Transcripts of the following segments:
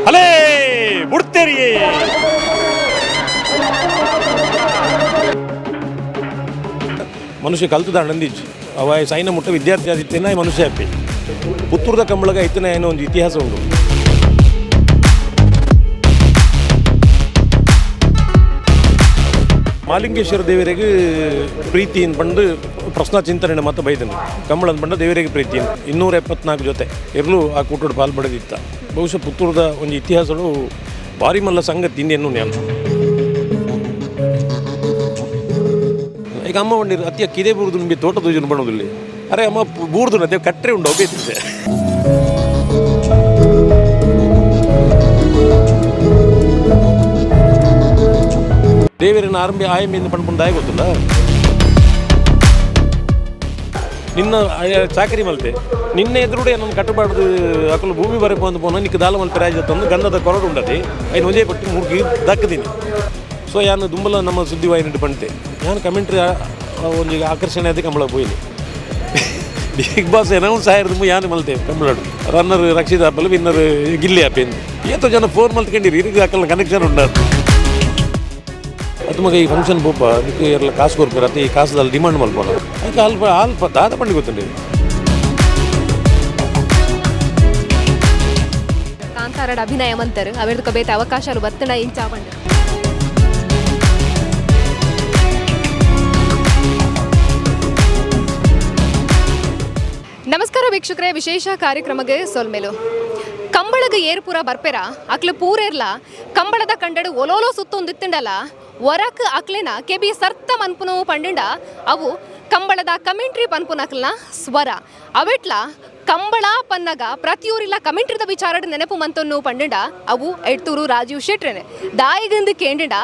ಅಲೇ ಬುಡ್ತೇರಿಯೇ. ಮನುಷ್ಯ ಕಲ್ತದ ಆನಂದಿಜ್ಜಿ ಅವ ಸೈನ ಮುಟ್ಟ ವಿದ್ಯಾರ್ಥಿ ಆದಿತ್ತೇನ ಮನುಷ್ಯ ಅಪ್ಪಿ ಪುತ್ತೂರ್ದ ಕಂಬಳಗ ಐತನ ಏನೋ ಒಂದು ಇತಿಹಾಸ ಉಂಟು. ಮಾಲಿಂಗೇಶ್ವರ ದೇವರಿಗೆ ಪ್ರೀತಿ ಪಂಡು ಪ್ರಶ್ನಾ ಚಿಂತನೆ ಮತ್ತೆ ಬೈದನು ಕಂಬಳನ್ ಪಂಡ ದೇವರಿಗೆ ಪ್ರೀತಿ 274 ಜೊತೆ ಇರಲು ಆ ಕೂಟೋಡು ಪಾಲ್ ಪಡೆದಿತ್ತ. ಬಹುಶಃ ಪುತ್ತೂರ್ದ ಒಂದು ಇತಿಹಾಸಗಳು ಭಾರಿ ಮಲ್ಲ ಸಂಗತಿ ಇನ್ನೇನು ನಾನು. ಈಗ ಅಮ್ಮ ಬಂಡಿರು ಅತಿಯ ಕಿದೆ ಬೂರ್ದು ನಿಮಗೆ ತೋಟ ದೂಜನ ಬಣ್ಣದಲ್ಲಿ ಅರೆ ಅಮ್ಮ ಬೂರ್ದು ಅದೇ ಕಟ್ಟರೆ ಉಂಡು ಒಬ್ಬ. ದೇವರನ್ನ ಆರಂಭ ಆಯಮ್ಮಿಂದ ಪಣ್ಪುಂಡು ದಾಯ ಗೊತ್ತಿಲ್ಲ. ನಿನ್ನ ಚಾಕರಿ ಮಲ್ತೆ ನಿನ್ನೆ ಎದುರುಡೆ ನನ್ನ ಕಟ್ಟಬಾರ್ದು ಅಕಲು ಭೂಮಿ ಬರపు ಅಂದ್ ಪೋನ ನಿಕ್ಕ ದಾಲ ಮಲ್ಪೆ ರಾಜ ತಂದು ಗಂಧದ ಕೊರಡು ಉಂಡತಿ ಐನು ಒಂಜೇ ಪಟ್ಟಿ ಮುರ್ಗಿ ದಕ್ಕದೀನಿ. ಸೊ ಯಾನು ದುಂಬಲ ನಮ್ಮ ಸುದ್ದಿವಾಹಿನಿ ಪಂತೆ ಯಾನು ಕಮೆಂಟ್ರಿ ಒಂಜಿ ಆಕರ್ಷಣೆ ಅದೇ ಕಂಬಳ ಪೋಯಿನಿ. ಬಿಗ್ ಬಾಸ್ ಅನೌನ್ಸ್ ಆಯಿರ್ದು ಯಾನು ಮಲ್ತೆ ಕಂಬಳಡು ರನ್ನರ್ ರಕ್ಷಿತ್ ಆಪಲ್ ವಿನ್ನರ್ ಗಿಲ್ಲಿ ಆಪೇನು ಏತೋ ಜನ ಫೋನ್ ಮಲ್ತ್ಕೊಂಡಿರಿ ಇರಿಗೆ ಅಕಲ್ನ ಕನೆಕ್ಷನ್ ಉಂಡದು. ಅದು ಮಗ ಈ ಫಂಕ್ಷನ್ ಪೋಪ ನಿಕ್ಕು ಎಲ್ಲ ಕಾಸು ಕೊರ್ಪೇರು ಅತ್ತೆ ಈ ಕಾಸುದಲ್ಲಿ ಡಿಮಾಂಡ್ ಮಲ್ಪೋಣ ಅದಕ್ಕೆ ಅಲ್ಪ ಅಲ್ಪ ದಾದ ಪಂಡಿ ಗೊತ್ತುಂಡು. ಕಾಂತಾರಡ ಅಭಿನಯ ಮಂತರು ಅವೆರ್ದಕ ಬೇತೆ ಅವಕಾಶలు ಬತ್ತಣ ಇಂಚ ಪಂಡ. ನಮಸ್ಕಾರ ವೀಕ್ಷಕರೇ, ವಿಶೇಷ ಕಾರ್ಯಕ್ರಮಕ್ಕೆ ಸೊಲ್ಮೆಲು. ಕಂಬಳಗ ಏರ್ಪುರ ಬರ್ಪೆರ ಅಕ್ಲು ಪೂರೇರ್ಲ ಕಂಬಳದ ಕಂಡಡು ಒಲೋಲೋ ಸುತ್ತೊಂದಿತ್ತಂಡಲ ಒರಕ್ ಅಕ್ಲೆನ ಕೆಬಿ ಸರ್ತ ಮನ್ಪುನು ಪಂಡಂಡ ಅವು ಕಂಬಳದ ಕಮೆಂಟ್ರಿ ಪನ್ಪುನಕ್ಲನ ಸ್ವರ ಅವೆಟ್ಲ ಕಂಬಳ ಪನ್ನಗ ಪ್ರತಿಯೂರಿಲ್ಲ ಕಮೆಂಟ್ರಿದ ವಿಚಾರಡ್ ನೆನಪು ಮಂತೊನ್ನು ಪಂಡಂಡ ಅವು ಎಡ್ತೂರು ರಾಜೀವ್ ಶೆಟ್ರೆನೆ ದಾಯಿಗಂದು ಕೇಂಡಂಡ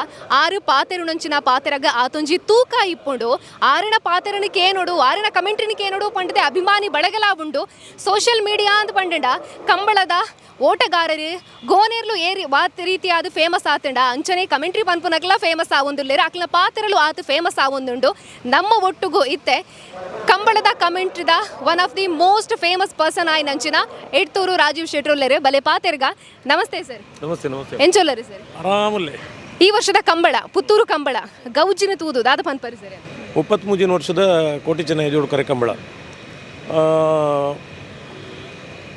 ಆರು ಪಾತೆರುನಂಚಿನ ಪಾತೆರಗ ಆತೊಂಜಿ ತೂಕ ಇಪ್ಪುಂಡು ಆರಿನ ಪಾತೆರನ ಕೇನೋಡು ಆರಿನ ಕಮೆಂಟ್ರಿನ ಕೇನೋಡು ಪಂಡದೆ ಅಭಿಮಾನಿ ಬಳಗಲ ಉಂಡು. ಸೋಷಿಯಲ್ ಮೀಡಿಯಾ ಅಂತ ಪಂಡಂಡ ಕಂಬಳದ ಓಟಗಾರರು ಗೋನೇರ್ಲು ಏರಿ ವಾತ್ ರೀತಿಯಾದ ಫೇಮಸ್ ಆತಂಡ ಅಂಚನೆ ಕಮೆಂಟ್ರಿ ಪನ್ಪುನಕ್ಲ ಫೇಮಸ್ ಆವೊಂದುಲ್ಲೇರು ಅಕ್ಲ ಪಾತೆರಲು ಆತ ಫೇಮಸ್ ಆವೊಂದುಂಡು. ನಮ್ಮ ಒಟ್ಟುಗು ಇತ್ತೆ ಕಂಬಳದ ಕಮೆಂಟ್ರಿದ one of the most famous person ಆಯ್ನಂಚಿನ ಎಡ್ತೂರು Rajiv ಶೆಟ್ರುಲ್ಲೇರು ಬಲೆ ಪಾತೆರ್ಗ. ನಮಸ್ತೆ ಸರ್. ನಮಸ್ತೆ ನಮಸ್ತೆ. ಎಂಚೊಲ್ಲರು ಸರ್? ಆರಾಮಲ್ಲೇ. ಈ ವರ್ಷದ ಕಂಬಳ ಪುತ್ತೂರು ಕಂಬಳ ಗೌಜಿನ ತೂದು ದಾದ ಪನ್ಪರಿ ಸರ್? 33 ವರ್ಷದ ಕೋಟಿ ಚೆನ್ನ ಜೋಡು ಕರೆ ಕಂಬಳ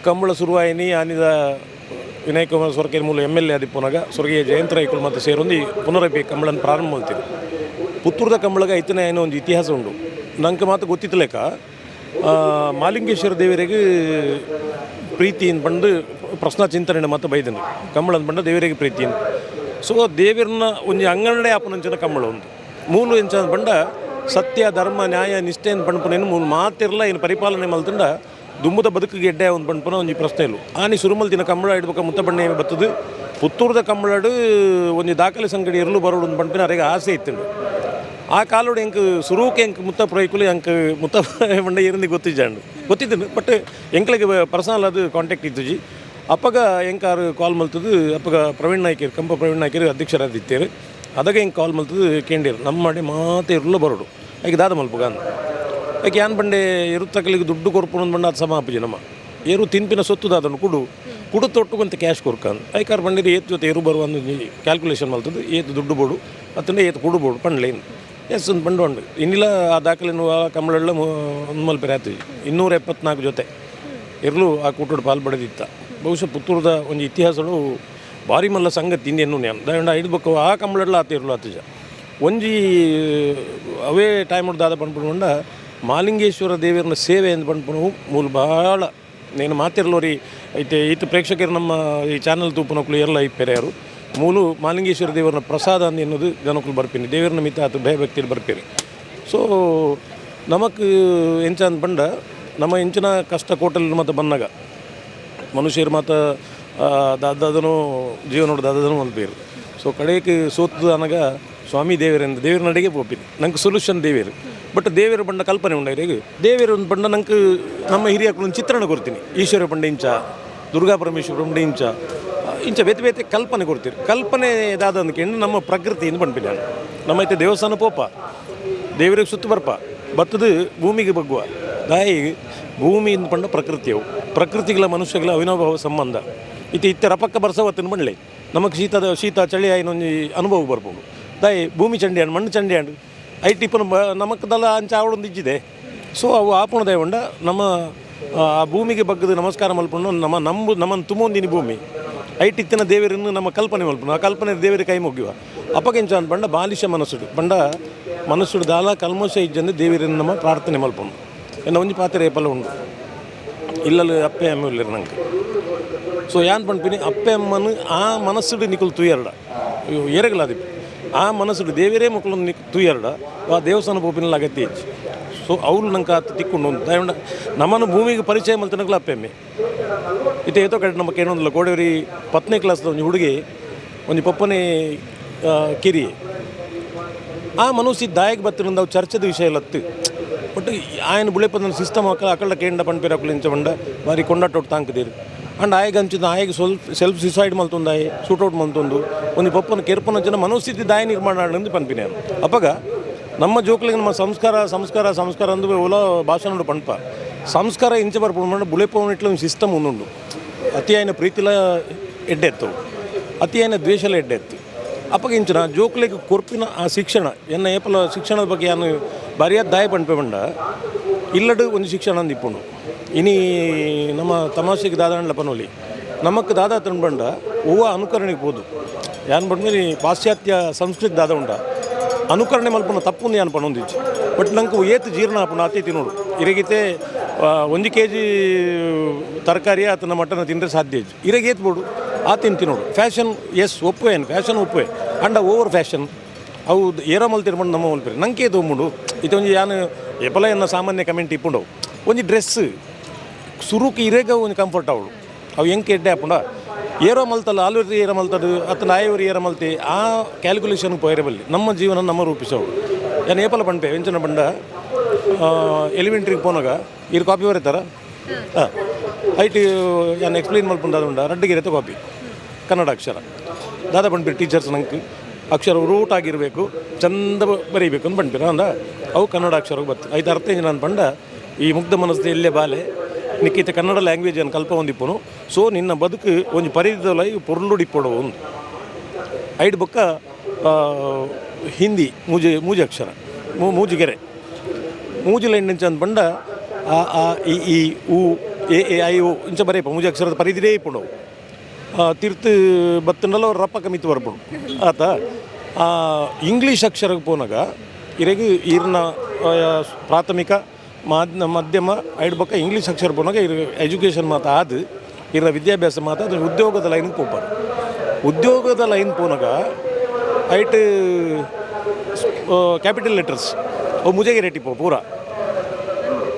ಕಂಬಳ ಶುರುವಾಯಿನಿ ಆನಿದ ವಿನಯ್ ಕುಮಾರ್ ಸೊರಕೆ ಮೂಲ ಎಮ್ ಎಲ್ ಎ ಆದಿಪ್ಪುನಗ ಸ್ವರ್ಗೀಯ ಜಯಂತ ರೈಕುಲು ಮತ್ತು ಸೇರೊಂದು ಪುನರಪಿ ಕಂಬಳನ ಪ್ರಾರಂಭ ಮಾಡ್ತೀವಿ. ಪುತ್ತೂರ್ದ ಕಂಬಳಗ ಐತನ ಏನೋ ಒಂದು ಇತಿಹಾಸ ಉಂಡು. ನಂಗೆ ಮಾತು ಗೊತ್ತಿತ್ತಲೇಕ ಮಾಲಿಂಗೇಶ್ವರ ದೇವರಿಗೆ ಪ್ರೀತಿ ಪಂಡು ಪ್ರಶ್ನಾ ಚಿಂತನೆ ಮತ್ತು ಬೈದನು ಕಂಬಳನ್ ಪಂಡ ದೇವರಿಗೆ ಪ್ರೀತಿ. ಸೊ ದೇವರನ್ನ ಒಂಜಿ ಅಂಗನಡೆ ಆಪನಂಚಿನ ಕಂಬಳ ಒಂದು ಮೂಲು ಎಂಚ ಪಂಡ ಸತ್ಯ ಧರ್ಮ ನ್ಯಾಯ ನಿಷ್ಠೆಯನ್ನು ಪಂಡ್ಪನೇನು ಮೂಲು ಮಾತಿರಲ್ಲ ಇನ್ನು ಪರಿಪಾಲನೆ ಮಲ್ತಂಡ ದುಮ್ಮದ ಬದುಕಿಗೆ ಎಡ್ಡೆ ಒಂದು ಪಂಡ್ಪನ ಒಂಜಿ ಪ್ರಶ್ನೆ ಇಲ್ಲ. ಆನಿ ಸುರುಮಲ್ ದಿನ ಕಂಬಳ ಇಡ್ಬೇಕ ಮುತ್ತ ಬಣ್ಣೆ ಬತ್ತದು ಪುತ್ತೂರ್ದ ಕಂಬಳಡು ಒಂಜಿ ದಾಖಲೆ ಸಂಗಡಿ ಇರಲು ಬರೋಡು ಒಂದು ಪಂಡ್ಪಿನ ಅರೆಗೆ ಆಸೆ ಇತ್ತುಂಡು. ಆ ಕಾಲೋಡು ಎಂಕ್ ಸುರೂಕ್ ಎಂಕ್ ಮುತ್ತ ಪ್ರೈಕುಲು ಎಂಕ್ ಮುತ್ತ ಬಂಡ ಇರಂದು ಗೊತ್ತಿಜ್ಜಾಂಡು ಗೊತ್ತಿದ್ದು ಬಟ್ ಎಂಕ್ಲೆಗ್ ಪರ್ಸನಲ್ ಅದು ಕಾಂಟ್ಯಾಕ್ಟ್ ಇತ್ತುಜಿ. ಅಪ್ಪಗ ಎಂಕಾರು ಕಾಲ್ ಮಲ್ತದು ಅಪ್ಪಗ ಪ್ರವೀಣ್ ನಾಯ್ಕರ್ ಕಂಪ ಪ್ರವೀಣ್ ನಾಯ್ಕರ್ ಅಧ್ಯಕ್ಷರಾದಿತ್ತೇರು ಅದಾಗ ಎಂಕ್ ಕಾಲ್ ಮಲ್ತದು ಕೇಂಡೇರು ನಮ್ಮ ಮಾಡಿ ಮಾತೆ ಇರಲು ಬರೋಡು ಐಕೆ ದಾದ ಮಲ್ಪುಗ ಅಂದ್ ಐಕೆ ಯಾನ್ ಬಂಡೆ ಇರುತ್ತಕಲಿಗೆ ದುಡ್ಡು ಕೊರ್ಪುನ ಬಂಡ ಅದು ಸಮ ಆಪುಜಿ ನಮ್ಮ ಏರು ತಿನ್ಪಿನ ಸೊತ್ತು ದಾದನು ಕುಡು ಕುಡು ತೊಟ್ಟುಗಂತ ಕ್ಯಾಶ್ ಕೊರ್ಕಂದು ಐಕಾರ್ ಬಂಡಿರು ಏತ್ ಜೊತೆ ಏರು ಬರುವ ಒಂದು ಕ್ಯಾಲ್ಕುಲೇಷನ್ ಮಲ್ತದು ಏತು ದುಡ್ಡು ಬೋಡು ಅತ್ತಂಡೆ ಏತು ಕುಡು ಬೋಡು ಪಂಡ್ಲೇನು ಎಸ್ ಒಂದು ಬಂಡು ಉಂಡು ಇನ್ನಿಲ್ಲ ಆ ದಾಖಲೆನು ಆ ಕಂಬಳೆಲ್ಲ ಒಂದು ಮಲ್ಪೆರೆ ಆತು 274 ಜೊತೆ ಇರಲು ಆ ಕೂಟೋಡು ಪಾಲ್ ಪಡೆದಿತ್ತ. ಬಹುಶಃ ಪುತ್ತೂರ್ದ ಒಂದು ಇತಿಹಾಸಗಳು ಭಾರಿ ಮಲ್ಲ ಸಂಗತಿ ಇನ್ನೇನು ನಾನು ದಾಂಡ ಇಡ್ಬೇಕು ಆ ಕಂಬಳೆಲ್ಲ ಆತ ಇರಲು ಆತುಜ ಒಂಜಿ ಅವೇ ಟೈಮ್ ದಾದ ಪನ್ಪುಂಡ ಮಾಲಿಂಗೇಶ್ವರ ದೇವರನ್ನ ಸೇವೆ ಎಂದು ಪನ್ಪುನು ಮೂಲು ಭಾಳ నేను ಮಾತಿರ್ಲೋರಿ ಐತೆ ಈತ ಪ್ರೇಕ್ಷಕರು ನಮ್ಮ ಈ ಚಾನಲ್ ತೂಪುನಕ್ಲು ಎಲ್ಲ ಇಪ್ಪೆರೆಯರು ಮೂಲು ಮಾಲಿಂಗೇಶ್ವರ ದೇವರನ್ನ ಪ್ರಸಾದ ಅಂದ್ ಎನ್ನುವುದು ಜನಕ್ಕಲು ಬರ್ಪಿನಿ ದೇವರನ್ನ ಮಿತ ಆತು ಭಯಭಕ್ತಿಯಲ್ಲಿ ಬರ್ಪೇರಿ. ಸೊ ನಮಕ್ ಎಂಚ ಅಂದ್ ಪಂಡ ನಮ್ಮ ಎಂಚಿನ ಕಷ್ಟ ಕೋಟಲ್ ಮತ್ತು ಬಂದಾಗ ಮನುಷ್ಯರು ಮಾತ ದಾದಾದನು ಜೀವನೋಡು ದಾದಾದನು ಮಲ್ಪೇರು. ಸೊ ಕಡೆಗೆ ಸೋತು ಅನಗ ಸ್ವಾಮಿ ದೇವರೆಂದು ದೇವರ ನಡಿಗೆ ಪೋಪಿನಿ ನಂಗೆ ಸೊಲ್ಯೂಷನ್ ದೇವೇರು ಬಟ್ ದೇವೇರು ಬಂಡ ಕಲ್ಪನೆ ಉಂಡ ದೇವೇರು ಒಂದು ಬಂಡ ನಂಗೆ ನಮ್ಮ ಹಿರಿಯಕ್ಕಳು ಒಂದು ಚಿತ್ರಣ ಕೊಡ್ತೀನಿ ಈಶ್ವರ ಪಂಡ ಇಂಚ ದುರ್ಗಾ ಪರಮೇಶ್ವರ ಪಂಡ ಇಂಚ ಇಂಚ ಬೇತೆ ಬೇತೆ ಕಲ್ಪನೆ ಕೊಡ್ತೀರಿ ಕಲ್ಪನೆ ದಾದ ಅಂದ್ಕೊಂಡು ನಮ್ಮ ಪ್ರಕೃತಿಯಿಂದ ಪಂಪಿನಿ ನಾನು ನಮ್ಮ ಐತೆ ದೇವಸ್ಥಾನ ಪೋಪ ದೇವರಿಗೆ ಸುತ್ತು ಬರ್ಪ ಬತ್ತದು ಭೂಮಿಗೆ ಬಗ್ಗುವ ದಾಯಿ ಭೂಮಿಯಿಂದ ಪಂಡ ಪ್ರಕೃತಿಯವು ಪ್ರಕೃತಿಗಳ ಮನುಷ್ಯಗಳ ಅವಿನಾಭಾವ ಸಂಬಂಧ. ಇತ್ತೆ ಇತ್ತೆ ರಪಕ್ಕ ಬರ್ಸವತ್ತಿನ ಬಂಡ್ಲೆ ನಮಕ್ ಶೀತದ ಶೀತ ಚಳಿ ಆಯ್ನ ಒಂಜಿ ಅನುಭವ ಬರ್ಪುಂಡು. ದಾಯಿ ಭೂಮಿ ಚಂಡಿ ಆಂಡ್, ಮಣ್ಣು ಚಂಡಿ ಆಂಡ್, ಐಟ್ ಇಪ್ಪನ ನಮಕ್ ದಲ ಅಂಚ ಆವಡೊಂದು ಇಜ್ಜಿದೆ. ಸೊ ಅವು ಆಪುಣ ದಯವಂಡ ನಮ್ಮ ಆ ಭೂಮಿಗೆ ಬಗ್ಗದ ನಮಸ್ಕಾರ ಮಲ್ಪುಂಡು. ನಮ್ಮ ನಂಬು ನಮ್ಮನ್ನು ತುಮೊಂದಿನಿ ಭೂಮಿ ಐಟ್ ಇತ್ತಿನ ದೇವರನ್ನು ನಮ್ಮ ಕಲ್ಪನೆ ಮಲ್ಪುಂಡು. ಆ ಕಲ್ಪನೆ ದೇವರ ಕೈ ಮುಗಿಯುವ ಅಪಗೆಂಚ ಅಂದ್ ಪಂಡ ಬಾಲಿಶ ಮನಸ್ಸುಡು ಪಂಡ ಮನಸ್ಸುಡು ದಾಲ ಕಲ್ಮೋಶ ಇಜ್ಜಂದು ದೇವರನ್ನು ನಮ್ಮ ಪ್ರಾರ್ಥನೆ ಮಲ್ಪುಂಡು. ಎನ್ನ ಒಂಜಿ ಪಾತ್ರೆ ಏಪಲ ಉಂಡು ಇಲ್ಲಲು ಅಪ್ಪೆ ಅಮ್ಮ ಉಲ್ಲೆರ್ ನಂಗೆ. ಸೊ ಯಾನ್ ಪನ್ಪಿನಿ, ಅಪ್ಪೆ ಅಮ್ಮನು ಆ ಮನಸ್ಸುಡು ನಿಕುಲು ತೂಯರ್ಡ ಏರೆಗ್ಲಾದಿಪ್ಪು, ಆ ಮನಸ್ಸುಡು ದೇವರೇ ಮುಕುಲು ನಿಕ್ ತೂಯರ್ಡ ಆ ದೇವಸ್ಥಾನ ಪೋಪಿನ ಅಗತ್ಯ ಇಜ್ಜಿ. ಸೊ ಅವ್ಲು ನಂಗೆ ಆತ ತಿಕ್ಕೊಂಡು ಉಂಡು. ದಯವಂಡ ನಮ್ಮನ್ನು ಭೂಮಿಗೆ ಪರಿಚಯ ಮಲ್ತನಕ್ಲ ಅಪ್ಪೆ ಅಮ್ಮೆ. ಇತ್ತೆ ಏತೋ ಕಡೆ ನಮ್ಮ ಕೇಳೊಂದಿಲ್ಲ. ಕೋಡೇರಿ 10ನೇ ಕ್ಲಾಸ್ದ ಒಂಜಿ ಹುಡುಗಿ ಒಂಜಿ ಪೊಪ್ಪನೆ ಕಿರಿ ಆ ಮನಸ್ಸಿ ದಾಯಕ್ ಬತ್ತಿನಿಂದ ಅವು ಚರ್ಚೆದ ವಿಷಯ ಲತ್ತು. ಬಟ್ ఆయన ಬುಳೆಪದ ಸಿಸ್ಟಮ್ ಅಕಲ ಅಕಲ್ಡ ಕೇಂಡ ಪನ್ಪೇರು ಅಕುಲು ಇಂಚ ಪಂಡ ಬಾರಿ ಕೊಂಡಾಟೊಟ್ಟು ತಾಂಕುದೇರು. ಅಂಡ್ ಆಯಗ್ ಅಂಚಿನ ಆಯಗ್ ಸ್ವಲ್ಪ ಸೆಲ್ಫ್ ಸುಸೈಡ್ ಮಲ್ತೊಂದು, ಶೂಟೌಟ್ ಮಲ್ತೊಂದು ಒಂಜಿ ಪೊಪ್ಪನ ಕೆರ್ಪನ ಮನಸ್ಥಿತಿ ದಾಯ ನಿರ್ಮಾಣ ಆಂಡ್ ಪನ್ಪಿನ. ಅಪಗ ನಮ್ಮ ಜೋಕ್ಲಿಗೆ ನಮ್ಮ ಸಂಸ್ಕಾರ ಸಂಸ್ಕಾರ ಸಂಸ್ಕಾರ ಅಂದು ಓಲ ಭಾಷಣ ಪನ್ಪ ಸಂಸ್ಕಾರ ಇಂಚ ಬರ್ಪುಂಡು ಪಂಡ ಬುಳೆಪೋನಿಟ್ಲ ಒಂಜಿ ಸಿಸ್ಟಮ್ ಉಂದುಂಡು. ಅತಿಯಾಯಿನ ಪ್ರೀತಿಲ ಎಡ್ಡೆತ್ತು, ಅತಿಯಾಯಿನ ದ್ವೇಷಲ ಎಡ್ಡೆತ್ತು. ಅಪಗ ಇಂಚಿನ ಜೋಕ್ಲಿಗೆ ಕೊರ್ಪಿನ ಆ ಶಿಕ್ಷಣ ಎನ್ನ ಏಪಲ ಶಿಕ್ಷಣದ ಬಗ್ಗೆ ಯಾನು ಬಾರಿಯಾದ ದಾಯ ಪನ್ಪೆ ಪಂಡ ಇಲ್ಲಡು ಒಂಜಿ ಶಿಕ್ಷಣ ಅಂದ್ ಇಪ್ಪುಂಡು. ಇನಿ ನಮ್ಮ ತಮಾಷೆಗೆ ದಾದಾಂಡ್ಲ ಪನೋಲಿ ನಮಕ್ ದಾದಾ ತನ್ಬಂಡ ಹೂವು ಅನುಕರಣೆಗೆ ಪೋದು ಯಾನ್ ಪಂಡ್ಮೇಲೆ ಪಾಶ್ಚಾತ್ಯ ಸಂಸ್ಕೃತಿ ದಾದ ಉಂಡ ಅನುಕರಣೆ ಮಲ್ಪುನ ತಪ್ಪುಂದು ಯಾನ್ ಪನೊಂದಿಜ್ಜಿ. ಬಟ್ ನಂಗೆ ಏತ್ ಜೀರ್ಣ ಆಪುಂಡು ಆತೇ ತಿನ್ನೋಡು. ಇರೆಗಿತೆ 1 ಕೆಜಿ ತರಕಾರಿ ಆತನ ಮಟನ್ ತಿಂದರೆ ಸಾಧ್ಯ ಇಜ್ಜಿ. ಇರೆಗೆ ಏತ್ ಬೋಡು ಆತಿನ ತಿನ್ನೋಡು. ಫ್ಯಾಷನ್ ಎಸ್ ಒಪ್ಪುವೆ, ಫ್ಯಾಷನ್ ಒಪ್ಪುವೆ, and over fashion ಅವು ಏರೋ ಮಲ್ತಿರ್ಬಂಡು ನಮ್ಮ ಮಲ್ಪಿರಿ ನಂಗೆ ತೋಂಬುಂಡು. ಇದು ಒಂಜಿ ಯಾನ್ ಎಪಲ ಎನ್ನ ಸಾಮಾನ್ಯ ಕಮೆಂಟ್ ಇಪ್ಪುಂಡವು. ಒಂಜಿ ಡ್ರೆಸ್ ಸುರುಕು ಇರೆಗ ಒಂಜಿ ಕಂಫರ್ಟ್ ಅವಳು ಅವು ಎಂಕ್ ಎಡ್ಡೆ ಆಪುಂಡ. ಏರೋ ಮಲ್ತಲ್ಲ ಆಲೂರಿ ಏರೋ ಮಲ್ತದು ಅತ್ತ ನಾಯವರಿ ಏರೋ ಮಲ್ತಿ ಆ ಕ್ಯಾಲ್ಕುಲೇಷನ್ ಪೋಯರೆ ಬಲ್ಲಿ ನಮ್ಮ ಜೀವನ ನಮ್ಮ ರೂಪಿಸವು. ಯಾನ್ ಏಪಲ ಪಂಪೆ ಎಂಚಿನ ಪಂಡ ಎಲಿಮೆಂಟ್ರಿಗೆ ಪೋನಾಗ ಇರು ಕಾಪಿ ಬರೀತಾರ ಹಾಂ ಐಟ್ ಯಾನ್ ಎಕ್ಸ್ಪ್ಲೈನ್ ಮಲ್ಪುಂಡು ಉಂಡ ರಡ್ಡಿಗೆ ಕಾಪಿ ಕನ್ನಡ ಅಕ್ಷರ ದಾದಾ ಪಂಪಿ ಟೀಚರ್ಸ್ ನಂಗೆ ಅಕ್ಷರ ರೂಟ್ ಆಗಿರಬೇಕು ಚಂದ ಬರೀಬೇಕು ಅಂತ ಪಂಪಿರ ಅಂದ ಅವು ಕನ್ನಡ ಅಕ್ಷರಕ್ಕೆ ಬತ್ತು. ಐದು ಅರ್ಥ ನಾನು ಪಂಡ ಈ ಮುಗ್ಧ ಮನಸ್ಸು ಎಲ್ಲೇ ಬಾಲೆ ನಿಕ್ಕಿತ ಕನ್ನಡ ಲ್ಯಾಂಗ್ವೇಜ್ ಅನ್ನು ಕಲ್ಪ ಒಂದಿಪ್ಪುನು. ಸೊ ನಿನ್ನ ಬದುಕು ಒಂಜಿ ಪರಿಧಿದೊಲ ಈ ಪೊರ್ಲುಡಿಪ್ಪೊಡು ಒಂದು ಐಡ್ ಬೊಕ್ಕ ಹಿಂದಿ ಮೂಜಿ ಮೂಜಿ ಅಕ್ಷರ ಮೂಜಿಗೆರೆ ಮೂಜಿ ಲೈನ್ ಇಂಚ ಅಂದ್ ಪಂಡ ಆ ಆ ಇ ಈ ಉ A A I ಒ ಇಂಚ ಬರೇಪ ಮೂಜಿ ಅಕ್ಷರದ ಪರಿಧಿಡೇ ಇಪ್ಪುಂಡು. ತಿರ್ತು ಬತ್ತಂಡಲ ರಪ್ಪ ಮಿತ್ತು ಬರ್ಪುಂಡು ಆತ. ಇಂಗ್ಲೀಷ್ ಅಕ್ಷರಕ್ಕೆ ಪೋನಾಗ ಇರೆಗ್ ಈರ್ನ ಪ್ರಾಥಮಿಕ ಮಧ್ಯಮ ಐಡ್ ಬೊಕ್ಕ ಇಂಗ್ಲೀಷ್ ಅಕ್ಷರ ಪೋನಾಗ ಇರ್ ಎಜುಕೇಷನ್ ಮಾತ ಆದ್ ಇರ್ನ ವಿದ್ಯಾಭ್ಯಾಸ ಮಾತ ಅದು ಉದ್ಯೋಗದ ಲೈನ್ ಪೋಪಾರು. ಉದ್ಯೋಗದ ಲೈನ್ ಪೋನಾಗ ಐಟ್ ಕ್ಯಾಪಿಟಲ್ ಲೆಟರ್ಸ್ ಅವು ಮುಜೆಗೆ ರೇಟಿ ಪೋ ಪೂರ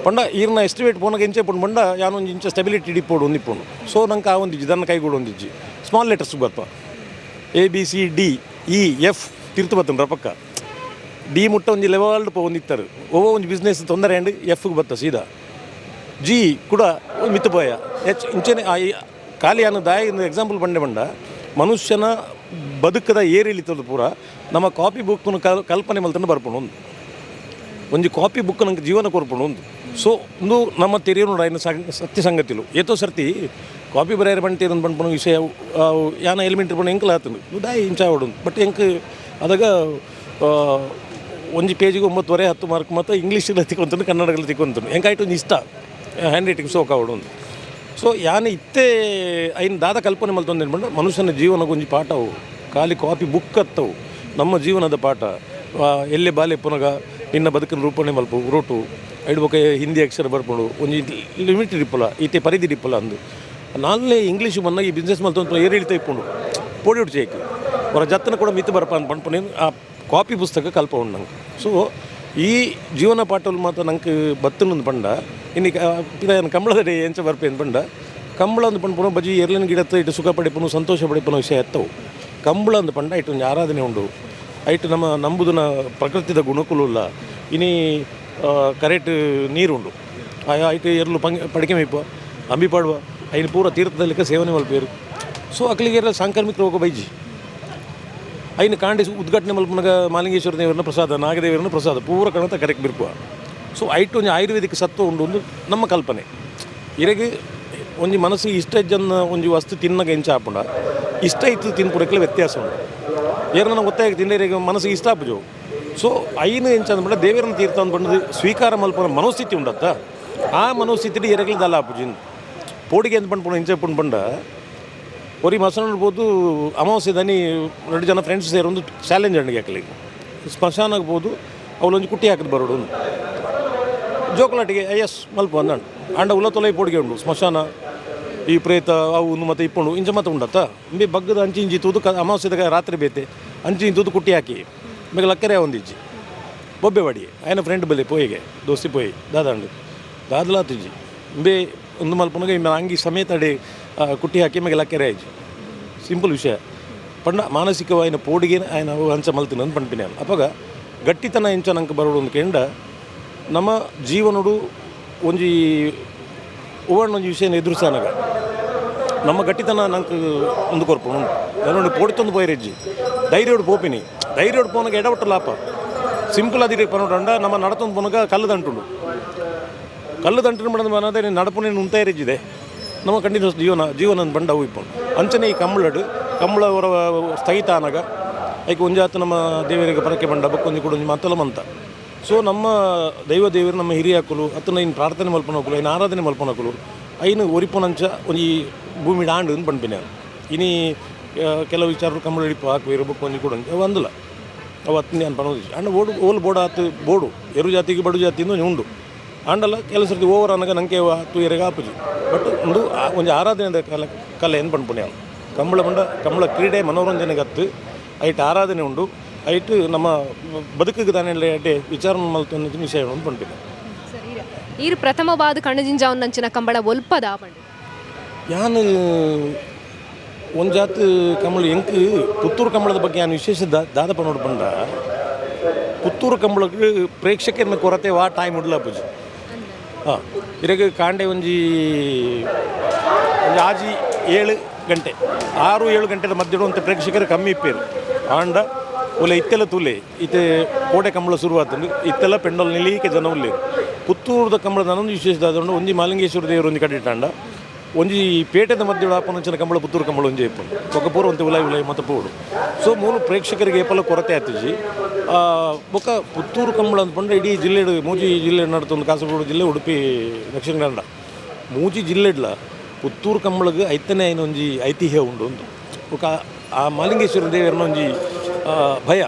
ಪಂಡ ಈರ್ನ ಎಸ್ಟಿಮೇಟ್ ಪೋನಾಗ ಇಂಚೆ ಪೋಂಡು ಪಂಡ ಯಾನೊಂದು ಇಂಚ ಸ್ಟೆಬಿಲಿಟಿ ಇಪ್ಪೋಡು ಒಂದಿಪ್ಪೋಡು. ಸೊ ನಂಗೆ ಆ ಒಂದಿಜ್ಜಿ ದನ್ನ ಕೈಗೂಡು ಒಂದಿಜ್ಜಿ ಸ್ಮಾಲ್ ಲೆಟರ್ಸ್ ಬರ್ಪ A B C D E F ತಿರ್ತು ಬತ್ತುಂಡ್ರ ಪಕ್ಕ ಡಿ ಮುಟ್ಟ ಒಂಜಿ ಲೆವೆಲ್ಡ್ ಪೋ ಒಂದಿತ್ತಾರೆ ಒವ್ವ ಒಂಜಿ ಬಿಸ್ನೆಸ್ ತೊಂದರೆ ಅಂಡ್ ಎಫ್ಗೆ ಬತ್ತ ಸೀದಾ ಜಿ ಕೂಡ ಮಿತ್ತು ಪೋಯ ಎಚ್ ಇಂಚೆನೆ ಆ ಖಾಲಿ ಅನ್ನು ದಾಯ ಎಕ್ಸಾಂಪಲ್ ಬಂಡೆ ಬಂಡ ಮನುಷ್ಯನ ಬದುಕದ ಏರಿಳಿತದ ಪೂರ ನಮ್ಮ ಕಾಪಿ ಬುಕ್ನು ಕಲ್ಪನೆ ಮಲ್ತನ ಬರ್ಪುಂಡು ಒಂದು ಒಂಜಿ ಕಾಪಿ ಬುಕ್ ನಂಗೆ ಜೀವನ ಕೊರ್ಪುಂಡು ಒಂದು. ಸೊ ಒಂದು ನಮ್ಮ ತೆರಿಯನು ಐನ ಸತ್ಯ ಸಂಗತಿಲು ಏತೋ ಸರ್ತಿ ಕಾಪಿ ಬರೆಯರ್ ಬಂಟೇರು ಪನ್ಪುನ ವಿಷಯ ಯಾನ ಎಲಿಮೆಂಟ್ರಿ ಪಂಡ ಎಂಕಲ್ ಆತಂದು ದಾಯಿ ಇಂಚ ಆವಡು. ಬಟ್ ಎಂಕ್ ಅದಾಗ ಒಂಜಿ ಪೇಜಿಗೆ 9.5 10 ಮಾರ್ಕ್ ಮತ್ತು ಇಂಗ್ಲೀಷಲ್ಲಿ ತಿಕ್ಕೊಂತನು ಕನ್ನಡದಲ್ಲಿ ತಿಕ್ಕೊಂತನು ಎಂಕ್ ಒಂಜಿ ಇಷ್ಟ ಹ್ಯಾಂಡ್ ರೈಟಿಂಗ್ ಸೋಕ್ ಆವಡು ಒಂದು. ಸೊ ಯಾನ ಇತ್ತೆ ಐನ್ ದಾದ ಕಲ್ಪನೆ ಮಲ್ತೊಂದು ಪಂಡ ಮನುಷ್ಯನ ಜೀವನಕ್ಕೆ ಒಂಜಿ ಪಾಠವು ಖಾಲಿ ಕಾಪಿ ಬುಕ್ ಅತ್ತವು ನಮ್ಮ ಜೀವನದ ಪಾಠ. ಎಲ್ಲೆ ಬಾಲೆ ಪುನಗ ನಿನ್ನ ಬದುಕಿನ ರೂಪಣೆ ಮಲ್ಪು ರೂಟು ಐಡ್ ಬೊಕ ಹಿಂದಿ ಅಕ್ಷರ ಬರ್ಪುಂಡು ಒಂಜಿ ಲಿಮಿಟ್ ಇಪ್ಪುಲ ಈತೆ ಪರಿಧಿ ಇಪ್ಪುಲ ಅಂದು ನಾಲ್ನೇ ಇಂಗ್ಲೀಷ್ ಬಂದಾಗ ಈ ಬಿಸ್ನೆಸ್ ಮಲ್ತೊಂದು ಏರಿಳಿತ ಇಪ್ಪುಂಡು ಪೋಡಿ ಉಡ್ಚೇಕ್ ಹೊರ ಜತ್ತನ ಕೂಡ ಮಿತ್ತು ಬರ್ಪ ಅಂತ ಪನ್ಪುನಿ ಆ ಕಾಪಿ ಪುಸ್ತಕ ಕಲ್ಪ ಉಂಡು ನಂಗೆ. ಸೊ ಈ ಜೀವನ ಪಾಠలు ಮಾತ್ರ ನಂಗೆ ಬತ್ತುಂದು ಪಂಡ ಇನ್ನು ಕಂಬಳದಡೆ ಎಂಚ ಬರ್ಪೇನು ಪಂಡ ಕಂಬಳ ಅಂದು ಪನ್ಪುನು ಬಜಿ ಎರ್ಲಿನ ಗಿಡತ್ತ ಇಟ್ಟು ಸುಖ ಪಡಿಪುನು ಸಂತೋಷ ಪಡಿಪುನು ವಿಷಯ ಎತ್ತವು. ಕಂಬಳ ಅಂದು ಪಂಡ ಇಟ್ಟು ಒಂಜಿ ಆರಾಧನೆ ಉಂಡು ಐಟ್ ನಮ್ಮ ನಂಬುದನ ಪ್ರಕೃತಿದ ಗುಣಕುಲುಲ್ಲ ಇನಿ ಕರೆಕ್ಟ್ ನೀರುಂಡು ಐಟ್ ಎರ್ಲು ಪಡಿಕೆ ಮೇಪ ಅಂಬಿ ಪಾಡುವ ಐನು ಪೂರ ತೀರ್ಥದಲ್ಲಿಕ ಸೇವನೆ ಮಲ್ಪೇರು. ಸೊ ಅಕ್ಲಿಗೆ ಎರ್ಲ ಸಾಂಕ್ರಾಮಿಕ ರೋಗ ಬೈಜಿ ಐನು ಕಾಂಡಿ ಉದ್ಘಾಟನೆ ಮಲ್ಪುನಗ ಮಾಲಿಂಗೇಶ್ವರ ದೇವರನ್ನ ಪ್ರಸಾದ ನಾಗದೇವರನ್ನ ಪ್ರಸಾದ ಪೂರ ಕಣತ ಕರೆಕ್ಟ್ ಬಿರ್ಪುವ. ಸೊ ಐಟ್ ಒಂಜಿ ಆಯುರ್ವೇದಿಕ್ ಸತ್ವ ಉಂಡು ಒಂದು ನಮ್ಮ ಕಲ್ಪನೆ. ಇರೆಗ್ ಒಂಜಿ ಮನಸ್ಸಿಗೆ ಇಷ್ಟ ಜನ ಒಂಜಿ ವಸ್ತು ತಿನ್ನಗ ಎಂಚ ಆಪುಂಡ ಇಷ್ಟ ಇತ್ತು ತಿನ್ಪುಡಕ್ಲೆ ವ್ಯತ್ಯಾಸ ಉಂಡು. ಏರ್ನ ಒತ್ತಾಯ ತಿಂಡೇರಿಗೆ ಮನಸ್ಸಿಗೆ ಇಷ್ಟ ಆಪುಜು. ಸೊ ಐನು ಎಂಚ ಅಂದ್ಬಿಟ್ಟ ದೇವರನ್ನ ತೀರ್ಥ ಅಂದ್ಕೊಂಡು ಸ್ವೀಕಾರ ಮಲ್ಪನ ಮನೋಸ್ಥಿತಿ ಉಂಡತ್ತ, ಆ ಮನೋಸ್ಥಿತಿ ಎರಗಲಿ ದಲ್ಲ ಆಪುಜಿ. ಪೋಡಿಗೆ ಅಂತ ಪಂಡ ಎಂಚ ಪುಂಡ್ ಪಂಡ ಒರಿ ಮಸಣ ಅಮಾವಾಸ್ಯೆ ದನಿ ಎರಡು ಜನ ಫ್ರೆಂಡ್ಸ್ ಸೇರಿ ಒಂದು ಚಾಲೆಂಜ್ ಅಣ್ಣಿಗೆ ಹಾಕಲಿ ಸ್ಮಶಾನಕ್ಕೆ ಬೋದು, ಅವಳೊಂದು ಕುಟ್ಟಿ ಹಾಕಿದ್ ಬರೋಡು ಜೋಕುಲಾಟಿಗೆ ಎಸ್ ಮಲ್ಪ ಅಂದಂಡು ಅಂಡ ಉಲ್ಲ ತೊಲೆ ಪೋಡಿಗೆ ಉಂಡು ಸ್ಮಶಾನ ಈ ಪ್ರೇತ ಅವು ಒಂದು ಮತ್ತೆ ಇಪ್ಪುಂಡು ಇಂಚ ಮತ್ತೆ ಉಂಡತ್ತ. ಇಂಬೆ ಬಗ್ಗದ ಅಂಚಿ ಇಂಚಿ ತೂದು ಕ ಅಮಾವಾಸ್ಯದ ರಾತ್ರಿ ಬೇತೆ ಅಂಚಿ ಇಂಚಿ ತೂದು ಕುಟ್ಟಿ ಹಾಕಿ ಬೇಗ ಲಕ್ಕರೆ ಒಂದಿಜ್ಜಿ ಬೊಬ್ಬೆ ವಾಡಿ ಆಯನ ಫ್ರೆಂಡ್ ಬಲೆ ಪೋಯಿಗೆ ದೋಸ್ತಿ ಪೋಯಿ ದಾದಾಂಡು ದಾದಲಾ ತಿಜ್ಜಿ ಇಂಬೆ ಒಂದು ಮಲ್ಪನಗ ಇಂಬೆ ಅಂಗಿ ಸಮೇತ ಅಡೆ ಕುಟ್ಟಿ ಹಾಕಿ ಮೇಗೆ ಲಕ್ಕರೆ ಆಯ್ಜಿ. ಸಿಂಪಲ್ ವಿಷಯ ಪಂಡ ಮಾನಸಿಕವಾಯಿನ ಪೋಡಿಗೆ ఆయన ಅಂಚ ಮಲ್ತಿನ ಪಂಪಿನ ಅಪಗ ಗಟ್ಟಿತನ ಎಂಚ ನಂಗೆ ಬರೋಡು ಒಂದು ಕೆಂಡ ನಮ್ಮ ಜೀವನಡು ಒಂಜಿ ಒಂಜಿ ವಿಷಯನ ಎದುರಿಸಾನಗ ನಮ್ಮ ಗಟ್ಟಿತನ ನಂಗೆ ಒಂದು ಕೊರ್ಪುಂಡು. ನಾನು ಪೋಡಿತೊಂದು ಪೋಯಿರೆಜ್ಜಿ ಧೈರ್ಯೋಡು ಪೋಪಿನಿ, ಧೈರ್ಯೋಡು ಪೋನಗ ಎಡವಟ್ಟು ಲಾಪ ಸಿಂಪಲ್ ಅದಿರಿ ಪನೋಡಂಡ ನಮ್ಮ ನಡತೊಂದು ಪೋನಗ ಕಲ್ಲು ದಂಟುಂಡು, ಕಲ್ಲು ದಂಟು ಮಡದ ಮನದೇ ನಡಪುನೇ ಉಂತಾಯಿರೆಜ್ಜಿದೆ ನಮ್ಮ ಕಂಟಿನ್ಯೂಸ್ ಜೀವನ ಜೀವನ ಬಂಡ ಅವು ಇಪ್ಪು. ಅಂಚನೆ ಈ ಕಂಬಳಡು ಕಂಬಳ ಅವರ ಸ್ಥಗಿತ ಆನಗ ಐಕ್ ಒಂಜಾತ ನಮ್ಮ ದೇವರಿಗೆ ಪರಕೆ ಬಂಡ ಬಕ್ಕೊಂಜಿ ಕೂಡ ಒಂಜಿ ಮಾತಲ ಮಂತ. ಸೊ ನಮ್ಮ ದೈವ ದೇವರು ನಮ್ಮ ಹಿರಿಯಾಕುಲು ಅತ್ತನ ಇನ್ನು ಪ್ರಾರ್ಥನೆ ಮಲ್ಪನಕುಲು ಐನು ಆರಾಧನೆ ಮಲ್ಪನಕುಲು ಐನು ಒರಿಪುನಂಚ ಒಂಜಿ ಭೂಮಿ ಡಾಂಡು ಅಂದ್ ಪನ್ಪಿನ. ಇನಿ ಕೆಲವು ವಿಚಾರ ಕಂಬಳ ಹಿಡಿಪು ಹಾಕುವ ಬೊಕ್ಕೊಂಜಿ ಕೂಡ ಅವು ಅಂದಲ ಅವು ಅತ್ತನೇ ಅನ್ಪನ ಅಂಡ ಓಡು ಓಲ್ ಬೋಡ ಆತು ಬೋಡು ಎರು ಜಾತಿಗೆ ಬಡು ಜಾತಿ ಒಂಜಿ ಉಂಡು ಆಂಡಲ ಕೆಲವು ಸರ್ತಿ ಓವರ್ ಅನಗ ನಂಗೆ ಆತು ಎರೆಗ ಆಪುಜಿ. ಬಟ್ ಒಂದು ಒಂಜಿ ಆರಾಧನೆ ಕಲೆ ಕಲೆ ಏನು ಪನ್ಪುನಿ ಕಂಬಳ ಬಂಡ ಕಂಬಳ ಕ್ರೀಡೆ ಮನೋರಂಜನೆಗೆ ಅತ್ತು ಐಟ್ ಆರಾಧನೆ ಉಂಡು ಐಟ್ ನಮ್ಮ ಬದುಕಿಗೆ ತಾನೇ ಅಡ್ಡೆ ವಿಚಾರ ಮಲ್ತೊಂದು ವಿಷಯ ಉಂಡು ಪನ್ಪಿನ. ಈರು ಪ್ರಥಮವಾದ ಕಣ್ಣಜಿಂಜಾವನ್ ನಂಚಿನ ಕಂಬಳ ಒಲ್ಪದ ಪಂಡ ಯಾನು ಒಂಜಾತ್ ಕಂಬಳ ಎಂಕ್ ಪುತ್ತೂರು ಕಂಬಳದ ಬಗ್ಗೆ ಯಾನು ವಿಶೇಷ ದಾದ ಪನ್ನೋಡು ಪಂಡ ಪುತ್ತೂರು ಕಂಬಳಕ್ಕೆ ಪ್ರೇಕ್ಷಕರನ್ನ ಕೊರತೆ ವಾ ಟೈಮ್ ಉಡ್ಲ ಪೂಜೆ. ಹಾಂ ಇರಗ ಕಾಂಡೆ ಒಂಜಿ ಒಂಜಿ ಆಜಿ 7 ಗಂಟೆ 6-7 ಗಂಟೆದ ಮಧ್ಯೆ ಪ್ರೇಕ್ಷಕರು ಕಮ್ಮಿ ಇಪ್ಪೇರು. ಆಂಡ ಒಲೆ ಇತ್ತೆಲ್ಲ ತೂಲೆ ಇತ್ತೆ ಕೋಟೆ ಕಂಬಳ ಶುರುವಾತಂದು ಇತ್ತೆಲ್ಲ ಪೆಂಡೋಲ್ ನಿಲೀಕೆ ಜನ ಉಲ್ಲೇರು. ಪುತ್ತೂರುದ ಕಂಬಳದ ನಾನೊಂದು ವಿಶೇಷ ದಾದ ಒಂಜಿ ಮಾಲಿಂಗೇಶ್ವರ ದೇವರು ಒಂಜಿ ಕಟ್ಟಿಟ್ಟಾಂಡ ಒಂಜಿ ಪೇಟೆದ ಮಧ್ಯೆ ಆಪನಂಚಿನ ಕಂಬಳ ಪುತ್ತೂರು ಕಂಬಳ ಒಂಜಿ ಇಪ್ಪು ಬೊಕ್ಕ ಪೂರ ಒಂತೆ ಉಲಾಯಿ ಉಲಾಯಿ ಮತ್ತೆ ಪೋಡು. ಸೊ ಮೂಲು ಪ್ರೇಕ್ಷಕರಿಗೆ ಏಪಲ ಕೊರತೆ ಆತಿಜಿ. ಬೊಕ್ಕ ಪುತ್ತೂರು ಕಂಬಳ ಅಂತ ಪಂಡ ಇಡೀ ಜಿಲ್ಲೆ ಮೂಜಿ ಜಿಲ್ಲೆ ನಡ್ತೊಂದು ಕಾಸರಗೋಡು ಜಿಲ್ಲೆ ಉಡುಪಿ ದಕ್ಷಿಣ ಕನ್ನಡ ಮೂಜಿ ಜಿಲ್ಲೆಡ್ಲ ಪುತ್ತೂರು ಕಂಬಳಗೆ ಐತನೇ ಐನ ಒಂಜಿ ಐತಿಹ್ಯ ಉಂಡು ಒಂದು ಬೊಕ್ಕ ಆ ಮಾಲಿಂಗೇಶ್ವರ ದೇವರನ್ನ ಒಂಜಿ ಭಯ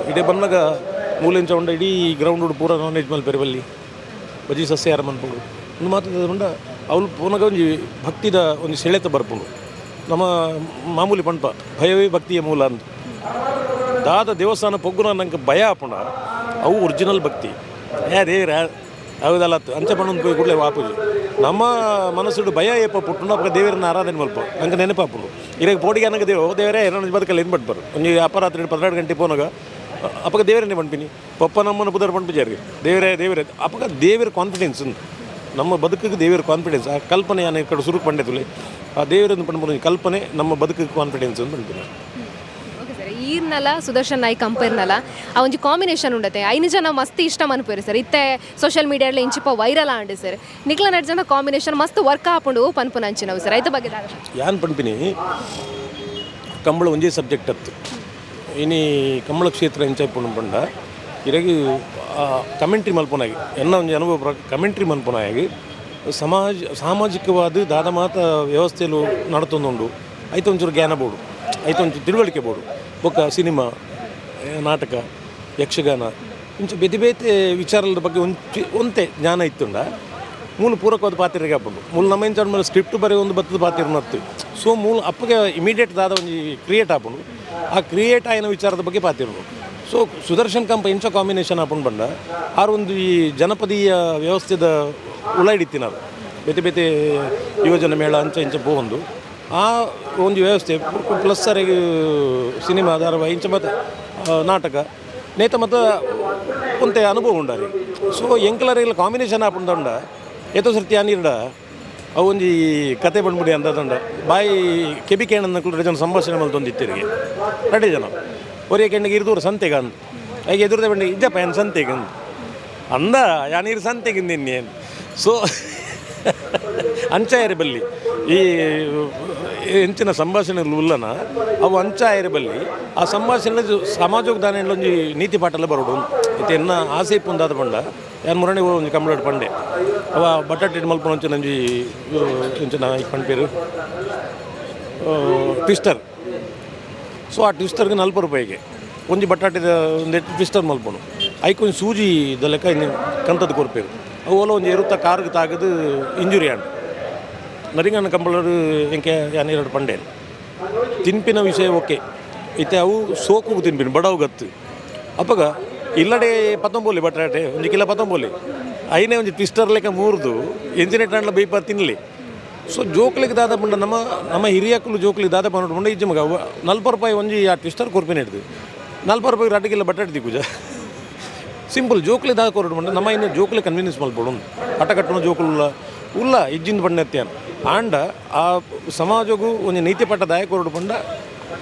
ಇಡೀ ಬಂದಾಗ ಮೂಲೆಂಚ ಉಂಡ ಇಡೀ ಗ್ರೌಂಡ್ ಪೂರ ನಾನ್ ವೆಜ್ ಮಲ್ಪೆರೆ ಬಲ್ಲಿ ಬಜಿ ಸಸ್ಯಾಹಾರ ಮನ್ಪುಂಡು ಒಂದು ಮಾತು ಬಂಡ ಅವ್ಲು ಪೂನಗ ಒಂಜಿ ಭಕ್ತಿದ ಒಂಜಿ ಸೆಳೆತ ಬರ್ಪುಂಡು. ನಮ್ಮ ಮಾಮೂಲಿ ಪಂಪ ಭಯವೇ ಭಕ್ತಿಯ ಮೂಲ ಅಂತ ದಾದ ದೇವಸ್ಥಾನ ಪೊಗ್ಗುನ ನಂಗೆ ಭಯ ಆಪುಂಡ ಅವು ಒರಿಜಿನಲ್ ಭಕ್ತಿ ಏ ದೇವ್ರ ಹೌದಲ್ಲ ಅಂಚೆ ಪಣ್ಣೊಂದು ಪೋಯಿ ಕೂಡಲೇ ವಾಪುಜಿ ನಮ್ಮ ಮನಸ್ಸುಡು ಭಯ ಏಪ ಪುಟ್ಟುಂಡು ಅಪ್ಪ ದೇವರನ್ನ ಆರಾಧನೆ ಮಲ್ಪ ನಂಗೆ ನೆನಪಾಪುಂಡು. ಇರಾಗ ಪೋಡಿಗೆ ನನಗೆ ದೇವ ದೇವರೇ ಏನೋ ಬದುಕಲ್ಲ ಏನು ಬಟ್ಬಾರು ಒಂಜಿ ಅಪರಾತ್ರಿ 12 ಗಂಟೆ ಪೋನಾಗ ಅಪ್ಪಗ ದೇವರನ್ನೇ ಪಣ್ಪಿನಿ ಪಪ್ಪ ನಮ್ಮನ್ನು ಪುದರ್ ಪಣ್ಪುಜಾರಿಗೆ ದೇವರೇ ದೇವರೇ ಅಪ್ಪಗ ದೇವರ ಕಾನ್ಫಿಡೆನ್ಸ್ ನಮ್ಮ ಬದುಕಿಗೆ ದೇವರ ಕಾನ್ಫಿಡೆನ್ಸ್ ಆ ಕಲ್ಪನೆ ನಾನು ಈ ಕಡೆ ಸುರುಕು ಪಂಡೆತುಲೆ ಆ ದೇವರನ್ನು ಪಣ್ಪುನ ಕಲ್ಪನೆ ನಮ್ಮ ಬದುಕಿಗೆ ಕಾನ್ಫಿಡೆನ್ಸ್ ಅಂತ ಪಣ್ಪಿನಿ. ಓಕೆ ಸರ್, ಈರ್ನಲ ಸುದರ್ಶನ್ ನಾಯ್ಕ ಕಂಪೇರ್ನಲ ಆ ಒಂಜಿ ಕಾಂಬಿನೇಷನ್ ಉಂಡತೆ ಐನು ಜನ ಮಸ್ತ್ ಇಷ್ಟ ಮನ್ಪೇರು ಸರ್. ಇತ್ತೆ ಸೋಷಿಯಲ್ ಮೀಡಿಯಾಡ್ಲ ಇಂಚಿಪ ವೈರಲ್ ಆಂಡ್ ಸರ್ ನಿಕ್ಲ ನಡ್ ಜನ ಕಾಂಬಿನೇಷನ್ ಮಸ್ತ್ ವರ್ಕ್ ಆಪುಂಡು ಪನ್ಪುನ ಅಂಚಿನವು ಸರ್ ಐತ ಬಗ್ಗೆ ಯಾನ್ ಪಣ್ಪಿನಿ ಕಂಬಳ ಒಂಜೇ ಸಬ್ಜೆಕ್ಟ್ ಅತ್ತು ಇನಿ ಕಂಬಳ ಕ್ಷೇತ್ರ ಎಂಚ ಇಪ್ಪುಂಡು ಪಂಡ ಇರಗಿ ಕಮೆಂಟ್ರಿ ಮಲ್ಪುನಾಗಿ ಎನ್ನ ಒಂಜಿ ಅನುಭವ ಕಮೆಂಟ್ರಿ ಮಲ್ಪುನಾಗಿ ಸಾಮಾಜಿಕವಾದ ದಾದ ಮಾತ ವ್ಯವಸ್ಥೆಲು ನಡತೊಂದುಂಡು ಐತ ಒಂಚೂರು ಜ್ಞಾನ ಬೋಡು ಐತ ಒಂಚೂರು ತಿಳುವಳಿಕೆ ಬೋಡು ಬೊಕ್ಕ ಸಿನಿಮಾ ನಾಟಕ ಯಕ್ಷಗಾನ ಇಂಚ ಬೇತೆ ಬೇತೆ ವಿಚಾರದ ಬಗ್ಗೆ ಒಂಚಿ ಒಂತೆ ಜ್ಞಾನ ಇತ್ತುಂಡ ಮೂಲ ಪೂರಕವಾದ ಪಾತ್ರೆಗೆ ಹಾಪುಂಡು ಮೂಲ ನಮ್ಮ ಇಂಚ ಮೇಲೆ ಸ್ಕ್ರಿಪ್ಟ್ ಬರೆಯೋ ಒಂದು ಬತ್ತದ ಪಾತ್ರ ನತ್ತು. ಸೊ ಮೂಲ ಅಪ್ಪಗೆ ಇಮಿಡಿಯೇಟ್ ದಾದ ಒಂಜಿ ಕ್ರಿಯೇಟ್ ಆಪುಂಡು ಆ ಕ್ರಿಯೇಟ್ ಆಯಿನ ವಿಚಾರದ ಬಗ್ಗೆ ಪಾತಿರುಂಡು. ಸೊ ಸುದರ್ಶನ್ ಕಂಪ ಇಂಚ ಕಾಂಬಿನೇಷನ್ ಆಪುಂಡು ಬಂಡ ಆರು ಒಂದು ಈ ಜನಪದೀಯ ವ್ಯವಸ್ಥೆದ ಉಳ ಹಿಡಿತಿನಾರು ಬೇತೆ ಬೇತೆ ಯುವಜನ ಮೇಳ ಅಂಚ ಇಂಚ ಪೋವೊಂದು ಆ ಒಂದು ವ್ಯವಸ್ಥೆ ಪ್ಲಸ್ ಸರಿಗೆ ಸಿನಿಮಾ ಧಾರಾವಾಹಿ ಇಂಚ ಮತ್ತು ನಾಟಕ ನೇತ ಮತ್ತು ಒಂತೆ ಅನುಭವ ಉಂಡಾರಿ. ಸೊ ಎಂಕಲರಿಗೆಲ್ಲ ಕಾಂಬಿನೇಷನ್ ಆಪುಂಡ ಏತೋ ಸರ್ತಿ ಅನಿರ್ಡ ಅವು ಒಂಜಿ ಕತೆ ಬಂದ್ಬಿಡಿ ಅಂತದಂಡ ಬಾಯಿ ಕೆಬಿ ಕೇಣನ್ನಕುಲು ಎರಡು ಜನ ಸಂಭಾಷಣೆ ಮಲ್ತೊಂದಿತ್ತಿರಿಗೆ ರಡ್ಡೆ ಜನ ಒರಿಯ ಕೆಂಡಿಗೆ ಇರ್ದೂರು ಸಂತೆಗ ಅಂದ್ ಐಗೆ ಎದುರ್ದೆ ಬಂಡಿ ಇಜ್ಜಪ್ಪ ಏನು ಸಂತೆಗೆ ಅಂದ ಅಂದ ಯಾನೀರು ಸಂತೆಗೆ ನಿನ್ನೇನು. ಸೊ ಅಂಚಾಯರೆ ಬಲ್ಲಿ ಈ ಎಂಚಿನ ಸಂಭಾಷಣೆ ಉಲ್ಲನ ಅವು ಅಂಚಾಯರೆ ಬಲ್ಲಿ ಆ ಸಂಭಾಷಣೆ ಸಮಾಜಕ್ಕೆ ದಾನೆ ಒಂಜಿ ನೀತಿ ಪಾಠ ಎಲ್ಲ ಬರೋಡು. ಇತ್ತೆ ಎನ್ನ ಆಸೆ ಇಪ್ಪುಂದಾದ ಪಂಡ ಯಾನ್ ಮುರಣಿ ಒಂಜಿ ಕಂಪ್ಲೇಂಟ್ ಪಂಡೆ ಅವ ಬಟಾಟೆ ಮಲ್ಪುನ ಒಂಚಿ ನಂಜಿ ಎಂಚಿನ ಪಂಡ್ಪೇರು ಟ್ವಿಸ್ಟರ್. ಸೊ ಆ ಟ್ವಿಸ್ಟರ್ಗೆ 40 ರೂಪಾಯಿಗೆ ಒಂಜಿ ಬಟಾಟೆದ ಒಂದು ಟ್ವಿಸ್ಟರ್ ಮಲ್ಪುನು ಐಕ್ ಒಂಜಿ ಸೂಜಿ ದ ಲೆಕ್ಕ ಇನ್ನು ಕಂತದ ಕೊರ್ಪೇರು. ಅವು ಓಲ ಒಂಜಿ ಎರುತ್ತ ಕಾರ್ಗ್ ತಾಗದು ಇಂಜುರಿ ಆಂಡ್. ನರಿಂಗನ ಕಂಬಳರು ಎಂಕೆ ಯಾನ್ ಎರಡು ಪಂಡೇನು ತಿನ್ಪಿನ ವಿಷಯ ಓಕೆ ಇತ್ತೆ ಅವು ಸೋಕು ತಿನ್ಪಿನ ಬಡವು ಗತ್ತು ಅಪ್ಪಗ ಇಲ್ಲಡೆ ಪತ್ತೊಂಬೋಲಿ ಬಟಾಟೆ ಒಂಜಿ ಕಿಲೋ ಪತ್ತೊಂಬೋಲಿ ಐನೇ ಒಂಜಿ ಟ್ವಿಸ್ಟರ್ ಲೆಕ್ಕ ಮೂರ್ದು ಎಂಜಿನ ಟಂಡ್ಲ ಬೇಯ್ಪ ತಿನ್ಲಿ. ಸೊ ಜೋಕ್ಲಿಗೆ ದಾದ ಪಂಡ ನಮ್ಮ ನಮ್ಮ ಹಿರಿಯಕ್ಕಲು ಜೋಕ್ಲಿಗೆ ದಾದ ಪಂಡ ಪಂಡ ಇಜ್ಜಿ ಮಗ 40 ರೂಪಾಯಿ ಒಂಜಿ ಆ ಟ್ವಿಸ್ಟರ್ ಕೊರ್ಪಿನ ಹಿಡ್ದು 40 ರೂಪಾಯಿ 2 ಕಿಲೋ ಬಟಾಟೆ ದಿಕ್ಕುಜ ಸಿಂಪಲ್ ಜೋಕ್ಲಿ ದಾದ ಕೊರಡು ಪಂಡ ನಮ್ಮ ಇನ್ನು ಜೋಕ್ಲಿ ಕನ್ವೀನಿಯನ್ಸ್ ಮಲ್ಪೊಡು ಆಟ ಕಟ್ಟುನ ಜೋಕುಲು ಉಲ್ಲ ಇಜ್ಜಿಂದ ಬಣ್ಣೆತ್ಯಾನ ಆಂಡ ಆ ಸಮಾಜಗೂ ಒಂಜಿ ನೀತಿ ಪಾಠ ದಾಯ ಕೊರಡು ಪಂಡ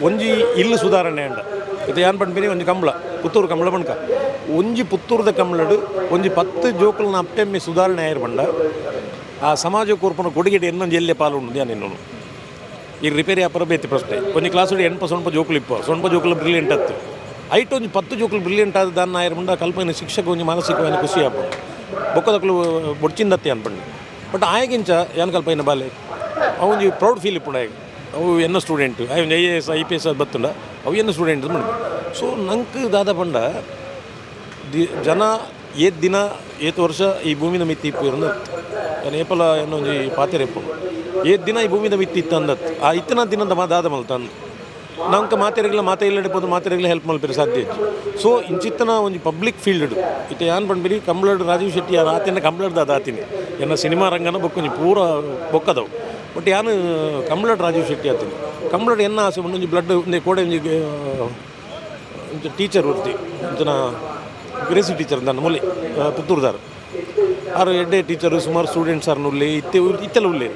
ಒಂಜಿ ಇಲ್ಲು ಸುಧಾರಣೆ ಅಂಡ. ಇದು ಯಾನ್ ಪಂಡ್ಪಿನಿ ಒಂಜಿ ಕಂಬಳ ಪುತ್ತೂರು ಕಂಬಳ ಬಣ್ಕ ಒಂಜಿ ಪುತ್ತೂರ್ದ ಕಂಬಳಡು ಒಂಜಿ 10 ಜೋಕುಲ್ನ ಅಪ್ಟೆಮ್ಮಿ ಸುಧಾರಣೆ ಆಯಿರು ಪಂಡ ಆ ಸಮಾಜ ಕೊರ್ಪುನ ಕೊಡುಗೆಡೆ ಇನ್ನೊಂದು ಎಲ್ಲೆ ಪಾಲು ಉಂಡು ಯಾನ್ ಇನ್ನೊಂದು ಈ ರಿಪೇರಿ ಅಪರ ಬೇತಿ ಪ್ರಶ್ನೆ. ಒಂಜಿ ಕ್ಲಾಸ್ ಎಣ್ಪ ಸೊಣ್ಪ ಜೋಕುಲು ಇಪ್ಪ ಸೊಣ್ಪ ಜೋಕುಲು ಬ್ರಿಲಿಯಂಟ್ ಅತ್ತು ಐಟ್ ಒಂಜಿ 10 ಜೋಕುಲು ಬ್ರಿಲಿಯಂಟ್ ಆದ ದಾನ್ನ ಆಯಿರು ಪಂಡ ಕಲ್ಪನೆ ಶಿಕ್ಷಕ ಒಂಜಿ ಮಾನಸಿಕವಾದ ಖುಷಿ ಆಪುಂಡು ಬೊಕ್ಕದಕ್ಲು ಬೊಡ್ಚಿಂದತ್ತೆ ಅನ್ಪಂಡು. ಬಟ್ ಆಯಗಿಂಚ ಯಾನ್ ಕಲ್ಪೈನ ಬಾಲೆ ಅವು ಒಂಜಿ ಪ್ರೌಡ್ ಫೀಲ್ ಇಪ್ಪುಂಡು ಆಯಗ್ ಅವು ಎನ್ನ ಸ್ಟೂಡೆಂಟ್ ಆಯ್ ಒಂಜಿ IAS IPS ಅದು ಬತ್ತುಂಡ ಅವು ಎನ್ನ ಸ್ಟೂಡೆಂಟ್ ಪಂಡ. ಸೊ ನಂಗೆ ದಾದ ಪಂಡ ಜನ ಏತ್ ದಿನ ಏತ್ ವರ್ಷ ಈ ಭೂಮಿನ ಮಿತ್ತಿ ಇಪ್ಪು ಯಾನ್ ಏಪಲ ಎನ್ನ ಒಂಜಿ ಪಾತೆರ ಇಪ್ಪುಂಡು ಏತ್ ದಿನ ಈ ಭೂಮಿದ ಮಿತ್ತಿ ಇತ್ತು ಅಂದತ್ತು ಆ ಇತ್ತನ ದಿನದ ದಾದ ಮಲ್ತಂದು ನಂಗೆ ಮಾತೆರೆಗ್ಲ ಮಾತೆ ಇಲ್ಲಡೆ ಮಾತೆರೆಗ್ಲ ಹೆಲ್ಪ್ ಮಲ್ಪೆರೆ ಸಾಧ್ಯ ಇಜ್ಜಿ. ಸೊ ಇಂಚಿತ್ತನ ಒಂಜಿ ಪಬ್ಲಿಕ್ ಫೀಲ್ಡ್ ಇತ್ತೆ ಯಾನ್ ಪಂಡ್ಬಿರಿ ಕಂಬ್ಳಡ್ ರಾಜೀವ್ ಶೆಟ್ಟಿ ಯಾರು ಆತಿನ ಕಂಬ್ಳಡ್ ದಾದ ಆತಿನಿ ಎನ್ನ ಸಿನಿಮಾ ರಂಗನ ಬೊಕ್ಕೊಂಜಿ ಪೂರ ಬೊಕ್ಕದವು. ಬಟ್ ಯಾನ್ ಕಂಬ್ಳಡ್ ರಾಜೀವ್ ಶೆಟ್ಟಿ ಆತೀನಿ ಕಂಬ್ಳಡ್ ಎನ್ನ ಆಸೆ ಒಂಜಿ ಬ್ಲಡ್ ಒಂದೇ ಕೋಡೆ ಒಂಜಿ ಒಂಜಿ ಟೀಚರ್ ಒರ್ತಿ ಅಂಚಿನ ಗ್ರೇಸಿ ಟೀಚರ್ ನನ್ನ ಮೂಲೆ ಪುತ್ತೂರ್ದಾರ್ ಆರು ಎಡ್ಡೆ ಟೀಚರು ಸುಮಾರು ಸ್ಟೂಡೆಂಟ್ಸ್ ಆರ್ನ ಉಲ್ಲೆ ಇತ್ತೆ ಇತ್ತೆಲ್ಲ ಉಲ್ಲೇರು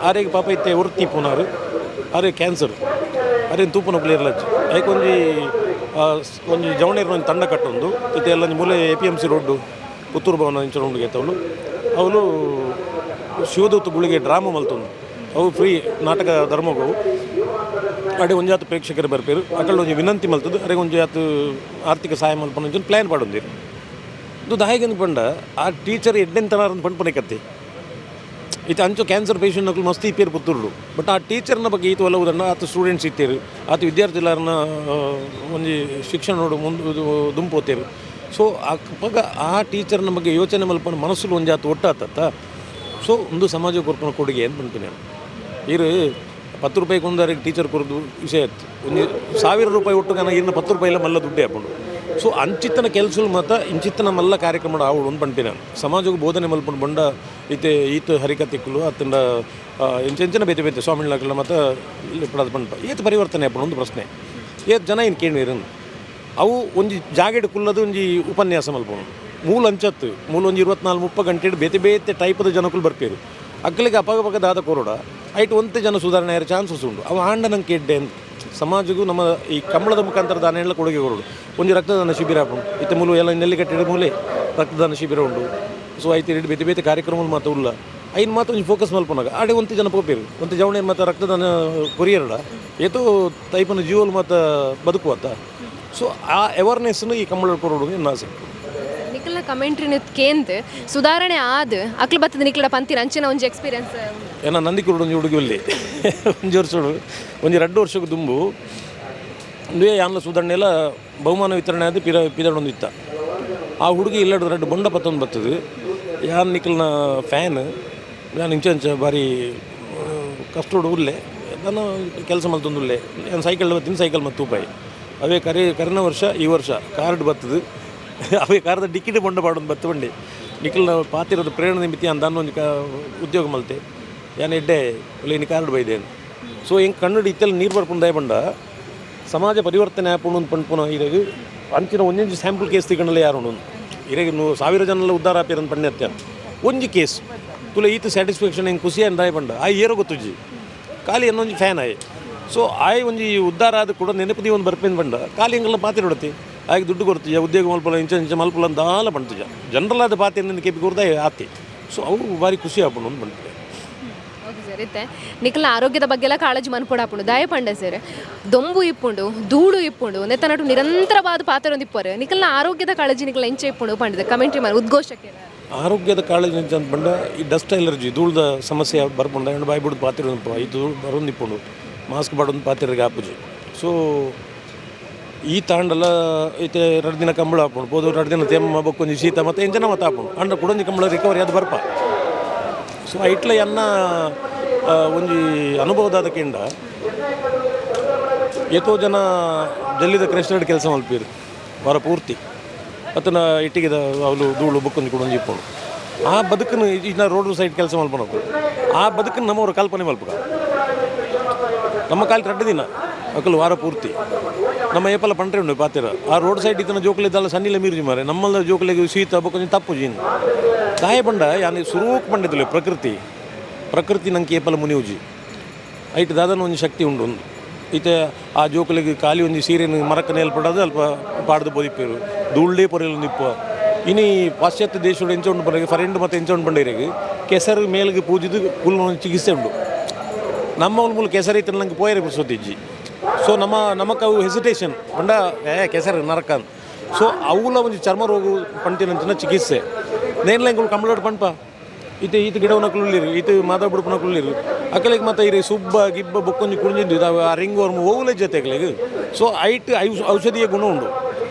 ಆರೇಗ್ ಪಾಪ ಇತ್ತೆ ಒರ್ತಿ ಪುನಾರು ಆರೆ ಕ್ಯಾನ್ಸರ್ ಅರೇನು ತೂಪುನ ಪ್ಲೇಯರ್ ಲಜ್ಜಿ ಐಕ್ ಒಂಜಿ ಒಂಜಿ ಜವಣೇರ್ ಒಂಜಿ ತಂಡ ಕಟ್ಟೊಂದು ಇತ್ತೆ ಎಲ್ಲ ಒಂಜಿ ಮೂಲೆ APMC road Puttur ಭವನ ಇಂಚ ಉಂಡು ಗೆತ್ತವಳು ಅವಳು ಶಿವದೂತ ಗುಳಿಗೆ ಡ್ರಾಮಾ ಮಲ್ತೊಂದು ಅವು ಫ್ರೀ ನಾಟಕ ಧರ್ಮಗವು ಅಡೆ ಒಂಜಾತು ಪ್ರೇಕ್ಷಕರು ಬರ್ಪೇರು ಅಕಲ್ ಒಂಜಿ ವಿನಂತಿ ಮಲ್ತದ್ದು ಅರೆ ಒಂಜಾತು ಆರ್ಥಿಕ ಸಹಾಯ ಮಲ್ಪನ ಒಂಜಿ ಪ್ಲ್ಯಾನ್ ಪಾಡೊಂದಿರು ಇದು ದಾಯಿಗಂದು ಪಂಡ ಆ ಟೀಚರ್ ಎಡ್ಡೆಂತನಾರ ಪಂಡ್ಪನೆ ಕತ್ತಿ ಇತ್ತೆ ಅಂಚು ಕ್ಯಾನ್ಸರ್ ಪೇಷಂಟ್ ನಕಲು ಮಸ್ತ್ ಇಪ್ಪೇರು ಪುತ್ತೂರು. ಬಟ್ ಆ ಟೀಚರ್ನ ಬಗ್ಗೆ ಈತ ಒಲವುದನ್ನು ಆತ ಸ್ಟೂಡೆಂಟ್ಸ್ ಇತ್ತೇರು ಆತ ವಿದ್ಯಾರ್ಥಿಲಾರನ ಒಂಜಿ ಶಿಕ್ಷಣ ನೋಡು ಮುಂದೆ ದುಂಪೋತೇರು. ಸೊ ಆ ಪಗ ಆ ಟೀಚರ್ನ ಬಗ್ಗೆ ಯೋಚನೆ ಮಲ್ಪನ ಮನಸ್ಸು ಒಂಜಾತು ಒಟ್ಟಾತತ್ತ. ಸೊ ಒಂದು ಸಮಾಜ ಕೊರ್ಪುನ ಕೊಡುಗೆ ಅಂತ ಪನ್ಪಿನಿ ನಾನು. ಇರು 10 ರೂಪಾಯಿ ಕೊಂದಾರಿಗೆ ಟೀಚರ್ ಕೊರದು ವಿಷಯ ಇತ್ತು ಒಂದು 1000 ರೂಪಾಯಿ ಒಟ್ಟು ಇನ್ನು 10 ರೂಪಾಯಿ ಎಲ್ಲ ಮಲ್ಲ ದುಡ್ಡೇ ಹಾಕೊಂಡು. ಸೊ ಅಂಚಿತ್ತನ ಕೆಲಸ ಮಾತ ಇಂಚಿತ್ತನ ಮಲ್ಲ ಕಾರ್ಯಕ್ರಮ ಆವಡು ಒಂದು ಪನ್ಪಿ ನಾನು. ಸಮಾಜಕ್ಕೆ ಬೋಧನೆ ಮಲ್ಪಂಡು ಬಂಡ ಇತ್ತೆ ಈತ ಹರಿಕತಿಕ್ಕಲು ಅತ್ತಂಡ ಎಂಚೆಂಚಿನ ಬೇತೆ ಬೇತೆ ಸ್ವಾಮಿಗಳಾಗಲ್ಲ ಮತ್ತು ಇಲ್ಲಿ ಪಡೋದು ಪಂಪ ಏತ್ ಪರಿವರ್ತನೆ ಆಪುಂಡು ಒಂದು ಪ್ರಶ್ನೆ ಏತ್ ಜನ ಇನ್ ಕೇಳಿರನ್ ಅವು ಒಂಜಿ ಜಾಗೆಡ್ ಕುಲ್ಲದು ಒಂಜಿ ಉಪನ್ಯಾಸ ಮಲ್ಪುನು ಮೂಲ ಅಂಚತ್ತು ಮೂಲ ಒಂಜಿ 24-30 ಗಂಟೆ ಬೇತೆ ಬೇತೆ ಟೈಪದ ಜನಕುಲು ಬರ್ಪೇರು ಅಕ್ಕಲಿಗೆ ಅಪಗ ಪಗ ದಾದ ಕೊರೋಡ ಐಟ್ ಒಂತೆ ಜನ ಸುಧಾರಣೆ ಆಯ್ರ ಚಾನ್ಸಸ್ ಉಂಡು ಅವು ಆಂಡ ನಂಗೆ ಕೇಡ್ಡೆ ಅಂತ ಸಮಾಜಗೂ ನಮ್ಮ ಈ ಕಂಬಳದ ಮುಖಾಂತರ ದಾನ ಎಲ್ಲ ಕೊಡುಗೆ ಕೊರೋಡು ಒಂಜಿ ರಕ್ತದಾನ ಶಿಬಿರ ಆಪುಂಡು ಇತ್ತೆ ಮೂಲು ಎಲ್ಲ ನೆಲ್ಲಿಕಟ್ಟಿಡ ಮೂಲೆ ರಕ್ತದಾನ ಶಿಬಿರ ಉಂಡು. ಸೊ ಐತೆ ರೇಟ್ ಬೇತೆ ಬೇತೆ ಕಾರ್ಯಕ್ರಮ ಮಾತ್ರ ಉಲ್ಲ ಐನ್ ಮಾತ್ರ ಒಂಜಿ ಫೋಕಸ್ ಮಲ್ಪುನಾಗ ಆಡೆ ಒಂತೆ ಜನ ಪೋಪೇರು ಒಂತೆ ಜವಣೆ ಮಾತ್ರ ರಕ್ತದಾನ ಕೊರಿಯರಡ ಏತೋ ತೈಪನ ಜೀವಲು ಮಾತ್ರ ಬದುಕುವತ್ತ. ಸೊ ಆ ಅವೇರ್ನೆಸ್ನು ಈ ಕಂಬಳ ಕೊರೋಡು ಎನ್ನ ಆಸೆ. ನಿಖಲ್ನ ಕಮೆಂಟ್ರಿನ ಕೇಂದ್ ಸುಧಾರಣೆ ಆದ್ ಅಕ್ಲು ಬತ್ತದ ನಿಖಲ ಪಂತಿನ ಅಂಚಿನ ಒಂಜಿ ಎಕ್ಸ್ಪೀರಿಯನ್ಸ್ ಏನ ನಂದಿಕುರುಡು ಒಂಜಿ ಹುಡುಗಿ ಉಲ್ಲಿ ಒಂಜಿ ವರ್ಷಡು ಒಂಜಿ 2 ವರ್ಷಕ್ಕೆ ದುಂಬು ಒಂದುವೇ ಯಾನ್ಲ ಸುಧಾರಣೆ ಎಲ್ಲ ಬಹುಮಾನ ವಿತರಣೆ ಆದ ಪಿರ ಪಿದಡೊಂದು ಇತ್ತ ಆ ಹುಡುಗಿ ಇಲ್ಲಡು 2 ಬೊಂಡ ಪತ್ತೊಂದು ಬರ್ತದೆ ಯಾನ್ ನಿಖಲ್ನ ಫ್ಯಾನ್ ಯಾನ್ ಇಂಚ ಇಂಚ ಭಾರಿ ಕಷ್ಟೋಡು ಉಲ್ಲೆ ನಾನು ಕೆಲಸ ಮಲ್ತೊಂದು ಉಲ್ಲೆ ನಾನು ಸೈಕಲ್ ಬತ್ತೀನಿ ಸೈಕಲ್ ಮತ್ತು ತೂಪಾಯಿ ಅವೇ ಕರೆ ಕರಿನ ವರ್ಷ ಈ ವರ್ಷ ಕಾರ್ಡ್ ಬರ್ತದೆ ಅವೇ ಕಾರದ ಡಿಕ್ಕಿಡ್ ಬೊಂಡ ಪಾಡೊಂದು ಬತ್ತು ಬಂಡಿ ನಿಖಲ್ನ ಪಾತಿರೋದು ಪ್ರೇರಣೆ ಮಿತಿ ಅಂತ ಒಂಜಿ ಉದ್ಯೋಗ ಮಲ್ತೆ ಯಾನ್ ಎಡ್ಡೆ ಒಳ್ಳೆ ಇನ್ನು ಕಾರ್ಡ್ ಬೈದೇನು. ಸೊ ಹೆಂಗೆ ಕನ್ನಡ ಇತ್ತೆಲ್ಲ ನೀರು ಬರ್ಪುಂಡು ದಯಪಂಡ ಸಮಾಜ ಪರಿವರ್ತನೆ ಆಪುಂಡು ಒಂದು ಪನ್ಪುನ ಇರಗ ಅಂಚಿನ ಒಂಜೊಂಜಿ ಸ್ಯಾಂಪಲ್ ಕೇಸ್ ತಿಕ್ಕಂಡಲ್ಲ ಯಾರು ಉಂಡು ಇರಗ 1000 ಜನ ಉದ್ಧಾರ ಆಪೇರನ್ ಪಣ್ಯತ್ಯ ಒಂಜಿ ಕೇಸ್ ತುಲೆ ಈತ ಸ್ಯಾಟಿಸ್ಫ್ಯಾಕ್ಷನ್ ಹೆಂಗೆ ಖುಷಿ ಅಂತ ದಯಪಂಡ ಆ ಏರೋ ಗೊತ್ತುಜ್ಜಿ ಖಾಲಿ ಅನ್ನೊಂಜಿ ಫ್ಯಾನ್ ಆಯ್. ಸೊ ಆಯ್ ಒಂಜಿ ಉದ್ಧಾರ ಆದ ಕೂಡ ನೆನಪು ಒಂದು ಬರ್ಪೇನು ಬಂಡ ಖಾಲಿ ಹೆಂಗೆಲ್ಲ ಪಾತಿರ ಹೊಡತಿ ಆಯ್ಕೆ ದುಡ್ಡು ಕೊಡ್ತೀಯ ಉದ್ಯೋಗ ಮಲ್ಪಲ ಇಂಚ ಇಂಚ ಮಲ್ಪಲ ಅಂತ ಪಂಡ್ತುಜ ಜನರಲ್ ಆದ ಪಾತಿರ ಕೆಪಿ ಕೊರ್ದ ಆತಿ. ಸೊ ಅವು ಭಾರಿ ಖುಷಿ ಆಪುಂಡು ಒಂದು ಪಂಡ್ರೆ. Sir. ಇತ್ತೆ ನಿಕಲ್ನ ಆರೋಗ್ಯದ ಬಗ್ಗೆಲ ಕಾಳಜಿ ಮನ್ಪೊಡಾಪುಂಡು. ದಾಯ ಪಂಡ ಸರ್, ದೊಂಬು ಇಪ್ಪುಂಡು, ಧೂಳು ಇಪ್ಪುಂಡು, ನೆತ್ತನಟು ನಿರಂತರವಾದ ಪಾತ್ರ ಇಪ್ಪರು. ನಿಕಲ್ನ ಆರೋಗ್ಯದ ಕಾಳಜಿ ನಿಕಲ್ನ ಎಂಚ ಇಪ್ಪುಂಡು ಪಂಡದು ಕಮೆಂಟ್ರಿ ಮಾಡಿ ಉದ್ಘೋಷಕ್ಕೆ. ಆರೋಗ್ಯದ ಕಾಳಜಿ ಅಂತ ಪಂಡ ಈ ಡಸ್ಟ್ ಎಲರ್ಜಿ ಧೂಳ್ದ ಸಮಸ್ಯೆ ಬರ್ಪುಂಡು. ಅಂಡ್ ಬಾಯಿ ಬಿಡ್ದು ಪಾತಿರ ಇದು ಬರೊಂದಿಪ್ಪುಂಡು, ಮಾಸ್ಕ್ ಪಾಡೊಂದು ಪಾತಿರಿಗೆ ಆಪುಜಿ. ಸೊ ಈ ತಾಂಡಲ ಇತ್ತೆ 2 ದಿನ ಕಂಬಳ ಆಪುಂಡು, ಪೋದು 2 ದಿನ ತೆಮ್ಮ ಬೊಕ್ಕೊಂಜಿ ಶೀತ ಮತ್ತು ಎಂಜನ ಮತ್ತೆ ಆಪುಂಡು. ಅಂಡ ಕುಡೊಂಜಿ ಕಂಬಳ ರಿಕವರಿ ಅದು ಬರ್ಪ. ಸೊ ಐಟ್ಲ ಎನ್ನ ಒಂಜಿ ಅನುಭವದಾದ ಕೆಂಡ ಏತೋ ಜನ ಜಲ್ಲಿದ ಕ್ರೆಸ್ಟೆಡ್ ಕೆಲಸ ಮಲ್ಪೀರು ವಾರ ಪೂರ್ತಿ ಅತನ ಇಟ್ಟಿಗೆದ ಅವಳು ಧೂಳು ಬೊಕ್ಕೊಂಜಿ ಕುಡೊಂಜಿ ಇಪ್ಪುಂಡು. ಆ ಬದುಕನ್ನು ಇನ್ನ ರೋಡ್ ಸೈಡ್ ಕೆಲಸ ಮಲ್ಪನಕು ಆ ಬದುಕನ್ನು ನಮ್ಮವರು ಕಲ್ಪನೆ ಮಲ್ಪಕ. ನಮ್ಮ ಕಾಲು 2 ದಿನ ಅಕಲು ವಾರ ಪೂರ್ತಿ ನಮ್ಮ ಏಪಲ ಪಂಟ್ರೆ ಉಂಡು ಪಾತಿರ. ಆ ರೋಡ್ ಸೈಡ್ ಇತ್ತನ ಜೋಕುಲಿದ್ದಲ್ಲ ಸನ್ನಿಲ ಮೀರುಜಿ ಮಾರೆ ನಮ್ಮಲ್ಲ ಜೋಕುಲಿಗೆ ಶೀತ ಬೊಕ್ಕೊಂಜಿ ತಪ್ಪು ಜೀನ್ ದಾಯ ಪಂಡ ಯಾನಿ ಸುರೂಕ್ ಪಂಡಿತಲೆ ಪ್ರಕೃತಿ ಪ್ರಕೃತಿ ನಂಗೆ ಏಪಲ ಮುನಿಯುಜಿ ಐಟ್ ದಾದನ ಒಂಜಿ ಶಕ್ತಿ ಉಂಡು ಒಂದು ಇತ್ತೆ ಆ ಜೋಕುಲಿಗೆ ಖಾಲಿ ಒಂಜಿ ಸೀರೆನ ಮರಕ್ಕ ನೇಲ್ಪಡೋದು ಅಲ್ಪ ಪಾಡ್ದು ಪೊದಿಪ್ಪೇರು ಧೂಳ್ಳೆ ಪೊರೆಲು ನಿಪ್ಪ. ಇನಿ ಪಾಶ್ಚಾತ್ಯ ದೇಶಗಳು ಎಂಚ ಉಂಡು ಪಂಡ ಫರೆಂಡ್ ಮತ್ತು ಎಂಚ ಉಂಡು ಪಂಡಿರಿಗೆ ಕೆಸರು ಮೇಲ್ಗೆ ಪೂಜಿದು ಕುಲ್ ಚಿಕಿತ್ಸೆ ಉಂಡು. ನಮ್ಮ ಮೂಲ ಕೆಸರು ಇತ್ತು ನಂಗೆ ಪೋಯರೆ ಪುರ್ಸೊತ್ತಿಜ್ಜಿ. ಸೊ ನಮ್ಮ ನಮಕ್ ಅವು ಹೆಸಿಟೇಷನ್ ಪಂಡ ಏ ಕೆಸರು ನರಕ. ಸೊ ಅವುಲ ಒಂಜಿ ಚರ್ಮ ರೋಗ ಪಂಟಿನಂಚಿನ ಚಿಕಿತ್ಸೆ ನೇನ್ಲ ಎಂಕುಲು ಕಂಬಳೋಡು ಪಂಪ ಇತ್ತೆ ಈತ ಗಿಡವನ ಕುಳ್ಳಿರು ಈತ ಮಾಧವ ಬುಡುಪನ ಕುಳ್ಳಿರು ಅಕಲಿಗೆ ಮತ್ತೆ ಇರಿ ಸುಬ್ಬ ಗಿಬ್ಬ ಬೊಕ್ಕೊಂಜಿ ಕುಣಿಜಿದ್ದು ಆ ರಿಂಗ್ ವರ್ಮ್ ಓವುಲೆ ಜೊತೆ ಅಕಲಿಗೆ. ಸೊ ಐಟ್ ಔಷಧೀಯ ಗುಣ ಉಂಡು,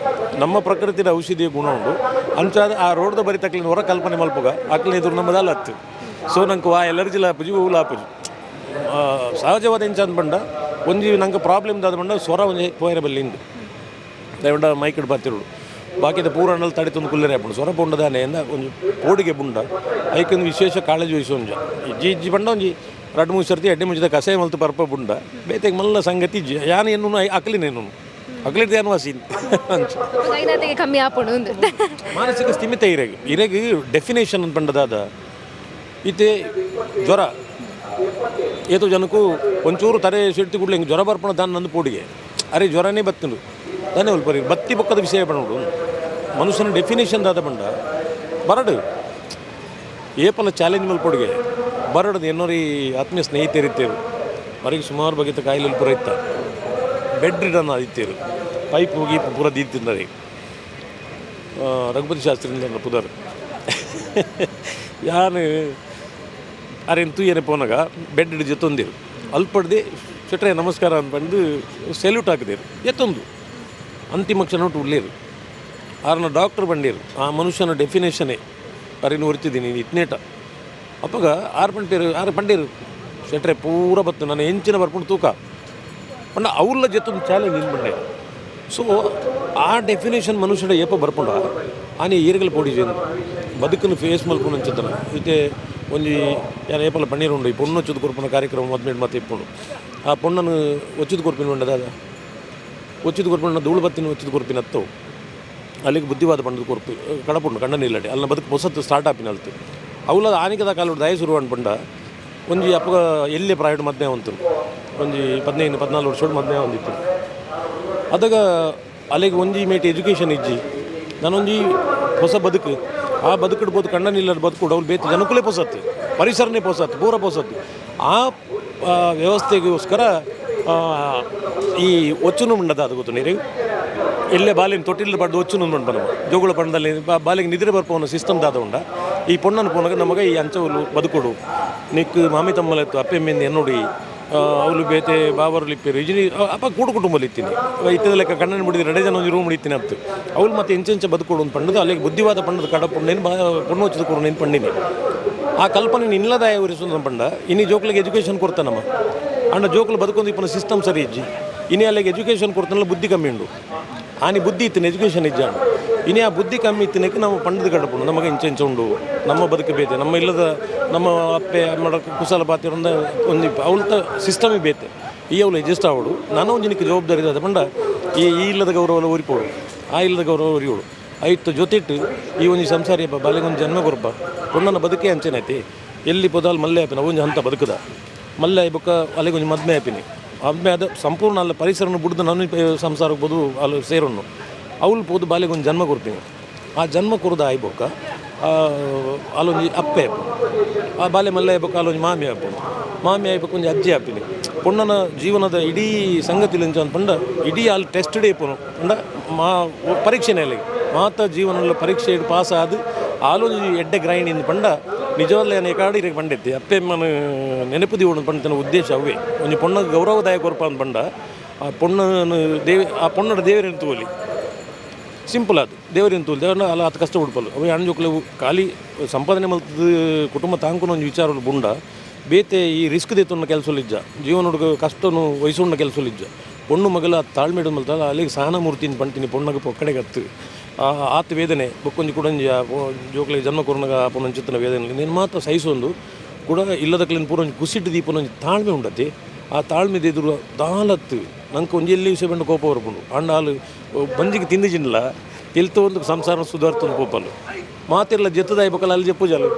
ನಮ್ಮ ಪ್ರಕೃತಿಯ ಔಷಧೀಯ ಗುಣ ಉಂಡು. ಅಂಚಾದ ಆ ರೋಡ್ದ ಬರಿ ತಕ್ಲಿನ ಹೊರ ಕಲ್ಪನೆ ಮಲ್ಪುಗ ಅಕ್ಲಿನ ಎದುರು ನಮ್ಮದಲ್ಲ ಹತ್ತು. ಸೊ ನಂಗೆ ವಾ ಎಲರ್ಜಿ ಲಾಪುಜಿ ಓವು ಲಾಪುಜಿ. ಸಹಜವಾದ ಎಂಚ ಅಂದ್ ಪಂಡ ಒಂಜಿ ನಂಗೆ ಪ್ರಾಬ್ಲಮ್ ದಾದ ಪಂಡ ಸ್ವರ ಒಂಜಿ ಪೋಯರೆ ಬಲ್ಲಿಂದು ದಯವಿಡ ಮೈಕಿಡ್ ಬತ್ತಿರುಡು ಬಾಕಿದ ಪೂರಣ್ಣಲ್ಲಿ ತಡಿ ತಂದು ಕುಲ್ಲರೆ ಆಪುಂಡು. ಸ್ವರ ಪುಂಡದಾನೆ ಎಂದ ಒಂಜಿ ಪೋಡಿಗೆ ಪುಂಡ ಐಕೊಂದು ವಿಶೇಷ ಕಾಳಜಿ ವಹಿಸು ಒಂಜ ಇಜ್ಜಿ ಇಜ್ಜಿ ಪಂಡ ಒಂಜಿ 2-3 ಸರ್ತಿ ಎಡ್ಡೆ ಮುಂಚಿದ ಕಷಾಯ ಮಲ್ತು ಪರ್ಪ ಪುಂಡ ಬೇತೆಗೆ ಮಲ್ಲ ಸಂಗತಿ ಇಜ್ಜಿ ಯಾನ್ ಎನ್ನು ಅಕ್ಲಿನೇನು ಅಕ್ಲಿಡ್ದು ಯಾನು ವಾಸಿ ಅಂಚ ಐನಾತೆಗೆ ಕಮ್ಮಿ ಆಪುಂಡು ಉಂದು. ಮಾನಸಿಕ ಸ್ಥಿಮಿತ ಇರೆಗ್ ಇರೆಗ್ ಡೆಫಿನೇಷನ್ ಅಂತ ಪಂಡದಾದ ಇತ್ತೆ ಜ್ವರ ಏತೋ ಜನಕ್ಕೂ ಒಂಚೂರು ತರೆ ಸಿಡ್ತಿ ಕೂಡಲೇ ಹಿಂಗೆ ಜ್ವರ ಬರ್ಪಣ ದಾನ್ ನಂದು ಪೋಡಿಗೆ ಅರೆ ಜ್ವರನೇ ಬತ್ತನು ದಾನೆ ಒಲ್ಪರಿ ಬತ್ತಿ ಬೊಕ್ಕದ ವಿಷಯ ಪಂಡು ಮನುಷ್ಯನ ಡೆಫಿನೇಷನ್ ದಾದ ಪಂಡ ಬರಡು ಏಪಲ ಚಾಲೆಂಜ್ ಮಲ್ಪೊಡಿಗೆ ಬರಡದು ಎನ್ನೋರಿ ಆತ್ಮೀಯ ಸ್ನೇಹಿತರಿತ್ತೇರು ಮರಿಗೆ ಸುಮಾರು ಬಗೆತ ಕಾಯಿಲೆ ಪೂರ ಇತ್ತ ಬೆಡ್ ರಿಡನ್ ಆದಿತ್ತೇರು ಪೈಪ್ ಗೀಪ್ ಪೂರ ದೀತಿದ್ದಾರೆ. ರಘುಪತಿ ಶಾಸ್ತ್ರಿ ಪುದರ್ ಯಾನು ಅರೇನು ತೂಯನೆ ಪೋನಾಗ ಬೆಡ್ ಹಿಡಿದು ಎತ್ತೊಂದಿರು ಅಲ್ಪಡ್ದು ಶೆಟ್ರೆ ನಮಸ್ಕಾರ ಅಂತ ಸೆಲ್ಯೂಟ್ ಹಾಕಿದಿರು ಎತ್ತೊಂದು ಅಂತಿಮ ಕ್ಷಣ ಉಳ್ಳೇರು ಆರನ ಡಾಕ್ಟ್ರ್ ಬಂಡೀರು ಆ ಮನುಷ್ಯನ ಡೆಫಿನೇಷನೇ ಅರೇನು ಹೊರ್ತಿದ್ದೀನಿ ನೀನು ಇತ್ನೇಟ ಅಪ್ಪಗ ಆರು ಪಂಟೇರು ಆರು ಪಂಡೇರು ಶೆಟ್ರೆ ಪೂರ ಬತ್ತು ನಾನು ಹೆಂಚಿನ ಬರ್ಕೊಂಡು ತೂಕ ಪಂಡ ಅವ್ರಲ್ಲ ಜೊತ್ತೊಂದು ಚಾಲೆಂಜ್ ಇನ್ ಬಂಡೆ. ಸೊ ಆ ಡೆಫಿನೇಷನ್ ಮನುಷ್ಯನ ಏಪ ಬರ್ಪುಂಡ ಆನೆ ಏರ್ಗಲ ಪೋಡಿಜೇನು ಬದುಕನ್ನು ಫೇಸ್ ಮಲ್ಪುನ ಅಂಚತನ ಇತ್ತೆ ಒಂಜಿ ಯಾರು ಏಪಲ ಪನ್ನೀರು ಉಂಡು ಈ ಪೊಣ್ಣು ಒಚ್ಚುದು ಕೊರ್ಪುನ ಕಾರ್ಯಕ್ರಮ ಮದ್ಮೇಲೆ ಮತ್ತೆ ಇಪ್ಪುಂಡು. ಆ ಪೊಣ್ಣನು ಒಚ್ಚುದು ಕೊರ್ಪಿನ ಉಂಡದಾದ ಒಚ್ಚುದು ಕೊರ್ಪಿನ ಧೂಳು ಬತ್ತಿನ ಒಚ್ಚುದು ಕೊರ್ಪಿನ ಹತ್ತವು ಅಲ್ಲಿಗೆ ಬುದ್ಧಿವಾದ ಪಂಡದ ಕೊರ್ಪು ಕಡಪುಂಡು ಕಣ್ಣನ ಇಲ್ಲಡೆ ಅಲ್ಲಿನ ಬದುಕು ಹೊಸತ್ತು ಸ್ಟಾರ್ಟ್ ಆಪಿನ ಅಲ್ತು ಅವಲ ಆನಿಕದ ಕಾಲೋಡು ದಯ ಶುರು ಪಂಡ ಒಂಜಿ ಅಪ್ಪಗ ಎಲ್ಲೇ ಪ್ರಾಯಡ್ ಮದ್ಮೆ ಅಂತು ಒಂಜಿ 15 14 ವರ್ಷ ಮದ್ಮೆ ಒಂದಿತ್ತು. ಅದಾಗ ಅಲ್ಲಿಗೆ ಒಂಜಿ ಮೇಟ್ ಎಜುಕೇಷನ್ ಇಜ್ಜಿ ನಾನೊಂಜಿ ಹೊಸ ಬದುಕು ಆ ಬದುಕುಡು ಬೋದು ಕಣ್ಣನಿಲ್ಲದ ಬದುಕು ಅವ್ರು ಬೇತು ಜನಕ್ಕಲೇ ಪೊಸತ್ತು ಪರಿಸರನೇ ಪೊಸತ್ತು ಪೂರ ಪೊಸತ್ತು ಆ ವ್ಯವಸ್ಥೆಗೋಸ್ಕರ ಈ ಒಚ್ಚುನು ಉಂಡದ ಅದು ಗೊತ್ತು ನೀರು ಎಲ್ಲೇ ಬಾಲಿನ ತೊಟ್ಟಿಲ್ ಪಡ್ದು ಒಚ್ಚುನು ಉಂಡು ನಮ್ಮ ಜೋಗುಳ ಪಂಡದಲ್ಲಿ ಬಾಲಿಗೆ ನಿದ್ರೆ ಬರ್ಪವನ ಸಿಸ್ಟಮ್ ದಾದ ಉಂಡ ಈ ಪೊಣ್ಣನ ಪೋನಾಗ ನಮಗೆ ಈ ಅಂಚವಲು ಬದುಕೊಡು ನಿಕ್ ಮಾಮಿ ತಮ್ಮಲೆತ್ತು ಅಪ್ಪೆಮ್ಮಿಂದ ಎನ್ನುಡಿ ಅವಳು ಬೇತೆ ಬಾವರು ಲಿಪ್ಪಿರು ಇಜಿನಿ ಅಪ್ಪ ಕೂಡು ಕುಟುಂಬಲ್ಲಿ ಇತ್ತೀನಿ ಇತ್ತದ ಲೆಕ್ಕ ಕಣ್ಣನ್ನು ಬಿಡಿದ್ರೆ ಎರಡೇ ಜನ ಒಂದು ರೂಮ್ ಇತ್ತೀನಿ ಅತ್ತು ಅವಳು ಮತ್ತೆ ಎಂಚೆಂಚ ಬದುಕೊಡು ಅಂತ ಪಂಡದು ಅಲ್ಲಿಗೆ ಬುದ್ಧಿವಾದ ಪಂಡದ ಕಡ ಪುಣ್ಣೇನು ಬಾ ಪೊಣ್ಣು ವಚ್ಚದ ಕೊಡು ನೀನು ಪಂಡಿನಿ ಆ ಕಲ್ಪನೆ ಇಲ್ಲದಾಯ ಉರಿಸು ಪಂಡ ಇನಿ ಜೋಕ್ಲಿಗೆ ಎಜುಕೇಷನ್ ಕೊಡ್ತಾನಮ್ಮ ಅಂಡ ಜೋಕ್ಲು ಬದುಕೊಂದು ಇಪ್ಪನ ಸಿಸ್ಟಮ್ ಸರಿ ಇಜ್ಜಿ ಇನಿ ಅಲ್ಲಿಗೆ ಎಜುಕೇಷನ್ ಕೊಡ್ತಾನಲ್ಲ ಬುದ್ಧಿ ಕಮ್ಮಿ ಉಂಡು ಆನಿ ಬುದ್ಧಿ ಇತ್ತಿನ ಎಜುಕೇಷನ್ ಇಜ್ಜ ಇನಿ ಆ ಬುದ್ಧಿ ಕಮ್ಮಿ ಇತ್ತಿನಕ್ಕೆ ನಾವು ಪಂಡದ ಕಡಪುಂಡು ನಮಗೆ ಇಂಚೆಂಚ ಉಂಡು ನಮ್ಮ ಬದುಕು ಬೇತೆ ನಮ್ಮ ಇಲ್ಲದ ನಮ್ಮ ಅಪ್ಪೆ ಅಮ್ಮಡ ಕುಸಲ ಪಾತಿರಂದ ಒಂದು ಅವಳ ಸಿಸ್ಟಮೇ ಬೇತೆ ಈ ಅವಳು ಅಡ್ಜಸ್ಟ್ ಆವಡು ನಾನು ಒಂಜಿನಕ್ಕೆ ಜವಾಬ್ದಾರಿ ಇದೆ ಪಂಡ ಈ ಈ ಇಲ್ಲದ ಗೌರವ ಒರಿಪೋಡು ಆ ಇಲ್ಲದ ಗೌರವ ಒರಿಯೋಡು ಐತು ಜೊತೆಟ್ಟು ಈ ಒಂಜಿ ಸಂಸಾರಿ ಬಾಲಿಗೆ ಒಂದು ಜನ್ಮ ಕೊರಪ ಪೊಣ್ಣನ ಬದುಕೇ ಅಂಚೆನೈತಿ ಎಲ್ಲಿ ಪೊದಾಲ್ ಮಲ್ಲೆ ಆಪಿನ ಒಂಜಿ ಹಂತ ಬದುಕದ ಮಲ್ಲೆ ಬೊಕ್ಕ ಅಲ್ಲಿಗೆ ಒಂಜಿ ಮದ್ಮೆ ಆಪಿನಿ ಮದ್ಮೆ ಅದು ಸಂಪೂರ್ಣ ಅಲ್ಲ ಪರಿಸರನ ಬುಡ್ದು ನಾನು ಸಂಸಾರಕ್ಕೆ ಬೋದು ಅಲ್ಲಿ ಸೇರನ್ನು ಅವಳು ಪೋದು ಬಾಲಿಗೆ ಒಂದು ಜನ್ಮ ಕೊರ್ತೀನಿ. ಆ ಜನ್ಮ ಕೊರ್ದು ಆಯ್ಬೊಕ್ಕ ಅಲ್ಲೊಂಜಿ ಅಪ್ಪೆ ಆಪುಂಡು. ಆ ಬಾಲೆ ಮಲ್ಲೆ ಆಯ್ಬೊಕ್ಕ ಅಲ್ಲೊಂಜಿ ಮಾಮಿ ಆಪುಂಡು. ಮಾಮಿ ಆಯ್ಬೊಕ್ಕ ಒಂಜಿ ಅಜ್ಜಿ ಆಪಿನಿ. ಪೊಣ್ಣನ ಜೀವನದ ಇಡೀ ಸಂಗತಿ ಎಂಚ ಪಂಡ ಇಡೀ ಅಲ್ಲಿ ಟೆಸ್ಟ್ ಡೇ ಇಪ್ಪುನು ಪಂಡ ಮಾ ಪರೀಕ್ಷೆನೇ ಅಲ್ಲಿಗೆ ಮಾತ ಜೀವನದ ಪರೀಕ್ಷೆ ಪಾಸ್ ಆದ್ ಆಲೊಂಜಿ ಎಡ್ಡೆ ಗ್ರೈಂಡ್ ಪಂಡ ನಿಜವಾಗ್ಲೂ ಏನು ಕಾಡು ಇರಕ್ಕೆ ಪಂಡೆತ್ತಿ ಅಪ್ಪೆ ಮನ ನೆನಪು ದಿವಣ ಪಂಡತನ ಉದ್ದೇಶ ಅವೇ. ಒಂಜಿ ಪೊಣ್ಣಗೆ ಗೌರವದಾಯಕ ಕೊರ್ಪ ಅಂದ್ ಪಂಡ ಆ ಪೊಣ್ಣನ ದೇವಿ ಆ ಪೊಣ್ಣಡ ದೇವರನ್ನು ತೋಲಿ ಸಿಂಪಲ್ ಅದು ದೇವರಿನ ತೋಲಿ ದೇವರನ್ನ ಅಲ್ಲ ಆತ ಕಷ್ಟ ಉಡ್ಪಲ್ಲು ಅವು ಅಣ್ಣ ಖಾಲಿ ಸಂಪಾದನೆ ಮಲ್ತದ ಕುಟುಂಬ ತಾಂಕುನ ಒಂಜಿ ವಿಚಾರ ಬುಂಡ ಬೇತೆ ಈ ರಿಸ್ಕ್ ದೇತುನ್ನ ಕೆಲಸ ಇಜ್ಜ ಜೀವನ ಕಷ್ಟನು ವಹಿಸುಣ್ಣ ಕೆಲಸ ಇಜ್ಜ. ಪೊಣ್ಣು ಮಗಲ ತಾಳ್ಮೆ ಮಲ್ತಲ್ಲ ಅಲ್ಲಿಗೆ ಸಹನ ಮೂರ್ತಿನ ಪಂಟಿನಿ ಪೊಣ್ಣಗೆ ಪೊಕ್ಕಡೆ ಗತ್ತು ಆತ ವೇದನೆ ಬೊಕ್ಕೊಂಜಿ ಕುಡಂಜಿ ಜೋಕ್ಲಿಗೆ ಜನ್ಮ ಕೊರ್ನಗ ಪೊನ್ನಂಚಿತ್ತನ ವೇದನೆ ನೀನು ಮಾತ್ರ ಸಹಿಸೊಂದು ಕೂಡ ಇಲ್ಲದಕ್ಲಿನ ಪೂರ ಒಂಜಿ ಕುಸಿಟ್ಟು ದೀಪನ ಒಂಜಿ ತಾಳ್ಮೆ ಉಂಡತಿ. ಆ ತಾಳ್ಮೆ ಎದುರು ದಾಲತ್ತು ನಂಗೆ ಒಂಜಿ ಎಲ್ಲಿ ವಿಷಯ ಬಂದು ಕೋಪ ಬರ್ಪುಂಡು ಅಂಡ ಹಾಲು ಬಂಜಿಗೆ ತಿಂದಿಜಿಲ್ಲ ತಿಲ್ತು ಒಂದು ಸಂಸಾರ ಸುಧಾರ್ತೊಂದು ಪೋಪಲ್ಲು ಮಾತಿರ್ಲ ಜೆತ್ತದಾಯಿ ಬೊಕ್ಕಲ ಅಲ್ಲಿ ಜಪ್ಪುಜಾಲು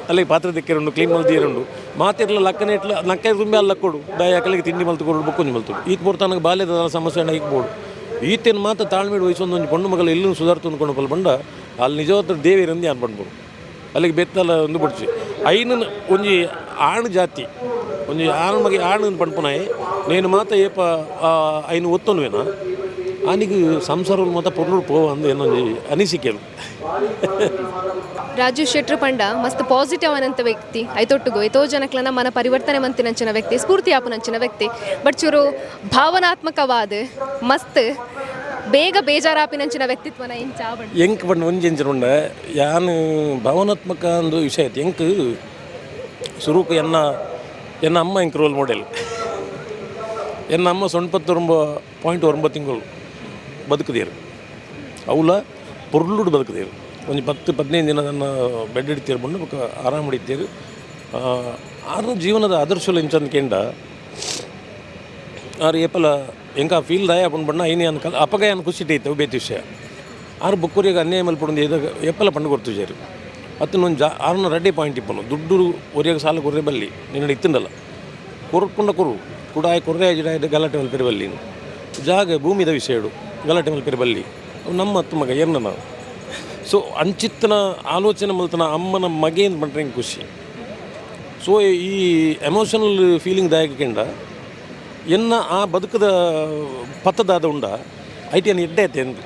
ಅಲ್ಲಿಗೆ ಪಾತ್ರೆ ದಿಕ್ಕಿರುಂಡು ಕ್ಲೀನ್ ಮಲ್ತೀರುಂಡು ಮಾತಿರ್ಲ ಲಕ್ಕನೆ ಇಟ್ಲ ನಕ್ಕ ತುಂಬಿ ಅಲ್ಲಿ ಲಕ್ಕೊಡು ದಾಯಿ ಅಕಲಿಗೆ ತಿಂಡಿ ಮಲ್ತು ಕೊಡು ಬೊಕ್ಕೊಂಜಿ ಮಲ್ತುಡು ಈತ್ ಪೊರ್ತು ನನಗೆ ಬಾಲ್ಯದ ಸಮಸ್ಯೆ ಅಣ್ಣ ಈಗ್ಬೋಡು ಈತೇನು ಮಾತ್ರ ತಾಳ್ಮೆ ವಹಿಸೊಂದು ಒಂಜಿ ಪೊಣ್ಣು ಮಗಲು ಎಲ್ಲೂ ಸುಧಾರ್ತೊಂದು ಕೊಂಡು ಪಲ್ ಬಂಡ ಅಲ್ಲಿ ನಿಜವಾದ ದೇವಿರಂದು ಯಾನ್ ಪಂಡ್ಬೋದು ಅಲ್ಲಿಗೆ ಬೆತ್ತಲ ಒಂದು ಬಡ್ಚಿ ಐನ ಒಂಜಿ ಆಣು ಜಾತಿ ಒಂಜಿ ಆಣು ಮಗೆ ಆಣು ಪಂಡ್ಪುನಾಯಿ ನೇನು ಮಾತ ಏಪ ಐನು ಒತ್ತೊನ್ವೇನ ಆನಿಗೆ ಸಂಸಾರ ಮಾತ ಪೊರ್ಲುಡು ಪೋವ ಅಂದು ಏನೊಂಜಿ ಅನಿಸಿಕೆಲು. ರಾಜು ಶೆಟ್ರು ಪಂಡ ಮಸ್ತ್ ಪಾಸಿಟಿವ್ ಅನಂತ ವ್ಯಕ್ತಿ ಐತೊಟ್ಟುಗು ಏತೋ ಜನಕ್ಲನ ಮನ ಪರಿವರ್ತನೆ ಮಂತಿನಂಚಿನ ವ್ಯಕ್ತಿ ಸ್ಫೂರ್ತಿ ಆಪುನಂಚಿನ ವ್ಯಕ್ತಿ ಬಟ್ ಚೂರು ಭಾವನಾತ್ಮಕವಾದ ಮಸ್ತ್ ಬೇಗ ಬೇಜಾರಾಪಿನಂಚಿನ ವ್ಯಕ್ತಿತ್ವನ ಇಂಚ ಎಂಕ್ ಪಂಡ ಒಂಜಿ ಎಂಚಿನ ಪಂಡ ಯಾನ್ ಭಾವನಾತ್ಮಕ ಅಂದು ವಿಷಯ ಆಯ್ತು. ಎಂಕ್ ಸುರುಕು ಎನ್ನ ಎನ್ನ ಅಮ್ಮ ಎಂಕ್ ರೋಲ್ ಮಾಡೆಲ್. ಎನ್ನ ಅಮ್ಮ ಸೊಣ್ಪತ್ತೊಂಬ ಪಾಯಿಂಟ್ ಒಂಬತ್ತು ತಿಂಗಳು ಬದುಕುದೇರು ಅವಲ ಪೊರ್ಲುಡು ಬದುಕುದೇರು ಒಂಜಿ 10-15 ದಿನ ನನ್ನ ಬೆಡ್ ಹಿಡಿತೀರು ಬಂದು ಬೊಕ್ಕ ಆರಾಮ ಹಿಡಿತೀರು. ಆರು ಜೀವನದ ಆದರ್ಶಲು ಇಂಚಂದು ಕೆಂಡ ಆರು ಏಪಲ ಎಂಕ ಫೀಲ್ ದಾಯ ಪಂಡ್ ಬಣ್ಣ ಐನಿ ಅನ್ಕಲ್ ಅಪಗ ಏನು ಖುಷಿ ಇತ್ತು ಬೇತಿ ವಿಷಯ. ಆರು ಬೊಕ್ಕುರಿಗೆ ಅನ್ಯಾಯ ಮಲ್ಪುಂಡು ಏದಾಗ ಏಪಲ ಪಂಡು ಕೊಡ್ತಿಜಾರು ಅತ್ತನ ಒಂದು ಜಾ ಆರುನ ರೆಡ್ಡಿ ಪಾಯಿಂಟ್ ಇಪ್ಪನು ದುಡ್ಡು ಒರಿಯಾಗ ಸಾಲ ಕೊರ್ರೆ ಬಲ್ಲಿ ನಿನ್ನ ಇತ್ತಂಡಲ್ಲ ಕೊರ್ಪುಂಡ ಕೊರು ಕೂಡ ಆಯ್ ಕೊರ್ರೆ ಆಯ್ಜಿಡ ಗಲಾಟೆ ಮಲ್ಪೆರೆ ಬಲ್ಲಿ ಜಾಗ ಭೂಮಿದ ವಿಷಯಡು ಗಲಾಟೆ ಮಲ್ಪೆರೆ ಬಲ್ಲಿ ಅವು ನಮ್ಮ ಹತ್ತು ಮಗ ಏರ್ನ ನಾವು. ಸೊ ಅಂಚಿತ್ತನ ಆಲೋಚನೆ ಮಲ್ತನ ಅಮ್ಮನ ಮಗೇನು ಪಂಡ್ರೆ ಎಂಕ್ ಖುಷಿ. ಸೊ ಈ ಎಮೋಷನಲ್ ಫೀಲಿಂಗ್ ದಾಯಕಂಡ ಎನ್ನ ಆ ಬದುಕದ ಪತ್ತದಾದ ಉಂಡ ಐಟಿ ಅನ್ ಎಡ್ಡೆ ಐತೆ ಅಂದು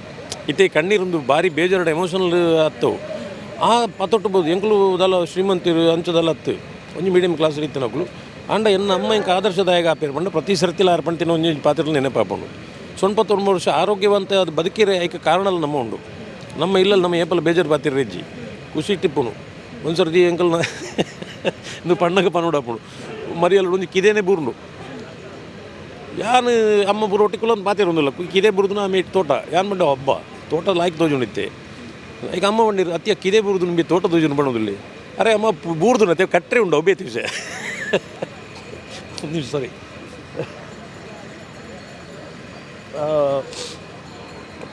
ಇತ್ತೆ ಕಣ್ಣೀರೊಂದು ಭಾರಿ ಬೇಜಾರು ಎಮೋಷನಲ್ ಅತ್ತವು ಆ ಪತ್ತೊಟ್ಟಬೋದು ಎಂಕ್ಲು ದಲ ಶ್ರೀಮಂತಿರು ಅಂಚದಲ್ಲ ಅತ್ತು ಒಂಜಿ ಮೀಡಿಯಂ ಕ್ಲಾಸ್ ಇತ್ತು ನಕಲು ಅಂಡ ಎನ್ನ ಅಮ್ಮ ಇಂಕ ಆದರ್ಶದಾಯಕ ಆಪೇರು ಪಂಡ ಪ್ರತಿ ಸರ್ತಿಲ ಆರು ಪಂತಿನ ಒಂಜಿ ಪಾತ್ರలు ನೆನಪಾಪುಂಡು. ಸೊಣ್ಪತ್ತೊಂಬ ವರ್ಷ ಆರೋಗ್ಯವಂತ ಅದು ಬದುಕಿರೆ ಐಕ ಕಾರಣಲ್ ನಮ್ಮ ಉಂಡು ನಮ್ಮ ಇಲ್ಲಲ್ಲಿ ನಮ್ಮ ಏಪಲ ಬೇಜಾರು ಪಾತಿರ ಇಜ್ಜಿ ಖುಷಿ ಟಿಪ್ಪುನು ಒಂದು ಸರ್ತಿ ಎಂಕಲ್ನ ಇಂದು ಪಣ್ಣಗ ಪನ್ನುಡಾಪುಂಡು ಮರಿಯಲ್ಲ ಒಂಜಿ ಕಿದೇನೆ ಬೂರ್ಂಡು ಯಾನ್ ಅಮ್ಮ ಬೂರು ಒಟ್ಟಿಕುಲೊಂದು ಪಾತಿರ ಒಂದಿಲ್ಲ ಕಿದೆ ಬುರುದು ಆಮೆ ತೋಟ ಯಾನ್ ಬಂಡ ಹಬ್ಬ ತೋಟ ಲಾಯ್ಕ್ ತೋಜುಂಡಿತ್ತೆ ಈಗ ಅಮ್ಮ ಬಂಡಿರು ಅತ್ತಿಯ ಕಿದೆ ಬೂರುದು ನಿಮಗೆ ತೋಟ ತೋಜುಂಡು ಬಣ್ಣದಲ್ಲಿ ಅರೆ ಅಮ್ಮ ಬೂರ್ದು ನತ್ತೆ ಕಟ್ಟರೆ ಉಂಡು ಒಬ್ಬೇ ವಿಷಯ ಒಂದು ನಿಮಿಷ ಸಾರಿ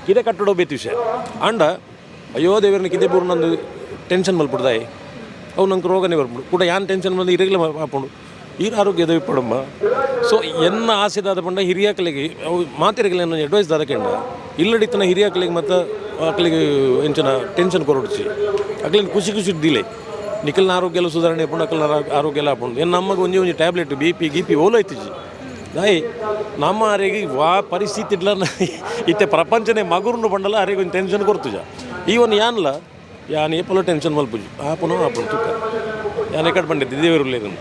ಕಿದೆ ಕಟ್ಟಡ ಒಬ್ಬೇ ವಿಷಯ ಅಂಡ ಅಯ್ಯೋ ದೇವರನ್ನ ಕಿದೆ ಬೂರು ನಂದು ಟೆನ್ಷನ್ ಮಲ್ಪಡ್ದಾಯಿ ಅವು ನಂಗೆ ರೋಗನೇ ಬರ್ಬಿಡು ಕೂಡ ಯಾನ್ ಟೆನ್ಷನ್ ಬಂದು ಇರಗಲೇ ಹಾಕೊಂಡು ಈರ ಆರೋಗ್ಯದ ಇಪ್ಪಡಮ್ಮ. ಸೊ ಎನ್ನ ಆಸೆದಾದ ಪಂಡ ಹಿರಿಯಾಕಲಿಗೆ ಅವು ಮಾತಿರಗಲೆ ನನ್ನ ಅಡ್ವೈಸ್ ದಾದ ಕೆಂಡ ಇಲ್ಲಡಿತನ ಹಿರಿಯಾಕಲಿಗೆ ಮತ್ತು ಅಕ್ಲಿಗೆ ಎಂಚಿನ ಟೆನ್ಷನ್ ಕೊರೊಡ್ಚಿ ಅಕ್ಲಿನ ಖುಷಿ ಖುಷಿ ದಿಲೆ ನಿಖಲ್ನ ಆರೋಗ್ಯ ಎಲ್ಲ ಸುಧಾರಣೆ ಆಪುಂಡು ಅಕಲ್ನ ಆರೋಗ್ಯ ಎಲ್ಲ ಆಪುಂಡು. ಎನ್ನ ನಮಗೆ ಒಂಜಿ ಒಂಜಿ tablet B P ಗಿ ಪಿ ಓಲೋ ಐತಿಜಿ ದಾಯಿ ನಮ್ಮ ಆರೆಗೆ ವಾ ಪರಿಸ್ಥಿತಿ ಇಡ್ಲ ಇತ್ತೆ ಪ್ರಪಂಚನೇ ಮಗುರ್ನು ಬಂಡಲ ಅರೆಗೆ ಒಂಜಿ ಟೆನ್ಷನ್ ಕೊರ್ತುಜ ಈವನ್ ಯಾನ್ಲ ಯಾನ್ ಏಪಲ ಟೆನ್ಷನ್ ಮಲ್ಪುಜಿ ಆಪುನೋ ಆಪುನು ತುಕ್ಕ ಯಾನ್ ಎಕಡೆ ಪಂಡಿದ್ದೆ ದೇವರು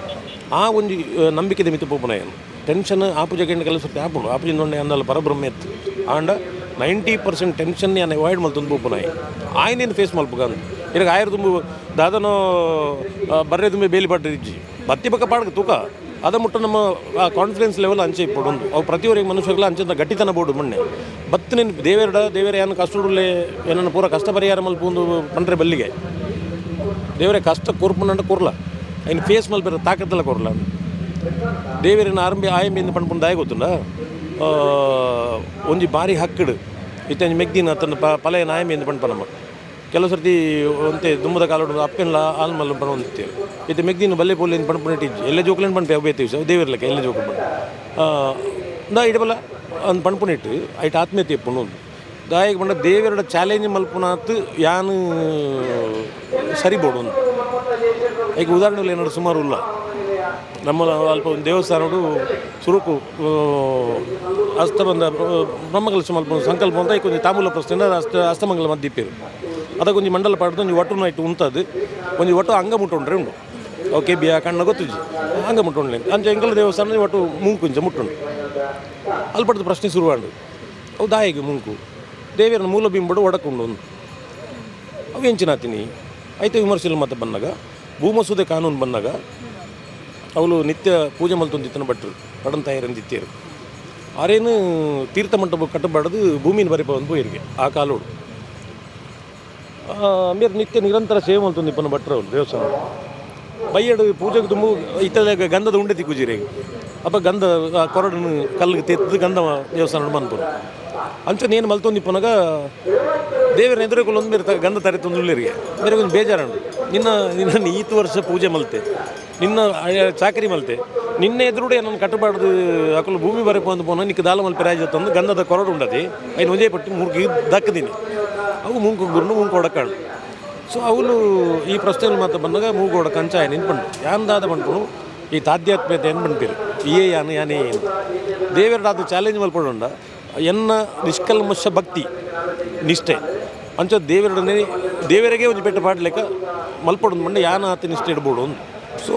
ಆ ಒಂಜಿ ನಂಬಿಕೆದ ಮಿತ್ತು ಪೋಪುನ ಏನು ಟೆನ್ಷನ್ ಆಪುಜ ಕೆಂಡ ಕೆಲಸ ಸರ್ತಿ ಆಪುಂಡು ಆಪುಜಿಂದ ಒಂಡೆ ಅಂದಲ್ಲ ಪರಬ್ರಹ್ಮ ಎತ್ತು ಆಂಡ 90% ಟೆನ್ಷನ್ ಯಾನ್ ಅವಾಯ್ಡ್ ಮಲ್ತೊಂದು ಪೋಪುನ ಆಯ್ನೇನು ಫೇಸ್ ಮಲ್ಪುಗ ಅಂದ್ ಇರಗ ಆಯರ್ ತುಂಬು ದಾದನೋ ಬರ್ರೆ ತುಂಬಿ ಬೇಲಿ ಪಟ್ಟಿಜ್ಜಿ ಬತ್ತಿ ಪಕ್ಕ ಪಾಡ್ಗ ತೂಕ ಅದ ಮುಟ್ಟ ನಮ್ಮ ಆ ಕಾನ್ಫಿಡೆನ್ಸ್ ಲೆವೆಲ್ ಅಂಚೆ ಇಪ್ಪಡು ಅವು ಪ್ರತಿಯೊರಿಗೆ ಮನುಷ್ಯಗಳ ಅಂಚಿನ ಗಟ್ಟಿತನ ಬೋಡು ಮೊನ್ನೆ ಬತ್ತಿನ ದೇವೇರಡ ದೇವೇರ ಏನು ಕಷ್ಟಡುಲ್ಲೆ ಏನನ್ನು ಪೂರ ಕಷ್ಟ ಪರಿಹಾರ ಮಲ್ಪುಂದು ಪಂಡ್ರೆ ಬಲ್ಲಿಗೆ ದೇವರೇ ಕಷ್ಟ ಕೊರ್ಪುನಂಡ ಕೊರ್ಲ ಐನ್ ಫೇಸ್ ಮಲ್ಪೆರ ತಾಕತ್ತಲ್ಲ ಕೊರ್ಲ ದೇವರಿನ ಆರಂಭ ಆಯಂಬಿಂದ ಪಂಡ್ಪುಂಡು ದಾಯ ಗೊತ್ತುಂಡ ಒಂಜಿ ಬಾರಿ ಹಕ್ಕಡು ಇತ್ತೆ ಒಂಜಿ ಮೆಗ್ದಿನ ತನ್ನ ಪಲೆಯ ನಾಯಂಬಿಂದ ಪಂಡ್ಪ ನಮ್ಮ ಕೆಲವು ಸರ್ತಿ ಒಂತೆ ದುಮ್ಮದ ಕಾಲೋಡು ಅಪ್ಪೆನ್ಲ ಆಲ್ ಮಲ್ಲ ಪಣ ಒಂದಿತ್ತೇವೆ ಇತ್ತೆ ಮೆಗ್ದಿನ ಬಲ್ಲೆ ಪೋಲಿನ ಪಂಡ್ಪುನ ಇಜ್ಜಿ ಎಲ್ಲ ಜೋಕ್ಲೇನು ಪಂಡ್ಪೆ ಅವು ಬೇತಿ ದೇವರ್ಲಕ್ಕೆ ಎಲ್ಲ ಜೋಕು ಪಂಡ್ ನಾ ಇಡಬಲ್ಲ ಅಂದ್ ಪಂಡ್ಪುನ ಇಟ್ಟು ಐಟ್ ಆತ್ಮೀಯತೆ ಇಪ್ಪುಂಡು ಒಂದು ದಾಯೆಗ್ ಪಂಡ ದೇವೆರಡ ಚಾಲೆಂಜ್ ಮಲ್ಪುನಾತ್ ಯಾನ್ ಸರಿ ಬೋಡು. ಈಗ ಉದಾಹರಣೆಗಳು ಏನಾದ್ರು ಸುಮಾರು ಉಲ್ಲ. ನಮ್ಮ ಅಲ್ಪ ಒಂದು ದೇವಸ್ಥಾನಡು ಸುರುಕು ಅಸ್ತ ಬಂದ ಬ್ರಹ್ಮಕಲಶ ಮಲ್ಪ ಸಂಕಲ್ಪ ಅಂತ ಒಂಜಿ ತಾಂಬೂಲ ಪ್ರಶ್ನೆ ಅಸ್ತಮಂಗಲ ಮದ್ದಿಪ್ಪೇರು. ಅದಕ್ಕೆ ಒಂಜಿ ಮಂಡಲ ಪಾಡ್ದು ಒಂಜಿ ಒಟ್ಟು ನೈಟ್ ಉಂತದು ಒಂಜಿ ಒಟ್ಟು ಅಂಗ ಮುಟ್ಟುಂಡ್ರೆ ಉಂಡು. ಓಕೆ ಬಿಯಾ ಕಣ್ಣ ಗೊತ್ತುಜಿ ಅಂಗ ಮುಟ್ಟುಂಡ್ಲೆ ಅಂಚ ಎಂಕಲ ದೇವಸ್ಥಾನ ಒಟ್ಟು ಮೂಂಕು ಇಂಚ ಮುಟ್ಟುಂಡು. ಅಲ್ಪಡ್ದು ಪ್ರಶ್ನೆ ಶುರುವಾಂಡು, ಅವು ದಾಯಿಗೆ ಮೂಂಕು ದೇವಿಯರ ಮೂಲ ಬಿಂಬಡು ಒಡಕುಂಡು ಒಂದು ಅವು ಎಂಚಿನಾತೀನಿ ಐತೆ ವಿಮರ್ಶೆಲು ಮತ್ತೆ ಬಂದಾಗ ಭೂಮಸೂದೆ ಕಾನೂನು ಬಂದಾಗ ಅವಳು ನಿತ್ಯ ಪೂಜೆ ಮಲ್ತೊಂದಿತ್ತನ ಭಟ್ರು ಪಡಂತಾಯರಂದಿತ್ತೇರು ಆರೇನು ತೀರ್ಥ ಮಂಟಪ ಕಟ್ಟಬಾರ್ದು ಭೂಮಿನ ಬರಿಪ ಒಂದು ಪೋಯಿರಿಗೆ ಆ ಕಾಲೋಡು ಮೇರ್ ನಿತ್ಯ ನಿರಂತರ ಸೇವೆ ಮಲ್ತೊಂದಿಪ್ಪನ ಭಟ್ರು ಅವಳು ದೇವಸ್ಥಾನ ಬೈಯಡು ಪೂಜೆಗೆ ತುಂಬ ಇತ್ತಲೆ ಗಂಧದ ಉಂಡೆ ತಿಕ್ಕುಜಿರಿ ಅಪ್ಪ ಗಂಧ ಆ ಕೊರಡನ್ನು ಕಲ್ಲಿಗೆ ತೆತ್ತು ಗಂಧ ದೇವಸ್ಥಾನ ಮನ್ಪುನು ಅಂಚ ನೇನು ಮಲ್ತೊಂದಿಪ್ಪನಾಗ ದೇವರ ಎದುರುಗಳು ಒಂದು ಬೇರೆ ಗಂಧ ತರೆ ತಂದುಳ್ಳರಿಗೆ ಬೇರೆ ಒಂದು ಬೇಜಾರುಂಡು. ನಿನ್ನ ನಿನ್ನ ಈತು ವರ್ಷ ಪೂಜೆ ಮಲ್ತೆ ನಿನ್ನ ಚಾಕರಿ ಮಲ್ತೆ ನಿನ್ನೆ ಎದುರುಡೆ ನನ್ನ ಕಟ್ಟಬಾರ್ದು ಅಕಲು ಭೂಮಿ ಬರಪ ಅಂದು ಪೋನ ನಿಕ್ಕ ದಾಲ ಮಲ್ಪೆ ರಾಜ ತಂದು ಗಂಧದ ಕೊರಡು ಉಂಡತಿ ಐನು ಒಂದೇ ಪಟ್ಟಿ ಮೂರ್ಗಿ ದಕ್ಕದೀನಿ ಅವು ಮೂಂಕು ಗುರುನು ಮೂಂಕು ಹೊಡಕಾಳು. ಸೊ ಅವನು ಈ ಪ್ರಶ್ನೆಗಳು ಮಾತ್ರ ಬಂದಾಗ ಮೂಗು ಹೊಡಕ ಅಂಚ ನಿನ್ಪಂಡು ಯಾನ್ದಾದ ಬಂಡ್ಪುನು ಈ ತಾಧ್ಯಾತ್ಮ್ಯತೆ ಏನು ಬಂಡ್ಪೀರು ಏ ಯಾನು ಯಾನೇ ಏನು ದೇವರಡಾದ ಚಾಲೆಂಜ್ ಮಲ್ಪಡುಂಡ ಎನ್ನ ನಿಷ್ಕಲ್ಮಶ ಭಕ್ತಿ ನಿಷ್ಠೆ ಅಂಚ ದೇವರಡನೆ ದೇವರಿಗೆ ಒಂಜಿ ಪೆಟ್ಟು ಪಾಡ್ಲೆಕ್ಕ ಮಲ್ಪಡೊಂದು ಮಂಡ ಯಾನ ಆತ ನಿಷ್ಠೆ ಇಡ್ಬೋದು ಒಂದು. ಸೊ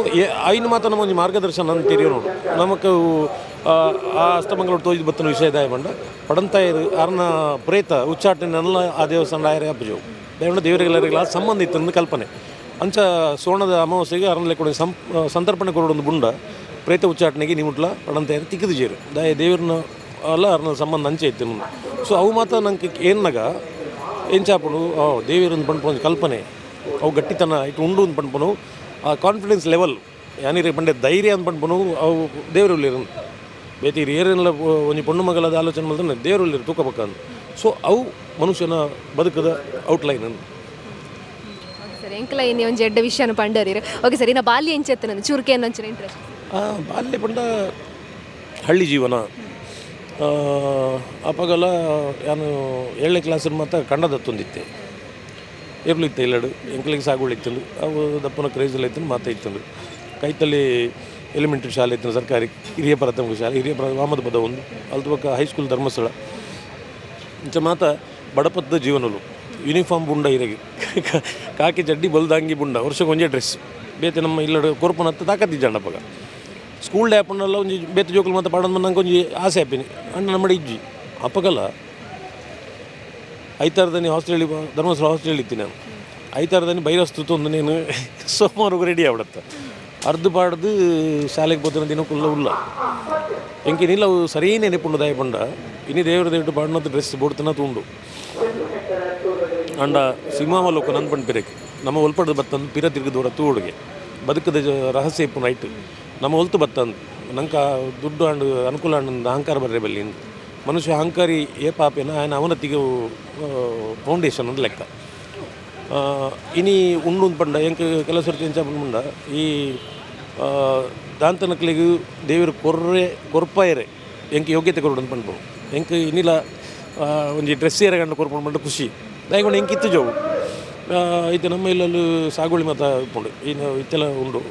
ಐನು ಮಾತ್ರ ನಮ್ಮ ಒಂಜಿ ಮಾರ್ಗದರ್ಶನ ಅಂತ ತೆರಿಯೋ ನೋಡು ನಮಕ್ ಆ ಅಸ್ತಮಂಗಲ ತೋಜಿ ಬತ್ತನ ವಿಷಯ ದಾಯ ಬಂಡ ಪಡಂತಾಯರು ಅರ್ನ ಪ್ರೇತ ಉಚ್ಚಾಟನೆಲ್ಲ ಆ ದೇವಸ್ಥಾನ ಆಯರೇ ಅಪ್ಪಜವು ದೇವರ ದೇವರಿಗೆಲ್ಲರಿಗೆಲ್ಲ ಸಂಬಂಧ ಇತ್ತು ಕಲ್ಪನೆ ಅಂಚ ಸೋಣದ ಅಮಾವಾಸ್ಯೆಗೆ ಅರಣ್ಯ ಕೂಡ ಸಂತರ್ಪಣೆ ಕೊರಡೊಂದು ಬುಂಡ ಪ್ರೇತ ಉಚ್ಚಾಟನೆಗೆ ನಿಮುಟ್ಲ ಪಡಂತಾಯರು ತಿಕ್ಕದು ಜೇರು ದಾಯ ದೇವ್ರನ್ನ ಅಲ್ಲ ಅರ್ನ ಸಂಬಂಧ ಅಂಚೆ ಇತ್ತು. ಸೊ ಅವು ಮಾತ್ರ ನಂಗೆ ಏನಾಗ ಎಂಚಾಪುಂಡು ದೇವಿರೊಂದು ಪಂಡ್ಪೊಂದು ಕಲ್ಪನೆ ಅವು ಗಟ್ಟಿತನ ಇಟ್ಟು ಉಂಡು ಒಂದು ಪಂಡ್ಪುನು ಆ ಕಾನ್ಫಿಡೆನ್ಸ್ ಲೆವೆಲ್ ಯಾನಿರೆ ಪಂಡೆ ಧೈರ್ಯ ಅಂದ್ ಪಂಡ್ಪುನು ಅವು ದೇವರುಲ್ಲಿರು ಬೇತಿ ಏರೆಲ್ಲ ಒಂಜಿ ಪೊಣ್ಣು ಮಗಲಾದ ಆಲೋಚನೆ ಮಲ್ತಂದ್ರೆ ದೇವರುಲ್ಲಿರು ತೂಕ ಪಕ್ಕ ಅಂದ್. ಸೊ ಅವು ಮನುಷ್ಯನ ಬದುಕದ ಔಟ್ಲೈನ್ ಅಂದ್. ಸರ್ ಎಂಕಲ ಇನ್ನಿ ಒಂಜಿ ಎಡ್ಡೆ ವಿಷಯನ ಪಂಡರಿರು. ಓಕೆ ಸರ್, ಇನ್ನು ಬಾಲ್ಯ ಎಂಚೆತ್ತನ ಚೂರುಕೆ ಅಂಚಿನ ಇಂಟ್ರೆಸ್ಟ್? ಬಾಲ್ಯ ಪಂಡ ಹಳ್ಳಿ ಜೀವನ. ಅಪಗಲ ನಾನು 7ನೇ ಕ್ಲಾಸ್ ಮಾತ್ರ ಕಂಡದತ್ತೊಂದಿತ್ತೆ ಏರ್ಲು ಇತ್ತೆ ಇಲ್ಲಡು ಎಂಕಲಿಗೆ ಸಾಗುಳಿತ್ತು ಅವು ದಪ್ಪನ ಕ್ರೇಜಲ್ಲಿ ಇತ್ತು ಮಾತಾ ಇತ್ತು. ಕೈತಲ್ಲಿ ಎಲಿಮೆಂಟ್ರಿ ಶಾಲೆ ಇತ್ತು ಸರ್ಕಾರಿ ಹಿರಿಯ ಪ್ರಾಥಮಿಕ ಶಾಲೆ ಹಿರಿಯ ವಾಮದ ಪದ ಒಂದು ಅಲ್ತು ಪಕ್ಕ ಹೈಸ್ಕೂಲ್ ಧರ್ಮಸ್ಥಳ ಇಂಚ ಮಾತ ಬಡಪದ್ದ ಜೀವನಲು ಯೂನಿಫಾರ್ಮ್ ಬುಂಡ ಇರಗೆ ಕಾಕಿ ಚಡ್ಡಿ ಬಲ್ದಂಗಿ ಬುಂಡ ವರ್ಷಕ್ಕೆ ಒಂಜೇ ಡ್ರೆಸ್ ಬೇತೆ ನಮ್ಮ ಇಲ್ಲಡು ಕೊರ್ಪನತ್ತು ತಾಕತ್ತಿಜ್ಜಂಡಪ್ಪಗ ಸ್ಕೂಲ್ ಡೇ ಆಪುಂಡಲ್ಲ ಒಂಜಿ ಬೇತೆ ಜೋಕುಲು ಮಾತ ಪಾಡೊಂದು ನಂಗೆ ಒಂಜಿ ಆಸೆ ಆಪಿನಿ ಅಣ್ಣ ನಮ್ಮಡೆ ಇಜ್ಜಿ ಅಪ್ಪಗಲ್ಲ ಐತಾರದನಿ ಹಾಸ್ಟೆಲ್ ಧರ್ಮಸ್ಥಳ ಹಾಸ್ಟೆಲ್ ಇತ್ತಿ ನಾನು ಐತಾರದನಿ ಬೈರಸ್ತು ಒಂದು ನೀನು ಸೋಮವಾರ ರೆಡಿ ಆಗ್ಬಿಡತ್ತ ಅರ್ಧ ಪಾಡ್ದು ಶಾಲೆಗೆ ಪೋತಿನ ದಿನಕ್ಕುಲ್ಲ ಉಲ್ಲ ಎಂಕಿನಿಲ್ಲ ಅವು ಸರಿ ನೆನಪುಂಡು ದಾಯ ಪಂಡ ಇನಿ ದೇವರ ದೇವಿಟ್ಟು ಪಾಡ್ನದ್ದು ಡ್ರೆಸ್ ಬೋಡ್ತನ ತುಂಡು ಅಂಡ ಸಿಂಹಾವಲೋಕ ನಂದು ಪಂಡ್ ಪಿರಕ್ಕೆ ನಮ್ಮ ಒಲ್ಪಡ್ದು ಬತ್ತಂದು ಪಿರ ತಿರುಗಿ ದೂರ ತೂಡುಗೆ ಬದುಕದ ರಹಸ್ಯ ಇಪ್ಪು ನೈಟ್ ನಮ್ಮ ಒಲ್ತು ಬತ್ತಂದು ನಂಗೆ ದುಡ್ಡು ಅಂಡು ಅನುಕೂಲ ಅಂಡು ಅಹಂಕಾರ ಬರ್ರೆ ಬಲ್ಲಿ ಮನುಷ್ಯ ಅಹಂಕಾರಿ ಏ ಪಾಪೇನ ఆయన ಅವನತಿಗೆ ಫೌಂಡೇಶನ್ ಅಂತ ಲೆಕ್ಕ. ಇನಿ ಉಂಡು ಪಂಡ ಎಂಕ್ ಕೆಲವು ಸರ್ತಿ ಎಂಚ ಪಂಡ ಈ ದಾಂತನಕ್ಲಿಗೆ ದೇವರು ಕೊರ್ರೆ ಕೊರ್ಪಾಯರೆ ಎಂಕ್ ಯೋಗ್ಯತೆ ಕೊರಡು ಅಂತ ಪಂಡ್ಪು ಎಂಕ್ ಇನ್ನಿಲ್ಲ ಒಂಜಿ ಡ್ರೆಸ್ ಏರ ಗಂಡ ಕೊರ್ಪುಂಡು ಪಂಡ ಖುಷಿ ದಾಯಗೊಂಡು ಎಂಕ್ ಇತ್ತು ಜೋವು. ಇತ್ತೆ ನಮ್ಮ ಇಲ್ಲಲ್ಲಿ ಸಾಗುವಳಿ ಮಾತ ಉಂಡು ಇನ್ನು ಇತ್ತೆಲ್ಲ ಉಂಡು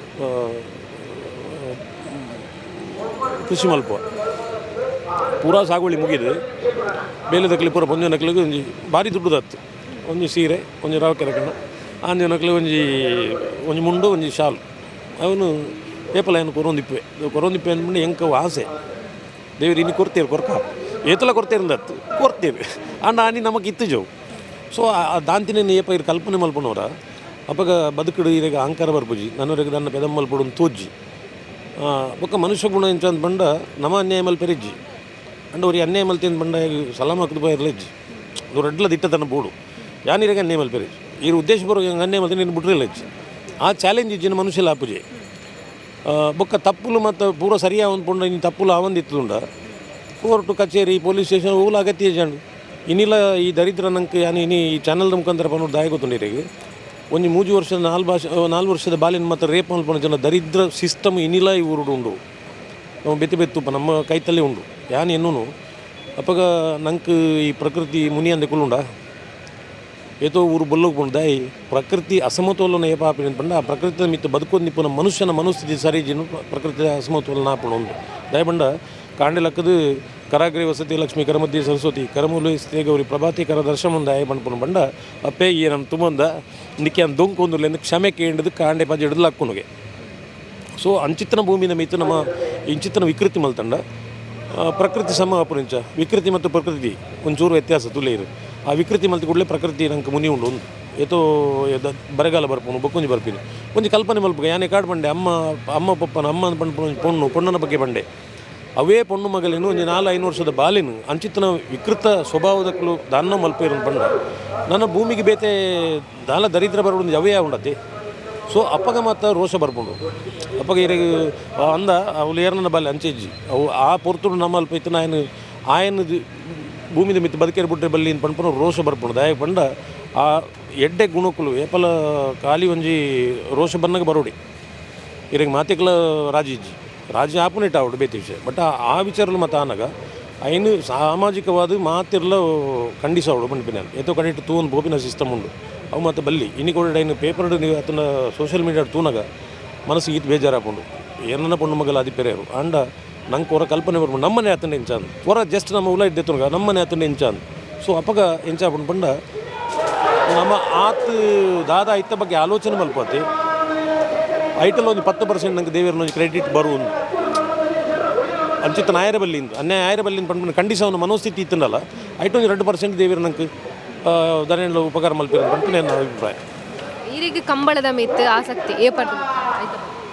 ಕೃಷಿ ಮಲ್ಪ ಪೂರಾ ಸಾಗುವಳಿ ಮುಗಿದು ಬೇಲೆದಕ್ಲಿ ಪೂರ ಪೊಂಜನಕ್ಲಿಗೆ ಒಂಜಿ ಭಾರಿ ದುಡ್ಡುದತ್ತು ಒಂಜಿ ಸೀರೆ ಒಂಜಿ ರವಕೆ ಕಣ್ಣು ಆಂಜನಕ್ಲಿ ಒಂಜಿ ಒಂಜಿ ಮುಂಡು ಒಂಜಿ ಶಾಲು ಅವನು ಏಪಲ ಏನು ಕೊರೊಂದಿಪ್ಪೆ ಕೊರೊಂದಿಪ್ಪೆ ಅಂದ್ಬಿಟ್ಟು ಎಂಕ ಆಸೆ ದೇವರು ಇನ್ನು ಕೊಡ್ತೀರಿ ಕೊರ್ಕ ಏತಲ ಕೊಡ್ತೀರಿಂದತ್ತು ಕೊಡ್ತೀರಿ ಅಂಡ ಆನಿ ನಮಗೆ ಇತ್ತು ಜೋವು. ಸೊ ಆ ದಾಂತಿನ ಏಪ ಇರು ಕಲ್ಪನೆ ಮಲ್ಪನವರ ಅಪಗ ಬದುಕುಡು ಇರೆಗ ಅಹಂಕಾರ ಬರ್ಪುಜಿ ನನ್ನವರೆಗೆ ನನ್ನ ಪೆದಮ್ ಮಲ್ಪಡು ತೋಜ್ಜಿ ಬೊಕ್ಕ ಮನುಷ್ಯ ಗುಣ ಎಂಚ ಅಂದ್ ಪಂಡ ನಮ ಅನ್ಯಾಯ ಮಲ್ಪೆರಿಜ್ಜಿ ಅಂಡ ಅವ್ರಿಗೆ ಅನ್ಯಾಯ ಮಲ್ತಿ ಬಂಡ ಸಲಾಮ್ ಹಾಕದು ಬಾಯಿರ್ಲೆಜ್ಜಿ ನೂರು ಅಡ್ಲ ದಿಟ್ಟತನ ಬೋಡು ಯಾನಿರೆಗೆ ಅನ್ಯಾಯ ಮಲ್ಪೆರಿಜ್ಜಿ ಈ ಉದ್ದೇಶ ಬರೋ ಅನ್ಯಾಯ ಮಲ್ತಿ ನೀನು ಬಿಟ್ರಿಲ್ಲ ಆ ಚಾಲೆಂಜ್ ಇಜ್ಜಿನ ಮನುಷ್ಯ ಲಾಪುಜಿ ಬೊಕ್ಕ ತಪ್ಪುಲು ಮತ್ತು ಪೂರ ಸರಿಯಾ ಒಂದು ಪುಂಡ ಇನ್ನು ತಪ್ಪುಲು ಆವಂದಿತ್ತುಂಡ ಕೋರ್ಟು ಕಚೇರಿ ಪೊಲೀಸ್ ಸ್ಟೇಷನ್ ಓಲ ಅಗತ್ಯ ಜಂಡು ಇನ್ನಿಲ್ಲ ಈ ದರಿದ್ರ ನಂಗೆ ಯಾನ್ ಇನಿ ಈ ಚಾನಲ್ದ ಮುಖಾಂತರ ಪನ್ನೋಡು ದಾಯ ಗೊತ್ತುಂಡಿರಿಗೆ ಒಂಜಿ ಮೂಜಿ ವರ್ಷದ ನಾಲ್ ಭಾಷೆ ನಾಲ್ ವರ್ಷದ ಬಾಲಿನ ಮತ್ತು ರೇಪ್ ಮಲ್ಪುನ ಜನ ದರಿದ್ರ ಸಿಸ್ಟಮ್ ಇನ್ನಿಲ್ಲ ಈ ಊರುಡು ಉಂಡು. ನಮ್ಮ ಬೆತ್ತಿ ಬೆತ್ತುಪ್ಪ ನಮ್ಮ ಕೈತಲ್ಲೇ ಉಂಡು. ಯಾನ್ ಎನ್ನುನು ಅಪಗ ನಂಕ್ ಈ ಪ್ರಕೃತಿ ಮುನಿಯಂದೆ ಕುಲ್ಲುಂಡ ಏತೋ ಊರು ಬೊಲ್ಲುಗ್ ಪೋಂಡು ದಾಯಿ ಪ್ರಕೃತಿ ಅಸಮತೋಲನ ಏಪ ಆಪಿನ ಪಂಡ ಆ ಪ್ರಕೃತಿದ ಮಿತ್ತ್ ಬದುಕೊಂದು ಇಪ್ಪುನ ಮನುಷ್ಯನ ಮನಸ್ಥಿತಿ ಸರಿಜಿನ ಪ್ರಕೃತಿದ ಅಸಮತೋಲನ ಆಪುಂಡು ಉಂದು ದಾಯೆ ಪಂಡ ಕಾಂಡೆ ಲಕ್ಕದು ಕರಾಗ್ರಿ ವಸತಿ ಲಕ್ಷ್ಮೀ ಕರಮಧ್ಯೆ ಸರಸ್ವತಿ ಕರಮೂಲು ಸ್ಥೇ ಗೌರಿ ಪ್ರಭಾತಿ ಕರ ದರ್ಶನ ದಾಯೆ ಪನ್ಪುನು ಪಂಡ ಅಪ್ಪೆ ಈ ನಮ್ಮ ತುಮಂದ ನಿಕ್ಕೆ ಅಂದ್ ದೊಂಕೊಂದುಲ್ಲೆಂದು ಕ್ಷಮೆ ಕೇಂಡದು ಕಾಂಡೆ ಪಂಚ ಹಿಡಿದು ಲಕ್ಕುನುಗೆ. ಸೊ ಅಂಚಿತ್ತನ ಭೂಮಿನ ಮಿತ್ತು ನಮ್ಮ ಇಂಚಿತ್ತನ ವಿಕೃತಿ ಮಲ್ತಂಡ ಪ್ರಕೃತಿ ಸಮ ಅಪುನಿಂಚ ವಿಕೃತಿ ಮತ್ತು ಪ್ರಕೃತಿ ಒಂಚೂರು ವ್ಯತ್ಯಾಸ ತುಲೇರು ಆ ವಿಕೃತಿ ಮಲ್ತಿ ಕೂಡಲೇ ಪ್ರಕೃತಿ ನಂಗೆ ಮುನಿ ಉಂಡು ಒಂದು ಏತೋ ಬರಗಾಲ ಬರ್ಪುನು ಬೊಕ್ಕೊಂಜಿ ಬರ್ಪಿನಿ ಒಂಜಿ ಕಲ್ಪನೆ ಮಲ್ಪುಗ ಯಾನೆ ಕಾಡು ಬಂಡೆ ಅಮ್ಮ ಅಮ್ಮ ಪಪ್ಪನ ಅಮ್ಮ ಪಂಡ್ ಪೊಣ್ಣು ಪೊಣ್ಣನ ಬಗ್ಗೆ ಬಂಡೆ ಅವೇ ಪೊಣ್ಣು ಮಗಲೇನು ಒಂಜಿ 4-5 ವರ್ಷದ ಬಾಲಿನು ಅಂಚಿತ್ತನ ವಿಕೃತ ಸ್ವಭಾವದಕ್ಕಲು ದಾನ್ನ ಮಲ್ಪೇರು ಬಂಡ ನನ್ನ ಭೂಮಿಗೆ ಬೇತೆ ದಾಲ ದರಿದ್ರ ಬರೋದು ಅವೇ ಉಂಡತಿ. ಸೊ ಅಪ್ಪಗ ಮಾತ ರೋಷ ಬರ್ಪುಂಡು ಅಪ್ಪಗ ಇರೆಗ್ ಅಂದ ಅವಳು ಏರ್ನ ಬಾಲೆ ಅಂಚೆಜ್ಜಿ ಅವು ಆ ಪೊರ್ತುಡು ನಮ್ಮ ಅಲ್ಪ ಇತ್ತು ನಾನು ಆಯನ ಭೂಮಿದ ಮಿತ್ತು ಬದುಕೇರು ಬಿಟ್ಟರೆ ಬಲ್ಲಿ ಪಂಡ್ಪುನ ರೋಷ ಬರ್ಪುಂಡು ದಾಯ ಪಂಡ ಆ ಎಡ್ಡೆ ಗುಣಕುಲು ಏಪಲ ಖಾಲಿ ಒಂಜಿ ರೋಷ ಬನ್ನಗ ಬರೋಡಿ ಇರೆಗ್ ಮಾತೆಕ್ಲ ರಾಜಿ ಇಜ್ಜಿ ರಾಜಿ ಆಪುನೇಟ ಆವಡು ಬೇತೆ ವಿಷಯ ಬಟ್ ಆ ವಿಚಾರಲು ಮತ್ತು ಆನಗ ಐನು ಸಾಮಾಜಿಕವಾದ ಮಾತಿರ್ಲ ಖಂಡಿಸಾವಡು ಪನ್ಪಿನ ಏತೋ ಕಡೆಟ್ ತೂವೊಂದು ಪೋಪಿನ ಸಿಸ್ಟಮ್ ಉಂಡು ಅವು ಮತ್ತು ಬಲ್ಲಿ ಇನಿ ಕೂಡ ಐನು ಪೇಪರ್ ನೀವು ಆತನ ಸೋಷಿಯಲ್ ಮೀಡಿಯಾ ತೂನಗ ಮನಸ್ಸಿಗೆ ಈತ್ ಬೇಜಾರಾಪುಂಡು ಏನನ್ನ ಪೊಣ್ಣು ಮಗಲ ಅದಿ ಪೆರೇರು ಆಂಡ ನಂಗೆ ಹೊರ ಕಲ್ಪನೆ ಬರ್ಪುಂಡು ನಮ್ಮನೆ ಆತನ ಎಂಚಾಂದು ಹೊರ ಜಸ್ಟ್ ನಮ್ಮ ಉಲ ಇದ್ದೆ ನಮ್ಮನೆ ಆತನ ಎಂಚಾಂದು. ಸೊ ಅಪಗ ಎಂಚಾಪುಂಡು ಪಂಡ ನಮ್ಮ ಆತ್ ದಾದ ಐತ ಬಗ್ಗೆ ಆಲೋಚನೆ ಮಲ್ಪತಿ ಐಟಲ್ ಒಂದು 10% ನಂಗೆ ದೇವರನ್ನ ಒಂಜಿ ಕ್ರೆಡಿಟ್ ಬರುವುದು ಅಂಚಿತ್ತ ನಾಯರ ಬಲ್ಲಿಂದು ಅನ್ಯಾಯ ಆಯರ ಬಲ್ಲಿಂದ ಪಂಡ್ಪುನ ಖಂಡಿಸವನ ಮನೋಸ್ಥಿತಿ ಇತ್ತಂಡಲ್ಲ ಐಟ್ ಒಂಜಿ 2% ದೇವರ ನಂಗೆ ದಾನೇಂಡ್ಲ ಉಪಕಾರ ಮಲ್ಪಿರ ಪನ್ಪಿನ ಎನ್ನ ಅಭಿಪ್ರಾಯ. ಈರಿಗೆ ಕಂಬಳದ ಮಿತ್ತು ಆಸಕ್ತಿ ಏಪರ್ದು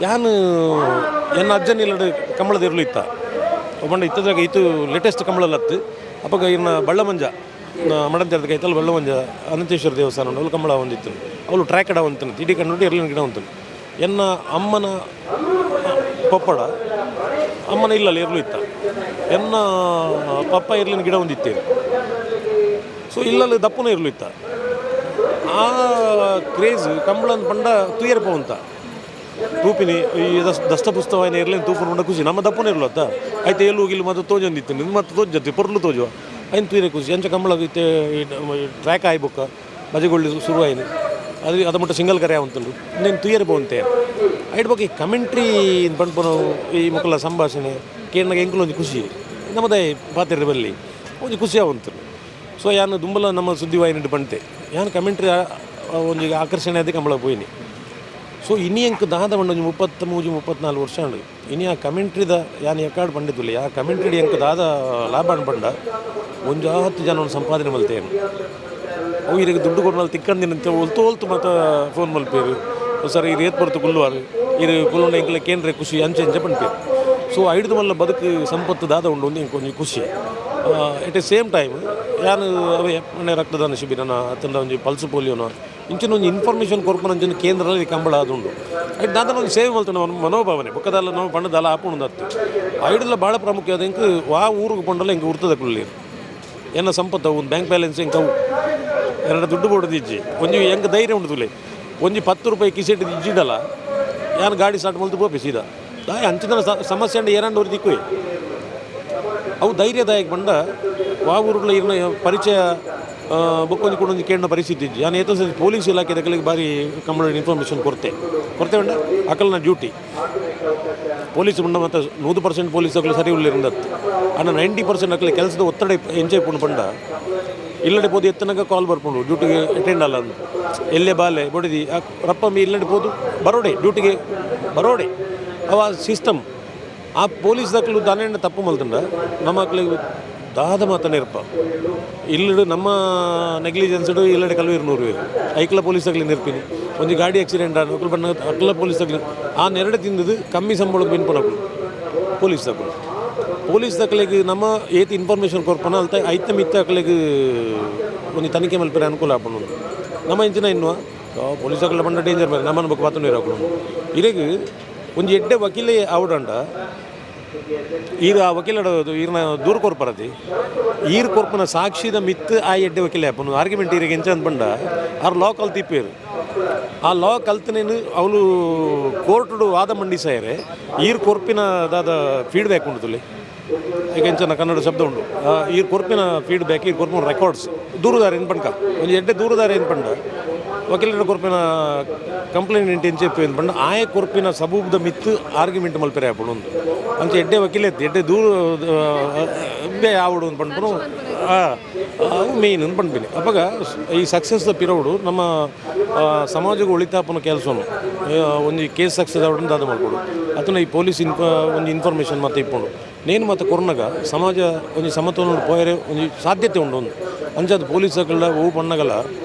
ಯಾನು ಎನ್ನ ಅಜ್ಜನ ಇಲ್ಲಡು ಕಂಬಳದ ಇರಲು ಇತ್ತ ಪಂಡ ಇತ್ತದಾಗ ಇತ್ತು ಲೇಟೆಸ್ಟ್ ಕಂಬಳಲತ್ತು ಅಪ್ಪಗ ಇನ್ನ ಬಳ್ಳಮಂಜ ಮಡಂತೆರದ ಕೈತಲ್ಲ ಬಳ್ಳಮಂಜ ಅನಂತೇಶ್ವರ ದೇವಸ್ಥಾನ ಉಂಡು, ಅವಳು ಕಂಬಳ ಒಂದಿತ್ತು ಅವಳು ಟ್ರ್ಯಾಕ್ ಅಡ ಒಂತನು ಇಡೀ ಕಂಡು ಇರ್ಲಿನ ಗಿಡ ಒಂತನು ಎನ್ನ ಅಮ್ಮನ ಪಪ್ಪಡ ಅಮ್ಮನ ಇಲ್ಲಲ್ಲ ಇರಲು ಇತ್ತ ಎನ್ನ ಪಪ್ಪ ಇರ್ಲಿನ ಗಿಡ ಒಂದಿತ್ತೇನು. ಸೊ ಇಲ್ಲಲ್ಲಿ ದಪ್ಪನ ಇರಲು ಇತ್ತ ಆ ಕ್ರೇಜ್ ಕಂಬಳನ್ ಪಂಡ ತುಯರ್ಪ ಅಂತ ತೂಪಿನಿ ಈ ದಸ್ತಪುಸ್ತವಾಯಿನ ಇರಲಿ ತೂಪುನ ಪಂಡ ಖುಷಿ ನಮ್ಮ ದಪ್ಪನ ಇರಲು ಅತ್ತ ಆಯ್ತು ಎಲ್ಲೂ ಇಲ್ಲಿ ಮತ್ತು ತೋಜೊಂದಿತ್ತು ನಿನ್ನ ಮತ್ತು ತೋಜತ್ತಿ ಪೊರ್ಲು ತೋಜುವ ಐನು ತೂಯರೆ ಖುಷಿ ಅಂಚ ಕಂಬಳ ಇತ್ತೆ ಟ್ರ್ಯಾಕ್ ಆಯ್ಬೊಕ್ಕ ಬಜೆಗೊಳ್ಳಿ ಶುರು ಆಯ್ನು ಅದು ಅದ ಮಟ್ಟ ಸಿಂಗಲ್ ಕರೆ ಉಂಟು నేను ತುಯರ್ ಪೋಂತೆ ಐಟ್ ಬಗ್ಗೆ ಕಮೆಂಟ್ರಿ ಪಂಡ್ಪುನ ಈ ಮುಕ್ಕಲ ಸಂಭಾಷಣೆ ಕೇಂದ್ರ ಎಂಕುಲು ಒಂಜಿ ಖುಷಿ ನಮ್ಮದೇ ಪಾತಿರ ಬಲ್ಲಿ ಒಂಜಿ ಖುಷಿ ಆವಂತು. ಸೊ ಯಾನು ದುಂಬಲ ನಮ್ಮ ಸುದ್ದಿವಾಹಿನಿ ಪಂತೆ ಯಾನು ಕಮೆಂಟ್ರಿ ಒಂಜಿ ಆಕರ್ಷಣೆ ಅದೇ ಕಂಬಳ ಪೋಯಿನಿ. ಸೊ ಇನಿ ಎಂಕ್ ದಾದ ಪಂಡ ಒಂಜಿ 33 34 ವರ್ಷ ಉಂಡು ಇನಿ ಆ ಕಮೆಂಟ್ರಿದ ಯಾನು ಎಕ್ಕಾಡು ಪಂಡಿతుಲೆ ಆ ಕಮೆಂಟ್ರಿ ಎಂಕ್ ದಾದ ಲಾಭ ಪಂಡ ಒಂಜಿ 10 ಜನ ಒಂದು ಸಂಪಾದನೆ ಮಲ್ತೇನು ಅವು ಇರಿಗೆ ದುಡ್ಡು ಕೊಡ್ನಲ್ಲಿ ತಿಕ್ಕಂದಿನಂತೆ ಒಲ್ತು ಒಲ್ತು ಮತ್ತು ಫೋನ್ ಮಲ್ಪೇರು ಸರ್ ಈ ರೇತ್ ಬರ್ತು ಕುಲ್ಲುವಾರು ಇರು ಕುಲ್ಲುಂಡ ಎಂಕ್ಲೆ ಕೇಂದ್ರ ಖುಷಿ ಅಂಚೆ ಅಂಚೆ ಪಂಪೇರು. ಸೊ ಐಡ್ದು ಮಲ್ಲ ಬದುಕು ಸಂಪತ್ತು ದಾದ ಉಂಡು ಒಂದು ಎಂಕ್ ಒಂಜಿ ಖುಷಿ. At A same time ಯಾನು ಅವೇ ಮನೆ ರಕ್ತದಾನ ಶಿಬಿರನ ಅತ್ತಂಡ ಒಂಜಿ ಪಲ್ಸ್ ಪೋಲಿಯೋನ ಇಂಚಿನ ಒಂಜಿ ಇನ್ಫಾರ್ಮೇಷನ್ ಕೊರ್ಪುನ ಅಂಚಿನ ಕೇಂದ್ರದಲ್ಲಿ ಕಂಬಳ ಆದುಂಡು ಐಟ್ ದಾದನ ಒಂಜಿ ಸೇವೆ ಮಲ್ತುಂಡು ಮನೋಭಾವನೆ ಬೊಕ್ಕದಲ್ಲ ನಾವು ಪಂಡದಲ್ಲ ಆಪುಂಡು ಅತ್ತು ಐಡ್ಲ ಭಾಳ ಪ್ರಾಮುಖ್ಯ ಅದು ಎಂಕ್ ವಾ ಊರಿಗೆ ಪಂಡಲ ಎಂಕ್ ಉರ್ತದ ಕುಳ್ಳಿ ಎನ್ನ ಸಂಪತ್ತು ಒಂದು ಬ್ಯಾಂಕ್ ಬ್ಯಾಲೆನ್ಸ್ ಎಂಕ್ ಅವು ಎರಡು ದುಡ್ಡು ಕೊಡೋದಿಜ್ಜಿ ಒಂಜಿ ಎಂಕ್ ಧೈರ್ಯ ಉಂಡು ತುಲೆ ಒಂಜಿ 10 ರೂಪಾಯಿ ಕಿಸೆಟ್ ಇಜ್ಜಿಡಲ್ಲ ಯಾನು ಗಾಡಿ ಸ್ಟಾರ್ಟ್ ಮಲ್ತು ಪೋಪೆ ಸೀದಾ ದಾಯ ಅಂಚಿನ ಸಮಸ್ಯೆ ಅಂಡ ಏನಾಂಡು ಅವ್ರು ದಿಕ್ಕುವೆ ಅವು ಧೈರ್ಯದಾಯಕ ಪಂಡ ವಾ ಊರುಗಳ ಇರ್ನ ಪರಿಚಯ ಬೊಕ್ಕೊಂಜಿ ಕೂಡ ಕೇಂದ್ರ ಪರಿಸ್ಥಿತಿ ಇಜ್ಜಿ ಯಾನು ಏತೋ ಸರಿ ಪೊಲೀಸ್ ಇಲಾಖೆ ದಕ್ಕಲಿಗೆ ಭಾರಿ ಕಂಬಳ ಇನ್ಫಾರ್ಮೇಷನ್ ಕೊರತೆ ಕೊರತೆ ಉಂಡ ಅಕಲ್ನ ಡ್ಯೂಟಿ ಪೊಲೀಸ್ ಉಂಡ ಮತ್ತು 100% ಪೊಲೀಸ್ ಅಕಲು ಸರಿ ಉಳ್ಳಿರಂದತ್ತು ಅಣ್ಣ 90% ಅಕಲೆ ಕೆಲಸದ ಒತ್ತಡ ಎಂಜಾಯ್ ಪುಂಡು ಪಂಡ ಇಲ್ಲಡೆ ಪೋದು ಎತ್ತನಗ ಕಾಲ್ ಬರ್ಪುಂಡು ಡ್ಯೂಟಿಗೆ ಅಟೆಂಡ್ ಅಲ್ಲ ಅಂದು ಎಲ್ಲೇ ಬಾಲೆ ಬೊಡಿದಿ ರಪ್ಪ ಮೀ ಇಲ್ಲಡೆ ಪೋದು ಬರೋಡೆ ಡ್ಯೂಟಿಗೆ ಬರೋಡೆ ಅವ ಸಿಸ್ಟಮ್ ಆ ಪೊಲೀಸ್ ದಕ್ಕಲು ದಾನೆಣ್ಣ ತಪ್ಪು ಮಲ್ತಂಡ ನಮ್ಮ ಮಕ್ಳಿಗೆ ದಾದ ಮಾತನೇ ಇರ್ಪ ಇಲ್ಲಡು ನಮ್ಮ ನೆಗ್ಲಿಜೆನ್ಸ್ಡು ಇಲ್ಲಡೆ ಕಲ್ವೀರು ನೂರು ವೇರು ಐಕ್ಲ ಪೊಲೀಸ್ ತಗಲಿ ನಿರ್ಪಿನಿ ಒಂಜಿ ಗಾಡಿ ಆಕ್ಸಿಡೆಂಟ್ ಆನ ಅಕುಲು ಬಣ್ಣ ಅಕ್ಲ ಪೊಲೀಸ್ ತಗಲಿ ಆ ನೆರಡೆ ತಿಂದದು ಕಮ್ಮಿ ಸಂಬಳಕ್ಕೆ ಬೆನ್ಪುನಕುಲು ಪೊಲೀಸ್ ತಕಲು ಪೊಲೀಸ್ ದಕ್ಕಲಿಗೆ ನಮ್ಮ ಏತ್ ಇನ್ಫಾರ್ಮೇಷನ್ ಕೊರ್ಪನ ಅಲ್ತ ಐತ ಮಿತ್ತ ಅಕಲಿಗೆ ಒಂಜಿ ತನಿಖೆ ಮಲ್ಪರೆ ಅನುಕೂಲ ಆಪುಂಡು ನಮ್ಮ ಇಂಚಿನ ಇನ್ನುವ ಪೊಲೀಸ್ ಅಕಲ ಬಂಡ ಡೇಂಜರ್ ಮೇಲೆ ನಮ್ಮನ್ನು ಬೊಕ್ಕ ಪಾತೊಂಡು ಇರಕುಲು ಇರೆಗ್ ಒಂಜಿ ಎಡ್ಡೆ ವಕೀಲೆ ಆವಡಂಡ ಈರ್ ಆ ವಕೀಲಡ ಈರ್ನ ದೂರ ಕೊರ್ಪರತಿ ಈರ್ ಕೊರ್ಪನ ಸಾಕ್ಷಿದ ಮಿತ್ತು ಆ ಎಡ್ಡೆ ವಕೀಲೆ ಆಪುನು ಆರ್ಗ್ಯುಮೆಂಟ್ ಈರಿಗೆ ಎಂಚ ಅಂದ್ ಪಂಡ ಆರ್ ಲಾ ಕಲ್ತಿಪ್ಪೇರು ಆ ಲಾ ಕಲ್ತನೇನು ಅವಳು ಕೋರ್ಟುಡು ವಾದ ಮಂಡಿಸಾಯರೆ ಈರ್ ಕೊರ್ಪಿನ ದಾದ ಫೀಡ್ಬ್ಯಾಕ್ ಉಂಡು ತುಲೆ. ಈಗ ಎಂಚನ ಕನ್ನಡ ಶಬ್ದ ಉಂಡು. ಈ ಕೊರ್ಪಿನ ಫೀಡ್ಬ್ಯಾಕ್, ಈ ಕೊರ್ಪಿನ ರೆಕಾರ್ಡ್ಸ್, ದೂರುದಾರ ಏನು ಪಂಡ್ಕ ಒಂಜಿ ಎಡ್ಡೆ ದೂರುದಾರ ಏನು ಪಂಡ, ವಕೀಲರ ಕೊರ್ಪಿನ ಕಂಪ್ಲೇಂಟ್ ಎಂಚ ಏನು ಪಂಡ, ಆಯ ಕೊರ್ಪಿನ ಸಬೂಬ್ದ ಮಿತ್ತು ಆರ್ಗ್ಯುಮೆಂಟ್ ಮಲ್ಪೆರೆ ಆಪುಂಡು ಒಂದು. ಅಂಚ ಎಡ್ಡೆ ವಕೀಲ ಎಡ್ಡೆ ದೂರು ಬೇ ಆವಡು ಅಂತ ಪಂಡ್ಪುನು ಅವು ಮೇಯ್ನ್ ಅಂತ ಪನ್ಪಿನಿ. ಅಪಗ ಈ ಸಕ್ಸಸ್ ದ ಪಿರವುಡು ನಮ್ಮ ಸಮಾಜಗ್ ಒಳಿತಾಪುನ ಕೆಲಸನು ಒಂಜಿ ಕೇಸ್ ಸಕ್ಸಸ್ ಆವಡು ದಾದ ಮಲ್ಪೊಡು ಅತನ ಈ ಪೊಲೀಸ್ ಒಂಜಿ ಇನ್ಫಾರ್ಮೇಷನ್ ಮತ್ತೆ ಇಪ್ಪುಂಡು ನೇನು ಮತ್ತೆ ಕೊರ್ನಗ ಸಮಾಜ ಒಂಜಿ ಸಮತೋಲನ ಪೋಯರೆ ಒಂಜಿ ಸಾಧ್ಯತೆ ಉಂಡು ಒಂದು. ಅಂಚಾದ್ ಪೊಲೀಸ್ ಅಕಲ್ಡ ಒವು ಪಣ್ಣಗಲ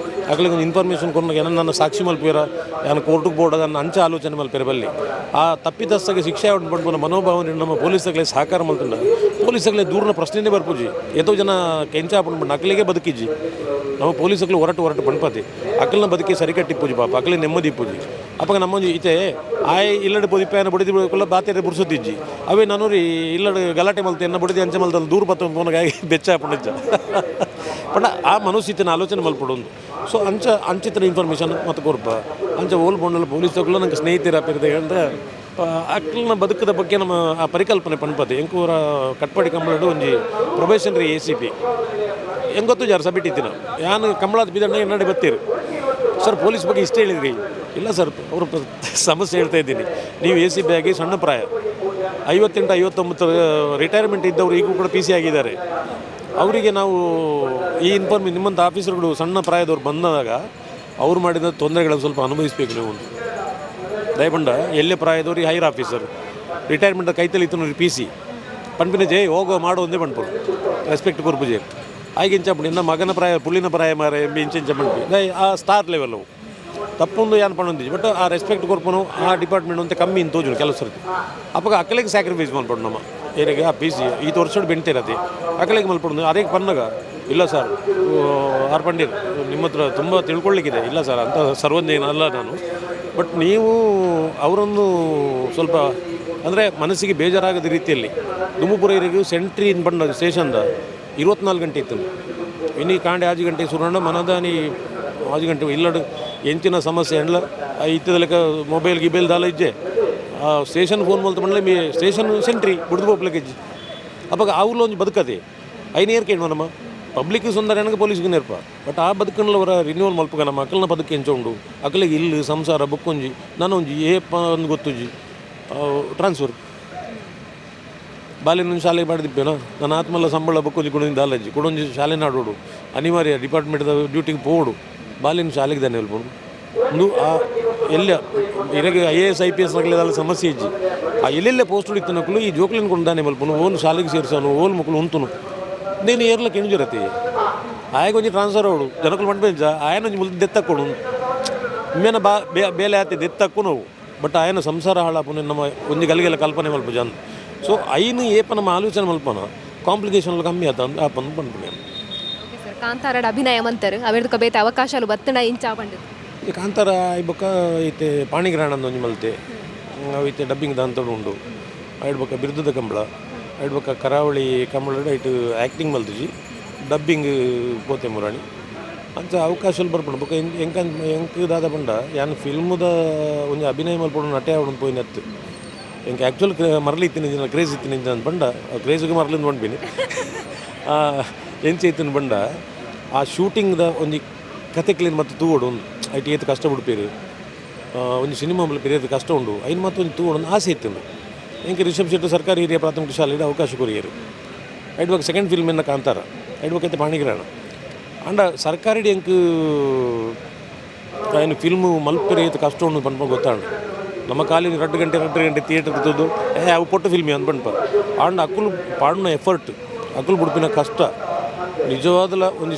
ಅಕಲಿಗೆ ಒಂದು ಇನ್ಫಾರ್ಮೇಷನ್ ಕೊರ್ನಗ ಏನನ್ನ ನನ್ನ ಸಾಕ್ಷಿ ಮಲ್ಪೇರ, ಯಾನ್ ಕೋರ್ಟ್ಗೆ ಬೋರ್ಡ್ ಅದನ್ನು ಅಂಚ ಆಲೋಚನೆ ಮಲ್ಪೇರ ಬಲ್ಲಿ ಆ ತಪ್ಪಿತಸ್ಥಗೆ ಶಿಕ್ಷೆ ಆವಡ್ ಪನ್ಪುನ ಮನೋಭಾವನೆ ನಮ್ಮ ಪೊಲೀಸ್ ಅಕಲೆ ಸಹಕಾರ ಮಲ್ತುಂಡ ಪೊಲೀಸ್ ಅಕಲೆ ದೂರನ ಪ್ರಶ್ನೆನೇ ಬರ್ಪುಜಿ. ಏತೋ ಜನ ಕೆಂಚ ಪಂಡ ಅಕಲಿಗೆ ಬದುಕಿಜ್ಜಿ. ನಮ್ಮ ಪೊಲೀಸ್ ಅಕಲು ಹೊರಟು ಹೊರಟು ಪಣ್ಪತಿ ಅಕಲ್ನ ಬದುಕಿ ಸರಿಕಟ್ಟಿಪ್ಪುಜಿ, ಪಾಪ ಅಕಲೆ ನೆಮ್ಮದಿ ಇಪ್ಪುಜಿ. ಅಪಗ ನಮ್ಮೊಂಜಿ ಇತ್ತೆ ಆಯ್ ಇಲ್ಲಡೆ ಪೊದಿಪ್ಪಾಯನ ಬಡಿದಿ ಕುಲ್ಲ ಬಾತೆರೆ ಬುರ್ಸುತ್ತಿಜ್ಜಿ. ಅವೇ ನಾನೂರಿ ಇಲ್ಲಡೆ ಗಲಾಟೆ ಮಲ್ತೆ ಎನ್ನ ಬಡಿದಿ ಅಂಚೆ ಮಲ್ತಲ್ಲ ದೂರ ಬತ್ತ ಪೋನಗಾಗಿ ಬೆಚ್ಚ ಪಂಡಿಜ್ಜ ಪಂಡ ಆ ಮನಸ್ಥಿತಿನ ಆಲೋಚನೆ ಮಲ್ಪಡೊಂದು. ಸೊ ಅಂಚ ಅಂಚಿತನ ಇನ್ಫಾರ್ಮೇಷನ್ ಮತ್ತು ಕೊರ್ಪ ಅಂಚ ಓಲ್ ಬೋಂಡಲ್ಲ ಪೊಲೀಸ್ ತಗೊಳ್ಳ ನಂಗೆ ಸ್ನೇಹಿತರ ಪಿರಿದೆ ಅಂದ್ರೆ ಅಕ್ಲನ ಬದುಕದ ಬಗ್ಗೆ ನಮ್ಮ ಆ ಪರಿಕಲ್ಪನೆ ಪಣ್ಪತಿ. ಎಂಕೂರ ಕಟ್ಪಾಡಿ ಕಂಬಳಡು ಒಂಜಿ ಪ್ರೊಬೇಷನರಿ ಎ ಸಿ ಪಿ ಹೆಂಗೊತ್ತು ಜಾರು ಸಬ್ಮಿಟ್ ಇತ್ತಿನ ಯಾನು ಕಂಬಳದ ಬಿದಣ್ಣ ಎನ್ನಡೆ ಬತ್ತೀರು ಸರ್ ಪೊಲೀಸ್ ಬಗ್ಗೆ ಇಷ್ಟೇ ಹೇಳಿದ್ರಿ. ಇಲ್ಲ ಸರ್, ಅವರು ಸಮಸ್ಯೆ ಹೇಳ್ತಾ ಇದ್ದೀನಿ, ನೀವು ಎ ಸಿ ಪಿ ಆಗಿ ಸಣ್ಣ ಪ್ರಾಯ 58 59 ರಿಟೈರ್ಮೆಂಟ್ ಇದ್ದವರು ಈಗೂ ಕೂಡ ಪಿ ಸಿ ಆಗಿದ್ದಾರೆ. ಅವರಿಗೆ ನಾವು ಈ ನಿಮ್ಮಂಥ ಆಫೀಸರ್ಗಳು ಸಣ್ಣ ಪ್ರಾಯದವ್ರು ಬಂದಾಗ ಅವ್ರು ಮಾಡಿದ ತೊಂದರೆಗಳನ್ನು ಸ್ವಲ್ಪ ಅನುಭವಿಸ್ಬೇಕು ನೀವು. ದಯಪಂಡ ಎಲ್ಲೇ ಪ್ರಾಯದವ್ರಿಗೆ ಹೈಯರ್ ಆಫೀಸರ್ ರಿಟೈರ್ಮೆಂಟ್ ಕೈತಲಿ ಇತ್ತು ಪಿ ಸಿ ಪನ್ಪಿನ ಜೈ ಹೋಗೋ ಮಾಡೋ ಒಂದೇ ಪನ್ಪುರು ರೆಸ್ಪೆಕ್ಟ್ ಕೊರ್ಪುಜೆ ಆಗ ಇಂಚ ಇನ್ನ ಮಗನ ಪ್ರಾಯ ಪುಳ್ಳಿನ ಪ್ರಾಯ ಮಾರೆ ಇಂಚ ಇಂಚ ಪನ್ಪಿ ಆ ಸ್ಟಾರ್ ಲೆವೆಲ್ ಅವು ತಪ್ಪೊಂದು ಏನು ಪಣ್ಣೊಂದಿಜ್ಜಿ. ಬಟ್ ಆ ರೆಸ್ಪೆಕ್ಟ್ ಕೊರ್ಪುನು ಆ ಡಿಪಾರ್ಟ್ಮೆಂಟ್ ಅಂತ ಕಮ್ಮಿ ಇಂತ ತೋಜುನು ಕೆಲವು ಸರ್ತಿ. ಅಪಗ ಅಕ್ಕಲಿಗೆ ಸ್ಯಾಕ್ರಿಫೈಸ್ ಮಲ್ಪಡು ನಮ್ಮ ಏರಿಗೆ ಆ ಪಿ ಸಿ ಈತ ವರ್ಷಡ್ ಬೆಂಟಿರತಿ ಅಕ್ಕಲಿಗೆ ಮಲ್ಪಡು. ಅದೇ ಪನ್ನಗ ಇಲ್ಲ ಸರ್ ಆರ್ ಪಂಡೀರ್ ನಿಮ್ಮ ಹತ್ರ ತುಂಬ ತಿಳ್ಕೊಳ್ಳಿಕ್ಕಿದೆ, ಇಲ್ಲ ಸರ್ ಅಂತ ಸರ್ವಜ್ಞನಲ್ಲ ನಾನು, ಬಟ್ ನೀವು ಅವರನ್ನು ಸ್ವಲ್ಪ ಅಂದರೆ ಮನಸ್ಸಿಗೆ ಬೇಜಾರಾಗದ ರೀತಿಯಲ್ಲಿ ದುಮ್ಮುಪುರ ಸೆಂಟ್ರಿ ಇನ್ ಬಂದ ಸ್ಟೇಷನ್ದ 24 ಗಂಟೆ ಇತ್ತು. ಇನ್ನು ಕಾಂಡೆ 5 ಗಂಟೆ ಸುರಣ್ಣ ಮನದಾನಿ 5 ಗಂಟೆ ಇಲ್ಲಡು ಎಂಚಿನ ಸಮಸ್ಯೆ ಎಂಡ್ಲ ಇತ್ತದ ಲೆಕ್ಕ ಮೊಬೈಲ್ ಗಿಬೈಲ್ ದಾಲ ಇಜ್ಜೆ ಆ ಸ್ಟೇಷನ್ ಫೋನ್ ಮಲ್ತ ಬಂಡ್ಲೆ ಮೀ ಸ್ಟೇಷನ್ ಸೆಂಟ್ರಿ ಬುಡ್ದು ಪೋಪ್ಲಕ್ಕೆ ಇಜ್ಜಿ. ಅಪ್ಪಾಗ ಅವ್ಲು ಒಂಜಿ ಬದುಕದೆ ಐನ ಏರ್ಕೆ ನಮ್ಮ ಪಬ್ಲಿಕ್ ಸುಂದರ ನನಗೆ ಪೊಲೀಸ್ಗೆ ನೇರ್ಪ. ಬಟ್ ಆ ಬದುಕನ್ಲ ಅವರ ರಿನ್ಯೂವಲ್ ಮಲ್ಪಗ ನಮ್ಮ ಅಕಲ್ನ ಬದುಕು ಎಂಚ ಉಂಡು ಅಕಲಿಗೆ ಇಲ್ಲಿ ಸಂಸಾರ ಬುಕ್ಕೊಂಜಿ ನಾನು ಒಂಜಿ ಏಪ ಒಂದು ಗೊತ್ತುಜ್ಜಿ ಟ್ರಾನ್ಸ್ಫರ್ ಬಾಲ್ಯನ ಶಾಲೆಗೆ ಮಾಡಿದಿಪ್ಪೇನೋ ನನ್ನ ಆತ್ಮಲ್ಲ ಸಂಬಳ ಬಕ್ಕೊಂಜಿ ಕೊಡೊಂಜಿ ದಾಲಜ್ಜಿ ಕೊಡೊಂಜಿ ಶಾಲೆ ನಾಡೋಡು ಅನಿವಾರ್ಯ ಡಿಪಾರ್ಟ್ಮೆಂಟ್ದ ಡ್ಯೂಟಿಗೆ ಪೋಡು ಬಾಲ್ಯನ ಶಾಲೆಗೆ ದಾನೆ ಹೇಳ್ಬೋದು ಒಂದು ಆ ಎಲ್ಲ ಇರಗೆ I A S I P S ನಗಲೇದಾಲ ಸಮಸ್ಯೆ ಇಜ್ಜಿ. ಆ ಎಲ್ಲೆಲ್ಲ ಪೋಸ್ಟ್ ಇತ್ತು ನಕಲು ಈ ಜೋಕ್ಲಿನ ಕೊಂಡಾನೆ ಮಲ್ಪನು ಓನ್ ಶಾಲೆಗೆ ಸೇರಿಸೋನು ಓಲ್ ಮಕ್ಕಳು ಉಂತುನು నేను ಏರ್ಲಕ್ಕೆ ಎಣುಜಿರತಿ ಆಯಗ ಒಂಜಿ ಟ್ರಾನ್ಸ್ಫರ್ ಅವಡು ಜನಕುಲು ಮಂಡ್ಪೆಂಚ ಆಯನ ಒಂಜಿ ಮುಲ್ತು ದೆತ್ತಕ್ಕೊಡು ಮೇನ ಬಾ ಬೇಲೆ ಆತಿ ದೆತ್ತಕ್ಕು ನೋವು. ಬಟ್ ಆಯನ ಸಂಸಾರ ಹಾಳಾಪುನ ನಮ್ಮ ಒಂಜಿ ಗಲಿಗೆಲ್ಲ ಕಲ್ಪನೆ ಮಲ್ಪ ಜನ. ಸೊ ಐನು ಏಪ ನಮ್ಮ ಆಲೋಚನೆ ಮಲ್ಪನ ಕಾಂಪ್ಲಿಕೇಶನ್ ಕಮ್ಮಿ ಆತ ಆಪನ್ ಪನ್ಪುನೆ. ಓಕೆ ಸರ್, ಕಾಂತಾರಡ್ ಅಭಿನಯ ಮಂತರು ಅವೆರ್ದು ಬೇತೆ ಅವಕಾಶಲು ಬತ್ತಣ ಇಂಚ ಪಂಡದು. ಈ ಕಾಂತಾರ ಈ ಬೊಕ್ಕ ಐತೆ ಪಾಣಿಗ್ರಹಣ ಒಂಜಿ ಮಲ್ತೆ ಅವು ಐತೆ ಡಬ್ಬಿಂಗ್ ದಾಂತಡು ಉಂಡು ಐಡ್ ಬೊಕ್ಕ ಬಿರುದುದ ಕಂಬಳ ಐಡ್ ಬೊಕ್ಕ ಕರಾವಳಿ ಕಂಬಳ ಐಟ್ ಆ್ಯಕ್ಟಿಂಗ್ ಮಲ್ತಿಜಿ ಡಬ್ಬಿಂಗ್ ಪೋತೆ ಮುರಾಣಿ ಅಂಚ ಅವಕಾಶలు ಬರ್ಪುಂಡು. ಬೊಕ್ಕ ಎಂಕ ಎಂಕ್ ದಾದ ಪಂಡ ಯಾನ್ ಫಿಲ್ಮ್ದ ಒಂಜಿ ಅಭಿನಯ ಮಲ್ಪುಂಡು ನಟೆ ಆವೊಂದು ಪೋಯಿನತ್ತು ಎಂಕ್ ಆ್ಯಕ್ಚುಲ್ ಮರಲಿ ಇತ್ತಿನ ಜನ ಕ್ರೇಜ್ ಇತ್ತಿನ ಅಂತ ಪಂಡ ಕ್ರೇಜ್ಗೆ ಮರಲಿಂದ ಪಂಡ್ಪಿನಿ ಎಂಚ ಇತ್ತಿನ ಪಂಡ ಆ ಶೂಟಿಂಗ್ದ ಒಂಜಿ ಕತೆ ಕ್ಲೀನ್ ಮತ್ತು ತೂವೊಡು ಒಂದು ಐಟ್ ಏತ್ ಕಷ್ಟ ಬಿಡ್ಪೇರು ಒಂಜಿ ಸಿನಿಮಾ ಮಲ್ಪೇರು ಏತ್ ಕಷ್ಟ ಉಂಡು ಐನ್ ಮತ್ತು ಒಂಜಿ ತೂವೊಡು ಒಂದು ಆಸೆ ಇತ್ತು. ಎಂಕ್ ರಿಷಬ್ ಶೆಟ್ಟಿ ಸರ್ಕಾರಿ ಹಿರಿಯ ಪ್ರಾಥಮಿಕ ಶಾಲೆಡ್ ಅವಕಾಶ ಕೊರಿಯರು ಐಟ್ ಬೊಕ್ಕ ಸೆಕೆಂಡ್ ಫಿಲ್ಮ್ ಎನ್ನ ಕಾಂತಾರ ಐಟ್ ಬೊಕ್ಕ ಐತೆ ಪಾಣಿಗ್ರಹಣ ಅಂಡ ಸರ್ಕಾರಿ ಎಂಕ್ ಐನ್ ಫಿಲ್ಮ್ ಮಲ್ಪೆರೆ ಏತ್ ಕಷ್ಟ ಉಂಡು ಪನ್ಪ ಗೊತ್ತಾಂಡು. ನಮ್ಮ ಕಾಲಿನ 2 ಗಂಟೆ 2 ಗಂಟೆ ಥಿಯೇಟರ್ ತೂದು ಏ ಅವು ಪೊಟ್ಟು ಫಿಲ್ಮಿ ಅಂದ್ ಪನ್ಪ ಆಂಡ ಅಕುಲು ಪಾಡುನ ಎಫರ್ಟ್ ಅಕುಲು ಬುಡ್ಪಿನ ಕಷ್ಟ ನಿಜವಾದಲ ಒಂಜಿ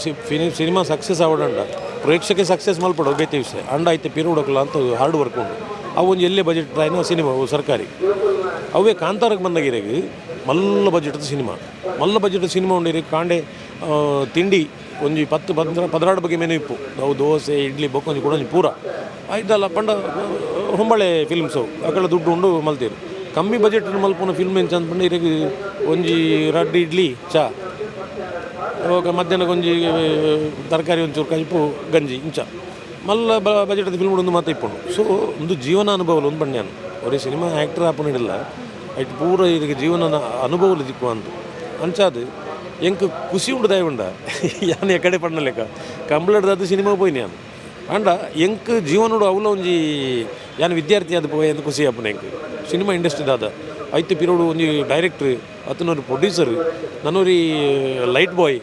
ಸಿನಿಮಾ ಸಕ್ಸಸ್ ಆವಡಂಡ ಪ್ರೇಕ್ಷಕ ಸಕ್ಸಸ್ ಮಲ್ಪಡು ಬೇತೆ ವಿಷಯ ಅಂಡ ಐತೆ ಪಿರುಡಕಲ ಅಂತ ಹಾರ್ಡ್ ವರ್ಕ್ ಉಂಡು ಅವು ಒಂಜಿ ಎಲ್ಲೇ ಬಜೆಟ್ ಟ್ರೈನ ಸಿನಿಮಾ ಅವು ಸರ್ಕಾರಿ ಅವೇ ಕಾಂತಾರಕ್ಕೆ ಬಂದಾಗ ಮಲ್ಲ ಬಜೆಟ್ದ ಸಿನಿಮಾ ಮಲ್ಲ ಬಜೆಟ್ ಸಿನಿಮಾ ಉಂಡು ಕಾಂಡೆ ತಿಂಡಿ ಒಂಜಿ 10 12 ಬಗ್ಗೆ ಮೆನು ಇಪ್ಪು ಅವು ದೋಸೆ ಇಡ್ಲಿ ಬೊಕ್ಕೊಂಜಿ ಕೊಡೊಂಜಿ ಪೂರ ಆಯ್ತಲ್ಲ ಪಂಡ ಹೊಂಬಳೆ ಫಿಲ್ಮ್ಸ್ ಅವು ಅಕಡೆ ದುಡ್ಡು ಉಂಡು ಮಲ್ತೀರು ಕಮ್ಮಿ ಬಜೆಟ್ ಮಲ್ಪುನ ಫಿಲ್ಮ್ ಎಂಚ ಅಂದ್ಪಂಡ ಇರೆಗ್ ಒಂಜಿ ರಡ್ಡ್ ಇಡ್ಲಿ ಚಾ ಅವಾಗ ಮಧ್ಯಾಹ್ನ ಒಂಜಿ ತರಕಾರಿ ಒಂಚೂರು ಕಜಿಪು ಗಂಜಿ ಇಂಚ ಮಲ್ಲ ಬಜೆಟ್ ಫಿಲ್ಮ್ ಒಂದು ಮಾತ ಇಪ್ಪುಂಡು. ಸೊ ಒಂದು ಜೀವನ ಅನುಭವ ಒಂದು ಬಣ್ಣ ಒರೇ ಸಿನಿಮಾ ಆ್ಯಕ್ಟರ್ ಆಪುನಿಲ್ಲ ಐಟ್ ಪೂರ ಇದಕ್ಕೆ ಜೀವನದ ಅನುಭವಲು ದಿಕ್ಕು ಅಂದು ಅಂಚಾದು ಎಂಕ್ ಖುಷಿ ಉಂಡು ದಯವುಂಡ ಯಾನ್ ಎಕಡೆ ಪಣ್ಣ ಲೆಕ್ಕ ಕಂಬಳಡ್ದಾದ ಸಿನಿಮಾ ಪೋಯಿನಿ ಯಾನ್ ಆಂಡ ಎಂಕ್ ಜೀವನೋಡು ಅವಲ ಒಂಜಿ ಯಾನ್ ವಿದ್ಯಾರ್ಥಿ ಆದ್ ಪೋಯೆ ಅಂದ್ ಖುಷಿ ಆಪುನ ಎಂಕ್ ಸಿನಿಮಾ ಇಂಡಸ್ಟ್ರಿ ದಾದ ಐತೆ ಪಿರೋಡು ಒಂಜಿ ಡೈರೆಕ್ಟ್ರ್ ಅತನೊರಿ ಪ್ರೊಡ್ಯೂಸರ್ ನನೊರಿ ಲೈಟ್ ಬಾಯ್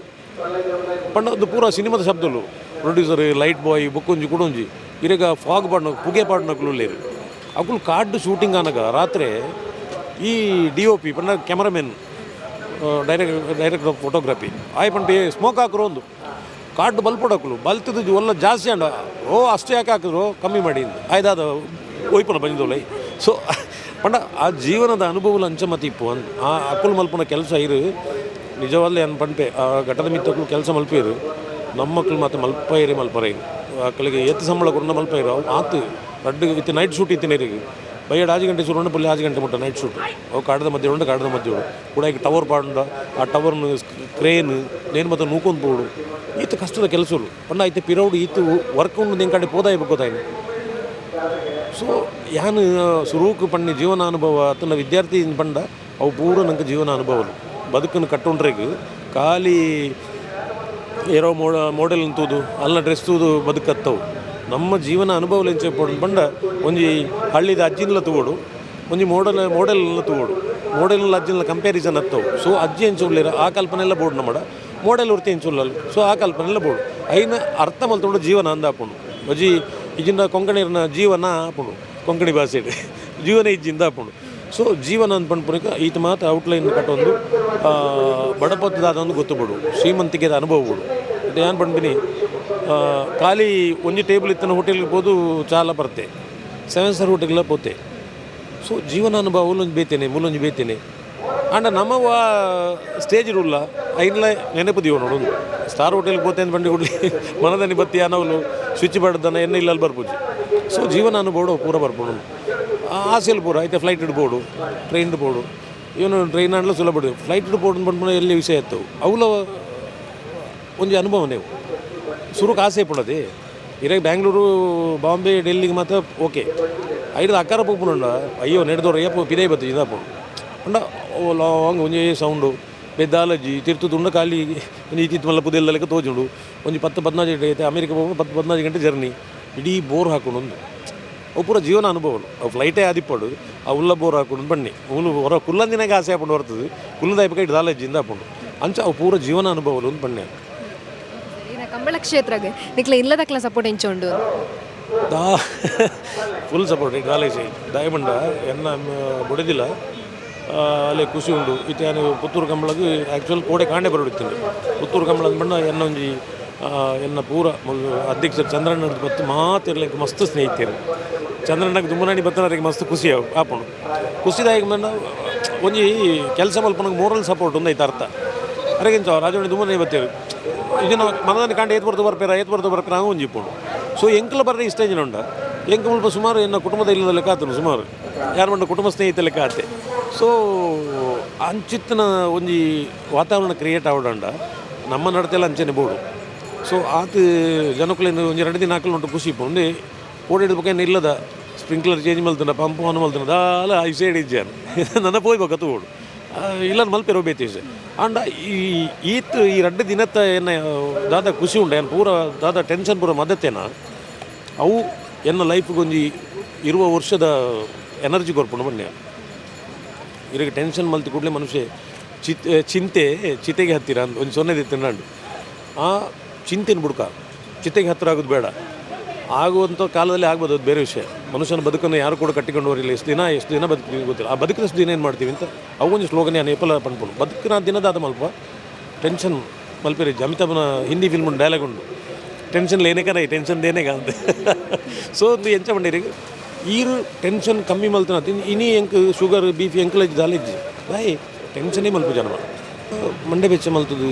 ಪಂಡ ಒಂದು ಪೂರ ಸಿನಿಮಾದ ಶಬ್ದಲು ಪ್ರೊಡ್ಯೂಸರ್ ಲೈಟ್ ಬಾಯ್ ಬೊಕ್ಕೊಂಜಿ ಕುಡೊಂಜಿ ಇರೆಗ ಫಾಗ್ ಪಾಡ್ನ ಪುಗೆ ಪಾಡ್ನಕುಲು ಉಲ್ಲೇರು ಅಕುಲು ಕಾಡ್ ಶೂಟಿಂಗ್ ಆನಗ ರಾತ್ರಿ ಈ D O P ಪಂಡ cameraman director of photography ಆಯ್ ಪಂಡ ಸ್ಮೋಕ್ ಹಾಕ್ರು ಒಂದು ಕಾಡು ಬಲ್ಪೊಡಕುಲು ಬಲ್ತದ ಒಲ್ಲ ಜಾಸ್ತಿ ಅಂಡ ಓ ಅಷ್ಟು ಯಾಕೆ ಹಾಕಿದ್ರು ಕಮ್ಮಿ ಮಾಡಿ ಆಯ್ದಾದ ಒಯ್ಪನ ಬಂದಿದ್ದೋಲೈ. ಸೊ ಪಂಡ ಆ ಜೀವನದ ಅನುಭವలు ಅಂಚ ಮತಿ ಇಪ್ಪು ಅಂದ್ ಆ ಅಕುಲು ಮಲ್ಪುನ ಕೆಲಸ ಇರು ನಿಜವಲ್ಲ ಏನು ಪಂಪೆ ಆ ಘಟದ ಮಿತ್ತಕ್ಕಲು ಕೆಲಸ ಮಲ್ಪೇರು ನಮ್ಮಕ್ಕಳು ಮಾತ್ರ ಮಲ್ಪೈರೆ ಮಲ್ಪರೈ ಅಕ್ಕಳಿಗೆ ಎತ್ತು ಸಂಬಳ ಕೊರನ ಮಲ್ಪೈರು ಅವು ಆತು ರಡ್ಡು ಇತ್ತು ನೈಟ್ ಶೂಟ್ ಇತ್ತು ನೀರಿಗೆ ಬೈಯಡ್ ಆಜು ಗಂಟೆ ಶುರು ಪುಲ್ಲಿ ಆಜು ಗಂಟೆ ಮುಟ್ಟ ನೈಟ್ ಶೂಟ್ ಅವು ಕಾಡದ ಮಧ್ಯೆ ಉಂಡು ಕಾಡದ ಮಧ್ಯೆ ಉಂಡು ಕೂಡ ಈಗ ಟವರ್ ಪಾಡುಂಡ ಆ ಟವರ್ನು ಕ್ರೇನ್ ನೇನು ಮತ್ತು ನೂಕೊಂದು ಪೋಡು ಈತ ಕಷ್ಟದ ಕೆಲಸಗಳು ಪಂಡ ಐತೆ ಪಿರೌಡು ಈತ ವರ್ಕ್ ಉಂಡು ನಿನ್ನ ಕಡೆ ಪೋದಾಯ ಗೊತ್ತಾಯ್ತು. ಸೊ ಯಾನ್ ಸುರೂಕು ಪಣ್ಣಿ ಜೀವನ ಅನುಭವ ಅತನ ವಿದ್ಯಾರ್ಥಿ ಪಂಡ ಅವು ಪೂರ ನಂಗೆ ಜೀವನ ಅನುಭವలు ಬದುಕನ್ನು ಕಟ್ಟೊಂಡ್ರೆಗ್ ಖಾಲಿ ಏರೋ ಮೋಡೆಲ್ ತೂದು ಅಲ್ಲ ಡ್ರೆಸ್ ತೂದು ಬದುಕತ್ತವು ನಮ್ಮ ಜೀವನ ಅನುಭವ ಎಂಚ ಪಂಡ ಒಂಜಿ ಹಳ್ಳಿದ ಅಜ್ಜಿನ್ಲ ತೂವೊಡು ಒಂಜಿ ಮೋಡಲ್ ಮೋಡೆಲ್ನ ತೂವೊಡು ಮೋಡೆಲ್ ಅಜ್ಜಿನ್ಲ ಕಂಪ್ಯಾರಿಸನ್ ಹತ್ತವು. ಸೊ ಅಜ್ಜಿ ಎಂಚ ಉಲ್ಲೇರ ಆ ಕಲ್ಪನೆ ಎಲ್ಲ ಬೋರ್ಡ್ ನಮ್ಮಡ ಮೋಡೆಲ್ ವೃತ್ತಿ ಎಂಚ ಉಲ್ಲಲ್ಲ ಸೊ ಆ ಕಲ್ಪನೆ ಎಲ್ಲ ಬೋರ್ಡ್ ಐನ ಅರ್ಥ ಮಲ್ತೊಂಡು ಜೀವನ ಅಂದಾಪುಂಡು ಒಂಜಿ ಇಜಿಂದ ಕೊಂಕಣಿರ್ನ ಜೀವನ ಆಪುಂಡು ಕೊಂಕಣಿ ಭಾಷೆ ಜೀವನ ಇಜ್ಜಿಂದ ಆಪುಂಡು. ಸೊ ಜೀವನ ಅಂದ್ ಪನ್ಪುನಕ ಈತ ಮಾತ ಔಟ್ಲೈನ್ ಕಟ್ಟೊಂದು ಬಡಪತ್ತದಾದ ಒಂದು ಗೊತ್ತು ಬಿಡು ಶ್ರೀಮಂತಿಕೆದ ಅನುಭವ ಬಿಡು ಇದು ಏನು ಪನ್ಪಿನಿ ಖಾಲಿ ಒಂಜಿ ಟೇಬಲ್ ಇತ್ತನ ಹೋಟೆಲ್ಗೆ ಪೋದು ಚಾಲ ಬರ್ತೆ 7 ಸ್ಟಾರ್ ಹೋಟೆಲ್ಗೆಲ್ಲ ಪೋತೆ. ಸೊ ಜೀವನ ಅನುಭವ ಉಲ್ಲೊಂಜಿ ಬೇತೇನೆ ಮೂಲೊಂಜಿ ಬೇತೇನೆ ಆಂಡ ನಮ್ಮವ ಸ್ಟೇಜ್ ಇರುಲ್ಲ ಐನ್ಲ ನೆನಪು ದೀವ ನೋಡು ಸ್ಟಾರ್ ಹೋಟೆಲ್ಗೆ ಪೋತೆ ಅಂತ ಬಂಡಿ ಕೊಡ್ಲಿ ಮನದನಿ ಬತ್ತಿ ಅನವಲು ಸ್ವಿಚ್ ಬಡ್ದನ ಎಣ್ಣೆ ಇಲ್ಲ ಅಲ್ಲಿ ಬರ್ಪುಜಿ. ಸೊ ಜೀವನ ಅನುಭವ ಪೂರ ಬರ್ಪುಂಡು ಆಸೆಲ್ ಪೂರ ಐತೆ ಫ್ಲೈಟ್ ಇಡ್ಬೋದು ಟ್ರೈನ್ ಇಡ್ಬೋದು ಇವನು ಟ್ರೈನ್ ಆಡಲು ಸುಲಭ ಫ್ಲೈಟ್ ಇಡ್ಬೋದು ಬಂದ್ಮೇಲೆ ಎಲ್ಲಿ ವಿಷಯ ಇತ್ತು ಅವಲ ಒಂಜಿ ಅನುಭವ ನೀವು ಸುರುಕ್ ಆಸೆ ಪಡದೆ ಇರಾಗ ಬ್ಯಾಂಗ್ಳೂರು ಬಾಂಬೆ ಡೆಲ್ಲಿಗೆ ಮಾತ್ರ ಓಕೆ ಐದು ಅಕ್ಕಾರ ಪೋಪುಂಡ ಅಯ್ಯೋ ನೆಡ್ದೋರು ಅಯ್ಯಪ್ಪ ಪಿದೇ ಬತ್ತು ಇದಾಪು ಪಂಡ ಓ ಲಾಂಗ್ ಒಂಜಿ ಸೌಂಡು ಬೆದ್ದಾಲಜ್ಜಿ ತಿರ್ತು ತುಂಡ ಖಾಲಿ ಒಂಜಿ ಇತ್ತಿತ್ತು ಮಲ್ಲ ಪುದೆಲ್ಲ ಲೆಕ್ಕ ತೋಜುಂಡು ಒಂಜಿ 10 14 ಗಂಟೆ ಐತೆ ಅಮೇರಿಕ ಹೋಗಿ 10 14 ಗಂಟೆ ಜರ್ನಿ ಇಡೀ ಬೋರ್ ಹಾಕೊಂಡು ಒಂದು ಅವು ಪೂರ ಜೀವನ ಅನುಭವ ಅವು ಫ್ಲೈಟೇ ಆದಿಪ್ಪಡು ಆ ಉಲ್ಲ ಬೋರ್ ಹಾಕೊಂಡು ಬನ್ನಿ ಉಲ್ಲು ಹೊರ ಕುಲ್ಲಂದಿನಾಗ ಆಸೆ ಹಾಕೊಂಡು ಬರ್ತದೆ ಕುಲ್ಲದ ಐಪಕ ಇಡ್ದಾಲಜ್ಜಿಂದ ಹಾಕೊಂಡು ಅಂಚ ಅವು ಪೂರ ಜೀವನ ಅನುಭವ ಒಂದು ಬನ್ನಿ. ಕಂಬಳ ಕ್ಷೇತ್ರಗೆ ನಿಕ್ಲೆ ಇಲ್ಲದಕ್ಲ ಸಪೋರ್ಟ್ ಎಂಚುಂಡು ದಾ ಫುಲ್ ಸಪೋರ್ಟ್ ಇಡ್ದಾಲೇಜ್ ದಯಮಂಡ ಎನ್ನ ಬುಡದಿಲ್ಲ ಅಲ್ಲೇ ಖುಷಿ ಉಂಡು ಇತ್ತೆ ಯಾನು ಪುತ್ತೂರು ಕಂಬಳಗ್ ಆ್ಯಕ್ಚುಲ್ ಕೋಡೆ ಕಾಂಡೆ ಬರೋಡಿತ್ತೀನಿ ಪುತ್ತೂರು ಕಂಬಳ ಬಣ್ಣ ಎನ್ನ ಒಂಜಿ ಎನ್ನ ಪೂರ ಅಧ್ಯಕ್ಷರು ಚಂದ್ರಣ್ಣ ಬತ್ತು ಮಾತಿರ್ಲಿಕ್ಕೆ ಮಸ್ತ್ ಸ್ನೇಹಿತರು ಚಂದ್ರಣ್ಣಗೆ ದುಮ್ಮನಾಡಿ ಬತ್ತನರಿಗೆ ಮಸ್ತ್ ಖುಷಿ ಆಪುಂಡು ಖುಷಿದಾಯಕ ಬಂದ ಒಂಜಿ ಕೆಲಸ ಮಲ್ಪನಗೆ ಮೋರಲ್ ಸಪೋರ್ಟ್ ಒಂದು ಐತೆ ಅರ್ಥ ಅರೆಗಿಂತ ರಾಜವಣಿ ದುಮ್ಮನೆ ಬತ್ತೇರು ಇದನ್ನು ಮನದಾನಿ ಕಾಂಡ ಏತ್ ಬರ್ದು ಬರ್ಪೇರ ಏತ್ ಬರ್ದು ಬರ್ಪೇರ ಒಂಜಿ ಇಪ್ಪುಂಡು. ಸೊ ಎಂಕಲ ಬರ್ರೆ ಇಷ್ಟ ಜನ ಉಂಡ ಎಂಕ ಮುಲ್ಪ ಸುಮಾರು ಎನ್ನ ಕುಟುಂಬದ ಇಲ್ಲದ ಲೆಕ್ಕ ಆತನು ಸುಮಾರು ಯಾರು ಮಂಡ ಕುಟುಂಬ ಸ್ನೇಹಿತ ಲೆಕ್ಕ ಆತೆ. ಸೊ ಅಂಚಿತ್ತನ ಒಂಜಿ ವಾತಾವರಣ ಕ್ರಿಯೇಟ್ ಆವಡಂಡ ನಮ್ಮ ನಡತೆಲ್ಲ ಅಂಚನೆ ಬೋಡು. ಸೊ ಆತ ಜನಕುಲೇನು ಒಂಜಿ 2 ದಿನ ಹಾಕಲು ಉಂಟು ಖುಷಿ ಇಪ್ಪು ಒಂದೇ ಕೋಡಿಡ್ಬೇಕೇನು ಇಲ್ಲದ ಸ್ಪ್ರಿಂಕ್ಲರ್ ಚೇಂಜ್ ಮಲ್ತನ ಪಂಪ್ ಆನ್ ಮಲ್ತನ ದಾಲ I side ಇಜ್ಜಾನು ನನ್ನ ಪೋಯ್ಬೇಕು ತೋಡು ಇಲ್ಲ ಮಲ್ಪೆರೋ ಬೇತೀಸ್ ಆಂಡ ಈ ಈತ್ ಈ 2 ದಿನತ್ತ ಎನ್ನ ದಾದ ಖುಷಿ ಉಂಡು ಏನು ಪೂರ ದಾದ ಟೆನ್ಷನ್ ಪೂರ ಮದತ್ತೇನ ಅವು ಎನ್ನ ಲೈಫ್ಗೊಂಜಿ ಇರುವ ವರ್ಷದ ಎನರ್ಜಿ ಕೊರ್ಪುಂಡು ಬನ್ನಿ ಇರಿಗೆ ಟೆನ್ಷನ್ ಮಲ್ತಿ ಕೂಡಲೇ ಮನುಷ್ಯ ಚಿಂತೆ ಚಿತೆಗೆ ಹತ್ತಿರ ಅಂದ್ ಒಂದು ಸೊನ್ನೆ ತಿನ್ನಂಡು ಆ ಚಿಂತೆನ ಬುಡ್ಕ ಚಿತೆಗೆ ಹತ್ತಿರ ಆಗೋದು ಬೇಡ ಆಗುವಂಥ ಕಾಲದಲ್ಲಿ ಆಗ್ಬೋದು ಅದು ಬೇರೆ ವಿಷಯ. ಮನುಷ್ಯನ ಬದುಕನ್ನು ಯಾರು ಕೂಡ ಕಟ್ಟಿಕೊಂಡು ಬರಲಿಲ್ಲ ಎಷ್ಟು ದಿನ ಬದುಕ್ತೀವಿ ಗೊತ್ತಿಲ್ಲ ಆ ಬದುಕಿನಷ್ಟು ದಿನ ಏನು ಮಾಡ್ತೀವಿ ಅಂತ ಅವು ಒಂದು ಸ್ಲೋಗನ್ ನಾನು ಏಪಲ ಪನ್ಪುಂಡು ಬದುಕಿನ ದಿನದ ಮಲ್ಪ ಟೆನ್ಷನ್ ಮಲ್ಪೇರಿ ಅಮಿತಾಬ್ನ ಹಿಂದಿ ಫಿಲ್ಮ್ ಉಂಡು ಡೈಲಾಗ್ ಉಂಡು ಟೆನ್ಷನ್ ಲೇನೆಕನ ಟೆನ್ಷನ್ ದೇನೆಗ ಅಂತ. ಸೊ ಒಂದು ಎಂಚ ಬಂಡೀರಿ ಈರು ಟೆನ್ಷನ್ ಕಮ್ಮಿ ಮಲ್ತನ ಇನಿ ಎಂಕ್ ಶುಗರ್ ಬಿ ಪಿ ಎಂಕಲೇಜ್ ದಾಲೇಜ್ ಬಾಯ್ ಟೆನ್ಷನೇ ಮಲ್ಪು ಜನಮ ಮಂಡೆ ಬೆಚ್ಚ ಮಲ್ತದು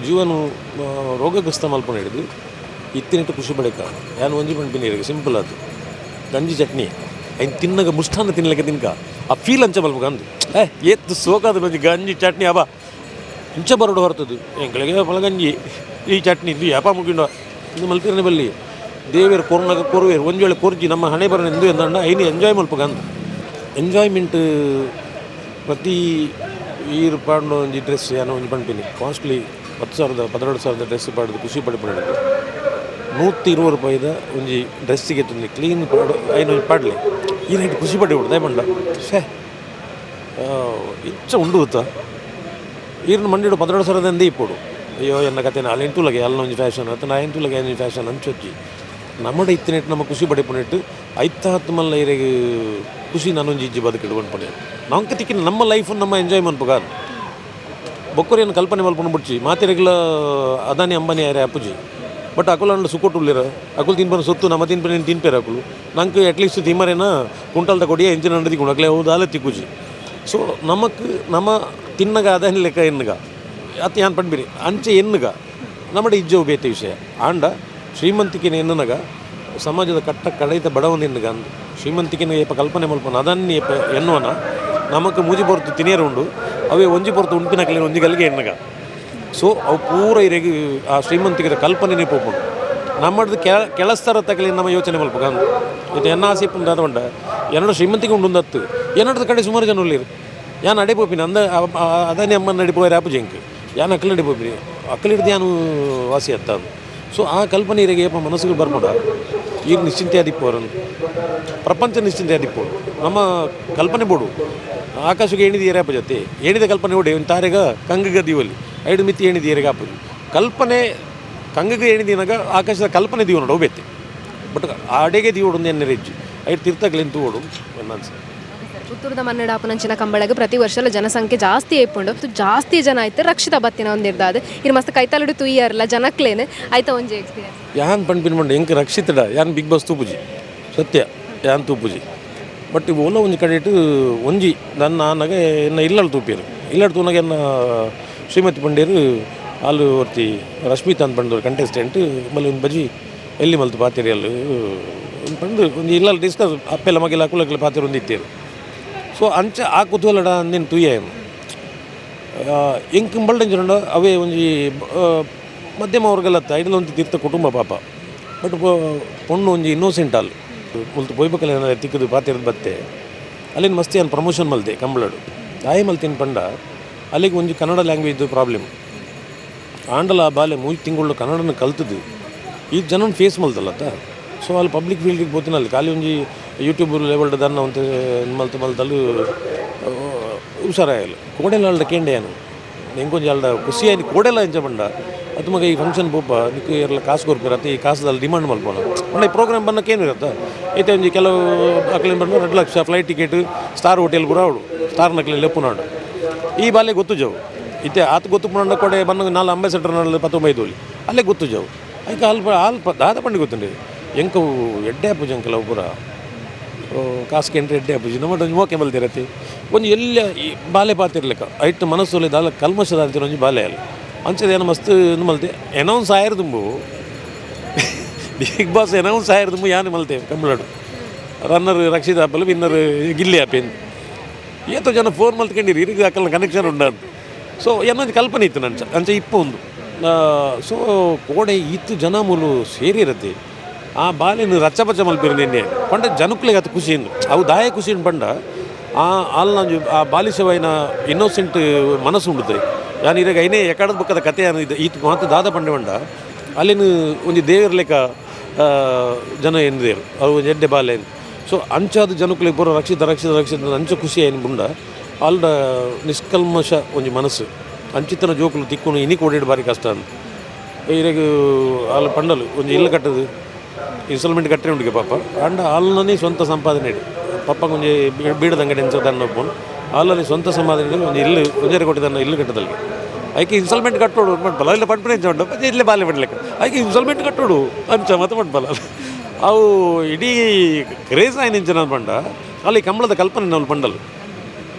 ಜೀವನ ರೋಗಗ್ರಸ್ತ ಮಲ್ಪನ ಹಿಡಿದು ಇತ್ತಿನಿಟ್ಟು ಖುಷಿ ಪಡೆಕ ಯಾನು ಒಂಜಿ ಪಂಪಿನಿ ಸಿಂಪಲ್ ಅದು ಗಂಜಿ ಚಟ್ನಿ ಐನ್ ತಿನ್ನಗ ಮುಷ್ಟಾನ ತಿನ್ಲಿಕ್ಕೆ ತಿನ್ಕ ಆ ಫೀಲ್ ಅಂಚ ಮಲ್ಪಕ ಅಂದು ಏ ಏತ್ತು ಸೋಕಾದ ಮಂಜಿ ಗಂಜಿ ಚಟ್ನಿ ಅಬ ಇಂಚ ಬರೋಡು ಹೊರತದು ಎಂಕಳಿಗೆ ಗಂಜಿ ಈ ಚಟ್ನಿ ಇದು ಯಾಪ ಮುಗಿಂಡ ಇದು ಮಲ್ಪಿರನೆ ಬಲ್ಲಿ ದೇವೇರು ಕೊರ್ನಾಗ ಕೊರುವೇರು ಒಂದು ವೇಳೆ ಕೊರ್ಜಿ ನಮ್ಮ ಹಣೆ ಬರನ ಎಂದು ಎಂದಂಡ ಐನು ಎಂಜಾಯ್ ಮಲ್ಪಕ ಅಂದು ಎಂಜಾಯ್ಮೆಂಟ್ ಪ್ರತಿ ಈರು ಪಾಂಡು ಒಂಜಿ ಡ್ರೆಸ್ ಯಾನ ಒಂಜಿ ಪನ್ಪಿನಿ ಕಾಸ್ಟ್ಲಿ 10,000 12,000 ಡ್ರೆಸ್ ಪಾಡ್ದು ಖುಷಿ ಪಡ್ಪುನಂಡು 120 ರೂಪಾಯಿದ ಒಂಜಿ ಡ್ರೆಸ್ಸಿಗೆ ತುಂದಿ ಕ್ಲೀನ್ ಪಾಡು ಐನು ಒಂಜಿ ಪಾಡ್ಲೆ ಈ ರೈಟ್ ಖುಷಿ ಪಡೆ ದಯ ಪಂಡ ಶೇ ಇಚ್ಚ ಉಂಡು ಗೊತ್ತಾ ಈರ್ನ ಮಂಡಿಡು 12,000 ಇಪ್ಪೊಡು ಅಯ್ಯೋ ಎನ್ನ ಕತೆ ನಾಳೆ ತುಲಗೆ ಅಲ್ಲ ಒಂಜಿ ಫ್ಯಾಷನ್ ಅಥವಾ ನಾ ತುಲಗೆ ಒಂಜಿ ಫ್ಯಾಷನ್ ಅಂಚೊಚ್ಚಿ ನಮ್ಮಡ ಇತ್ತಿನೆಟ್ಟು ನಮ್ಮ ಖುಷಿ ಪಡೆಪುನೆಟ್ಟು ಐತ ಹತ್ತು ಮಲ್ಲ ಇರೆಗ್ ಖುಷಿ ನಾನೊಂಜಿ ಇಜ್ಜಿ ಬದುಕಿಡು ಪನ್ಪುನೆ ನಂಕ ತಿಕ್ಕಿನ ನಮ್ಮ ಲೈಫ್ ನಮ್ಮ ಎಂಜಾಯ್ ಮನ್ಪುಗಾರ್ ಬೊಕ್ಕರೇನು ಕಲ್ಪನೆ ಮಲ್ಪುನ ಬುಡ್ಚಿ ಮಾತೆರೆಗ್ಲ ಅದಾನಿ ಅಂಬಾನಿ ಆರೆ ಅಪ್ಪುಜಿ ಬಟ್ ಅಕುಲು ಅಂಡ ಸುಕೊಟ್ಟುಳ್ಳಿರ ಅಕುಲು ತಿನ್ಪನ ಸೊತ್ತು ನಮ್ಮ ತಿನ್ಪನ ತಿನ್ಪೇರು ಅಕುಲು ನಂಗೆ ಅಟ್ಲೀಸ್ಟ್ ತಿಮ್ಮರೇನ ಕುಂಟಲ್ದ ಕೊಡಿಯ ಎಂಜಿನ ಅಂಡ ತಿಕ್ಕೊಂಡು ಅಕ್ಲೆ ದಾಲ ತಿಕ್ಕುಜಿ. ಸೊ ನಮಕ್ ನಮ್ಮ ತಿನ್ನಗ ಅದಾನಿ ಲೆಕ್ಕ ಎನ್ನುಗ ಅತ್ತ ಯಾನ್ ಪಂಡ್ಬಿರಿ ಅಂಚೆ ಎನ್ನುಗ ನಮ್ಮಡ ಇಜ್ಜವು ಬೇತೆ ವಿಷಯ ಆಂಡ ಶ್ರೀಮಂತಿಕೆನ ಎನ್ನುನಗ ಸಮಾಜದ ಕಟ್ಟ ಕಡೈತ ಬಡವನ ಎನ್ನುಗ ಅಂದು ಶ್ರೀಮಂತಿಕೆನ ಏಪ ಕಲ್ಪನೆ ಮಲ್ಪನ ಅದನ್ನ ಏಪ ಎನ್ನುವನ ನಮಕ್ ಮೂಜಿ ಪೊರ್ತು ತಿನಿಯರು ಉಂಡು ಅವೇ ಒಂಜಿ ಪೊರ್ತು ಉಂಪಿನಕಲಿನ ಒಂಜಿ ಗಲಿಗೆ ಎನ್ನುಗ. ಸೊ ಅವು ಪೂರ ಇರೆಗ್ ಆ ಶ್ರೀಮಂತಿಕೆದ ಕಲ್ಪನೆನೇ ಪೋಪುಂಡು ನಮ್ಮದು ಕೆಲಸ್ತರ ತಗಲಿ ನಮ್ಮ ಯೋಚನೆ ಮಲ್ಪ ಅಂದು ಇದು ಎನ್ನ ಆಸೆ ಪುಂಡು ಉಂಡ ಎನ್ನಡ ಶ್ರೀಮಂತಿಕೆ ಉಂಡು ಹತ್ತು ಎನ್ನಡದ ಕಡೆ ಸುಮಾರು ಜನ ಉಳ್ಳೀರು ಯಾನ್ ಅಡೆ ಪೋಪಿನ ಅಂದ ಅದಾನೆ ಅಮ್ಮನ ನಡಿ ಪೋಯರ್ ಆಪು ಜಂಕ್ ಯಾನ್ ಅಕ್ಕಲು ನಡಿ ಪೋಪಿನಿ ಅಕ್ಕಲು ಹಿಡ್ದು ಯಾನು ವಾಸಿ ಅತ್ತ ಅದು. ಸೊ ಆ ಕಲ್ಪನೆ ಇರೆಗೆ ಏಪ ಮನಸ್ಸಿಗೆ ಬರ್ಪುಂಡ ಈರ್ ನಿಶ್ಚಿಂತೆ ಆದಿಪ್ಪೋರನ್ನು ಪ್ರಪಂಚ ನಿಶ್ಚಿಂತೆ ಆದಿಪ್ಪೋಡು ನಮ್ಮ ಕಲ್ಪನೆ ಬೋಡು ಆಕಾಶಕ್ಕೆ ಏಣಿದ ಏರಾಪ ಜೊತೆ ಏಣಿದ ಕಲ್ಪನೆ ಓಡಿ ಒಂದು ತಾರೆಗ ಕಂಗಗ ದೀವಲ್ಲಿ ಐಡು ಮಿತಿ ಏಣಿದ ಏರೆಗೆ ಆಪುಜಿ ಕಲ್ಪನೆ ಕಂಗಗ ಏಣಿದಿನಾಗ ಆಕಾಶದ ಕಲ್ಪನೆ ದೀವ ನೋಡು ಬೇತೆ ಬಟ್ ಆಡೆಗೆ ದೀವೋಡು ಒಂದು ಎಣ್ಣೆ ರೆಜ್ಜಿ ಐದು ತೀರ್ಥಗಲಿಂತು ಓಡು ಅನ್ಸ. ಪುತ್ತೂರದ ಮನ್ನಡ ಆಪುನಂಚಿನ ಕಂಬಳಗ ಪ್ರತಿ ವರ್ಷಲ ಜನಸಂಖ್ಯೆ ಜಾಸ್ತಿ ಏಪುಂಡು ಜಾಸ್ತಿ ಜನ ಆಯ್ತು ರಕ್ಷಿತ ಬತ್ತಿನ ಒಂದಿರ್ದಾದ ಇರ್ ಮಸ್ತ್ ಕೈತಾಲುಡು ತುಯ್ಯಾರಲ್ಲ ಜನಕ್ಲೇನು ಆಯ್ತಾ ಒಂಜಿ ಎಕ್ಸ್ಪೀರಿಯನ್ಸ್. ಯಾನ್ ಪಣ್ಪಿನ ಮಂಡ ಎಂಕ್ ರಕ್ಷಿತಡ ಯಾನ್ ಬಿಗ್ ಬಾಸ್ ತೂಪುಜಿ ಸತ್ಯ ಯಾನ್ ತೂಪುಜಿ ಬಟ್ ಓಲ ಒಂಜಿ ಕಡೆ ಇಟ್ಟು ಒಂಜಿ ನನ್ನ ಆನಗ ಎನ್ನ ಇಲ್ಲಳು ತೂಪಿಯರು ಇಲ್ಲಳು ತೂನಾಗ ಎನ್ನ ಶ್ರೀಮತಿ ಪಂಡೇರು ಆಲು ಒರ್ತಿ ರಶ್ಮಿತಾ ಅಂತ ಪಂಡೋರು ಕಂಟೆಸ್ಟೆಂಟ್ ಮಲ್ಲಿ ಒಂದು ಬಜಿ ಎಲ್ಲಿ ಮಲ್ತು ಪಾತಿರಿ ಅಲ್ಲು ಒಂದು ಪಂಡು ಒಂಜಿ ಇಲ್ಲಲ್ಲಿ ಡಿಸ್ಕಸ್ ಅಪ್ಪೆಲ್ಲ ಮಗೆಲ್ಲ ಅಕುಲಕ್ಲೆ ಪಾತಿರು ಒಂದು ಇತ್ತೇರು. ಸೊ ಅಂಚ ಆ ಕುತೂಹಲಡ ಅಂದಿನ ತೂಯೇನು ಎಂಕ್ ಬಲ್ಡಂಜುಂಡ ಅವೇ ಒಂಜಿ ಮಧ್ಯಮ ವರ್ಗಲತ್ತ ಐಡಲ್ ಒಂದು ತೀರ್ಥ ಕುಟುಂಬ ಪಾಪ ಬಟ್ ಪೊಣ್ಣು ಒಂಜಿ ಇನ್ನೋಸೆಂಟ್ ಅಲ್ಲ ಮುಲ್ತು ಪೊಯ್ಬಕಲ್ ಏನಾರ ತಿಕ್ಕದು ಪಾತಿರದ ಬತ್ತೆ ಅಲ್ಲಿನ ಮಸ್ತಿ ಅನ್ ಪ್ರಮೋಷನ್ ಮಲ್ತೆ ಕಂಬಳಡು ದಾಯಿ ಮಲ್ತಿನ ಪಂಡ ಅಲ್ಲಿಗೆ ಒಂಜಿ ಕನ್ನಡ ಲ್ಯಾಂಗ್ವೇಜ್ ಪ್ರಾಬ್ಲಮ್ ಆಂಡಲ ಆ ಬಾಲೆ ಮೂಜಿ ತಿಂಗಳು ಕನ್ನಡನ ಕಲ್ತದ್ದು ಈ ಜನನ ಫೇಸ್ ಮಲ್ತಲ್ಲತ್ತ. ಸೊ ಅಲ್ಲಿ ಪಬ್ಲಿಕ್ ಫೀಲ್ಡಿಗೆ ಪೋತಿನ ಅಲ್ಲಿ ಖಾಲಿ ಒಂಜಿ ಯೂಟ್ಯೂಬ್ ಲೆವೆಲ್ ದನ್ನ ಒಂತೆ ಮಲ್ತು ಮಲ್ತಲು ಹುಷಾರಾಯಲ್ಲ ಕೋಡೆಲ್ಲ ಅಲ್ಡ ಕೇಂಡೆ ಏನು ಎಂಕೊಂಜಿ ಅಲ್ಡ ಖುಷಿ ಆಯ್ತು ಕೋಡೆಲ್ಲ ಎಂಚ ಪಂಡ ಅದು ಮಗ ಈ ಫಂಕ್ಷನ್ ಪೋಪ ನಿಕ್ಕು ಎಲ್ಲ ಕಾಸು ಕೊರ್ಪಿರತ್ತೆ ಈ ಕಾಸದಲ್ಲಿ ಡಿಮಾಂಡ್ ಮಲ್ಪೋಣ ಪಂಡ ಈ ಪ್ರೋಗ್ರಾಮ್ ಬನ್ನಕ್ಕೆ ಏನು ಇರತ್ತ ಐತೆ ಒಂಜಿ ಕೆಲವು ಅಕ್ಲಿನ ಬಂದು 2 ಲಕ್ಷ flight ticket star hotel ಪೂರ ಅವಳು ಸ್ಟಾರ್ ನಕ್ಲಿ ಲೆಪ್ಪುನಾಡು ಈ ಬಾಲೆ ಗೊತ್ತು ಜವು ಇತ್ತೆ ಆತ ಗೊತ್ತು ಪುನಂಡ ಕೊಡೆ ಬನ್ನ ನಾಲ್ ಅಂಬಾಸೆಡರ್ ನಾಲ್ ಪತ್ತೊಂಬೈದು ಅಲ್ಲೇ ಗೊತ್ತು ಜವು ಐಕ ಅಲ್ಪ ಅಲ್ಪ ದಾದ ಪಂಡಿ ಗೊತ್ತುಂಡಿ ಎಂಕವು ಎಡ್ಡೆ ಆಪುಜಿ ಅಂಕಲ್ ಅವು ಪೂರ ಕಾಸು ಕೆಂಟ್ರೆ ಎಡ್ಡೆ ಆಪುಜಿ ನಮ್ಮ ಒಂಜಿ ಮೋಕೆ ಮಲ್ತಿರತ್ತೆ ಒಂಜಿ ಎಲ್ಲ ಈ ಬಾಲೆ ಪಾತಿರ್ಲೆಕ್ಕ ಐಟ್ ಮನಸ್ಸು ದಾಲ ಕಲ್ಮಶದ ಅಂತಿರ ಒಂಜಿ ಬಾಲೆ ಅಲ್ಲ ಅಂಚದ ಏನೋ ಮಸ್ತ್ ಇದು ಮಲ್ತೆ ಎನೌನ್ಸ್ ಆಯಿರ್ ದುಂಬು big boss announce ಆಯಿರ್ ದುಂಬು ಯಾನು ಮಲ್ತೆ ಕಂಬಳಡು ರನ್ನರ್ ರಕ್ಷಿತ್ ಆಪಲ್ ವಿನ್ನರ್ ಗಿಲ್ಲಿ ಆಪೇನ್ ಏತೋ ಜನ ಫೋನ್ ಮಲ್ತ್ಕೊಂಡಿರಿ ಇರಿಗೆ ಅಕ್ಕಲ್ನ ಕನೆಕ್ಷನ್ ಉಂಡಾದು. ಸೊ ಏನೊಂದು ಕಲ್ಪನೆ ಇತ್ತು ನಂಚ ಅಂಚ ಇಪ್ಪ ಒಂದು ಸೊ ಕೋಡೆ ಇತ್ತು ಜನ ಮೂಲು ಸೇರಿರತ್ತೆ ಆ ಬಾಲಿನ ರಚ್ಚ ಪಚ್ಚ ಮಲ್ಪಿರು ನಿನ್ನೆ ಪಂಡ ಜನಕ್ಕಲಿಗೆ ಅದು ಖುಷಿ ಇಂದು ಅವು ದಾಯ ಖುಷಿ ಪಂಡ ಆ ಅಲ್ಲ ಆ ಬಾಲಿಶವಾಯಿನ ಇನ್ನೋಸೆಂಟ್ ಮನಸ್ಸು ಉಂಡುತ್ತೆ ಯಾನ್ ಇರಾಗ ಐನೇ ಎಕಡದ ಬುಕ್ಕದ ಕತೆ ಇದು ಈತ ಮಾತು ದಾದ ಪಂಡೆ ಪಂಡ ಅಲ್ಲಿನ ಒಂಜಿ ದೇವರ ಲೆಕ್ಕ ಜನ ಎನ್ನುದೇರು ಅವು ಒಂಜಿ ಎಡ್ಡೆ ಬಾಲೆ ಸೊ ಅಂಚಾದ ಜನಕ್ಕಲಿಗೆ ಪೂರ ರಕ್ಷಿತ ರಕ್ಷಿತ ರಕ್ಷಿತ ಅಂಚ ಖುಷಿ ಏನು ಬುಂಡ ಅಲ್ಡ ನಿಷ್ಕಲ್ಮಶ ಒಂಜಿ ಮನಸ್ಸು ಅಂಚಿತನ ಜೋಕುಲು ತಿಕ್ಕುನು ಇನಿ ಕೋಡಿಡ್ ಬಾರಿ ಕಷ್ಟ ಅಂತ ಇರೆಗ್ ಅಲ್ಲ ಪಂಡಲು ಒಂಜಿ ಇಲ್ಲು ಕಟ್ಟದು ಇನ್ಸ್ಟಾಲ್ಮೆಂಟ್ ಕಟ್ಟರೆ ಉಂಡಿಗೆ ಪಾಪ ಅಂಡ ಅಲ್ಲನೇ ಸ್ವಂತ ಸಂಪಾದನೆ ಇಡು ಪಪ್ಪ ಒಂಜಿ ಬೀಡದ ಅಂಗಡಿ ಎಂಚ ದನ್ನ ಒಪ್ಪುನು ಅಲ್ಲಲ್ಲಿ ಸ್ವಂತ ಸಂಪಾದನೆ ಇಡು ಒಂಜಿ ಇಲ್ಲು ಒಂಜರೆ ಕೋಟಿ ದನ್ನ ಇಲ್ಲು ಕಟ್ಟದಲ್ಲಿ ಐಕೆ ಇನ್ಸ್ಟಾಲ್ಮೆಂಟ್ ಕಟ್ಟೋಡು ಮಟ್ಪಲ್ಲ ಇಲ್ಲ ಪಂಪನೆ ಎಂಚ ಉಂಟು ಮತ್ತೆ ಇಲ್ಲೇ ಬಾಲೆ ಪಡ್ಲಿಕ್ಕೆ ಐಕೆ ಇನ್ಸ್ಟಾಲ್ಮೆಂಟ್ ಕಟ್ಟೋಡು ಅಂಚ ಮತ್ತೆ ಮಟ್ಪಲ್ಲ ಅವು ಇಡೀ ಕ್ರೇಜ್ ಆಯ್ನ ಇಂಚ ಪಂಡ ಅಲ್ಲಿ ಕಂಬಳದ ಕಲ್ಪನೆ ನಾವು ಪಂಡಲು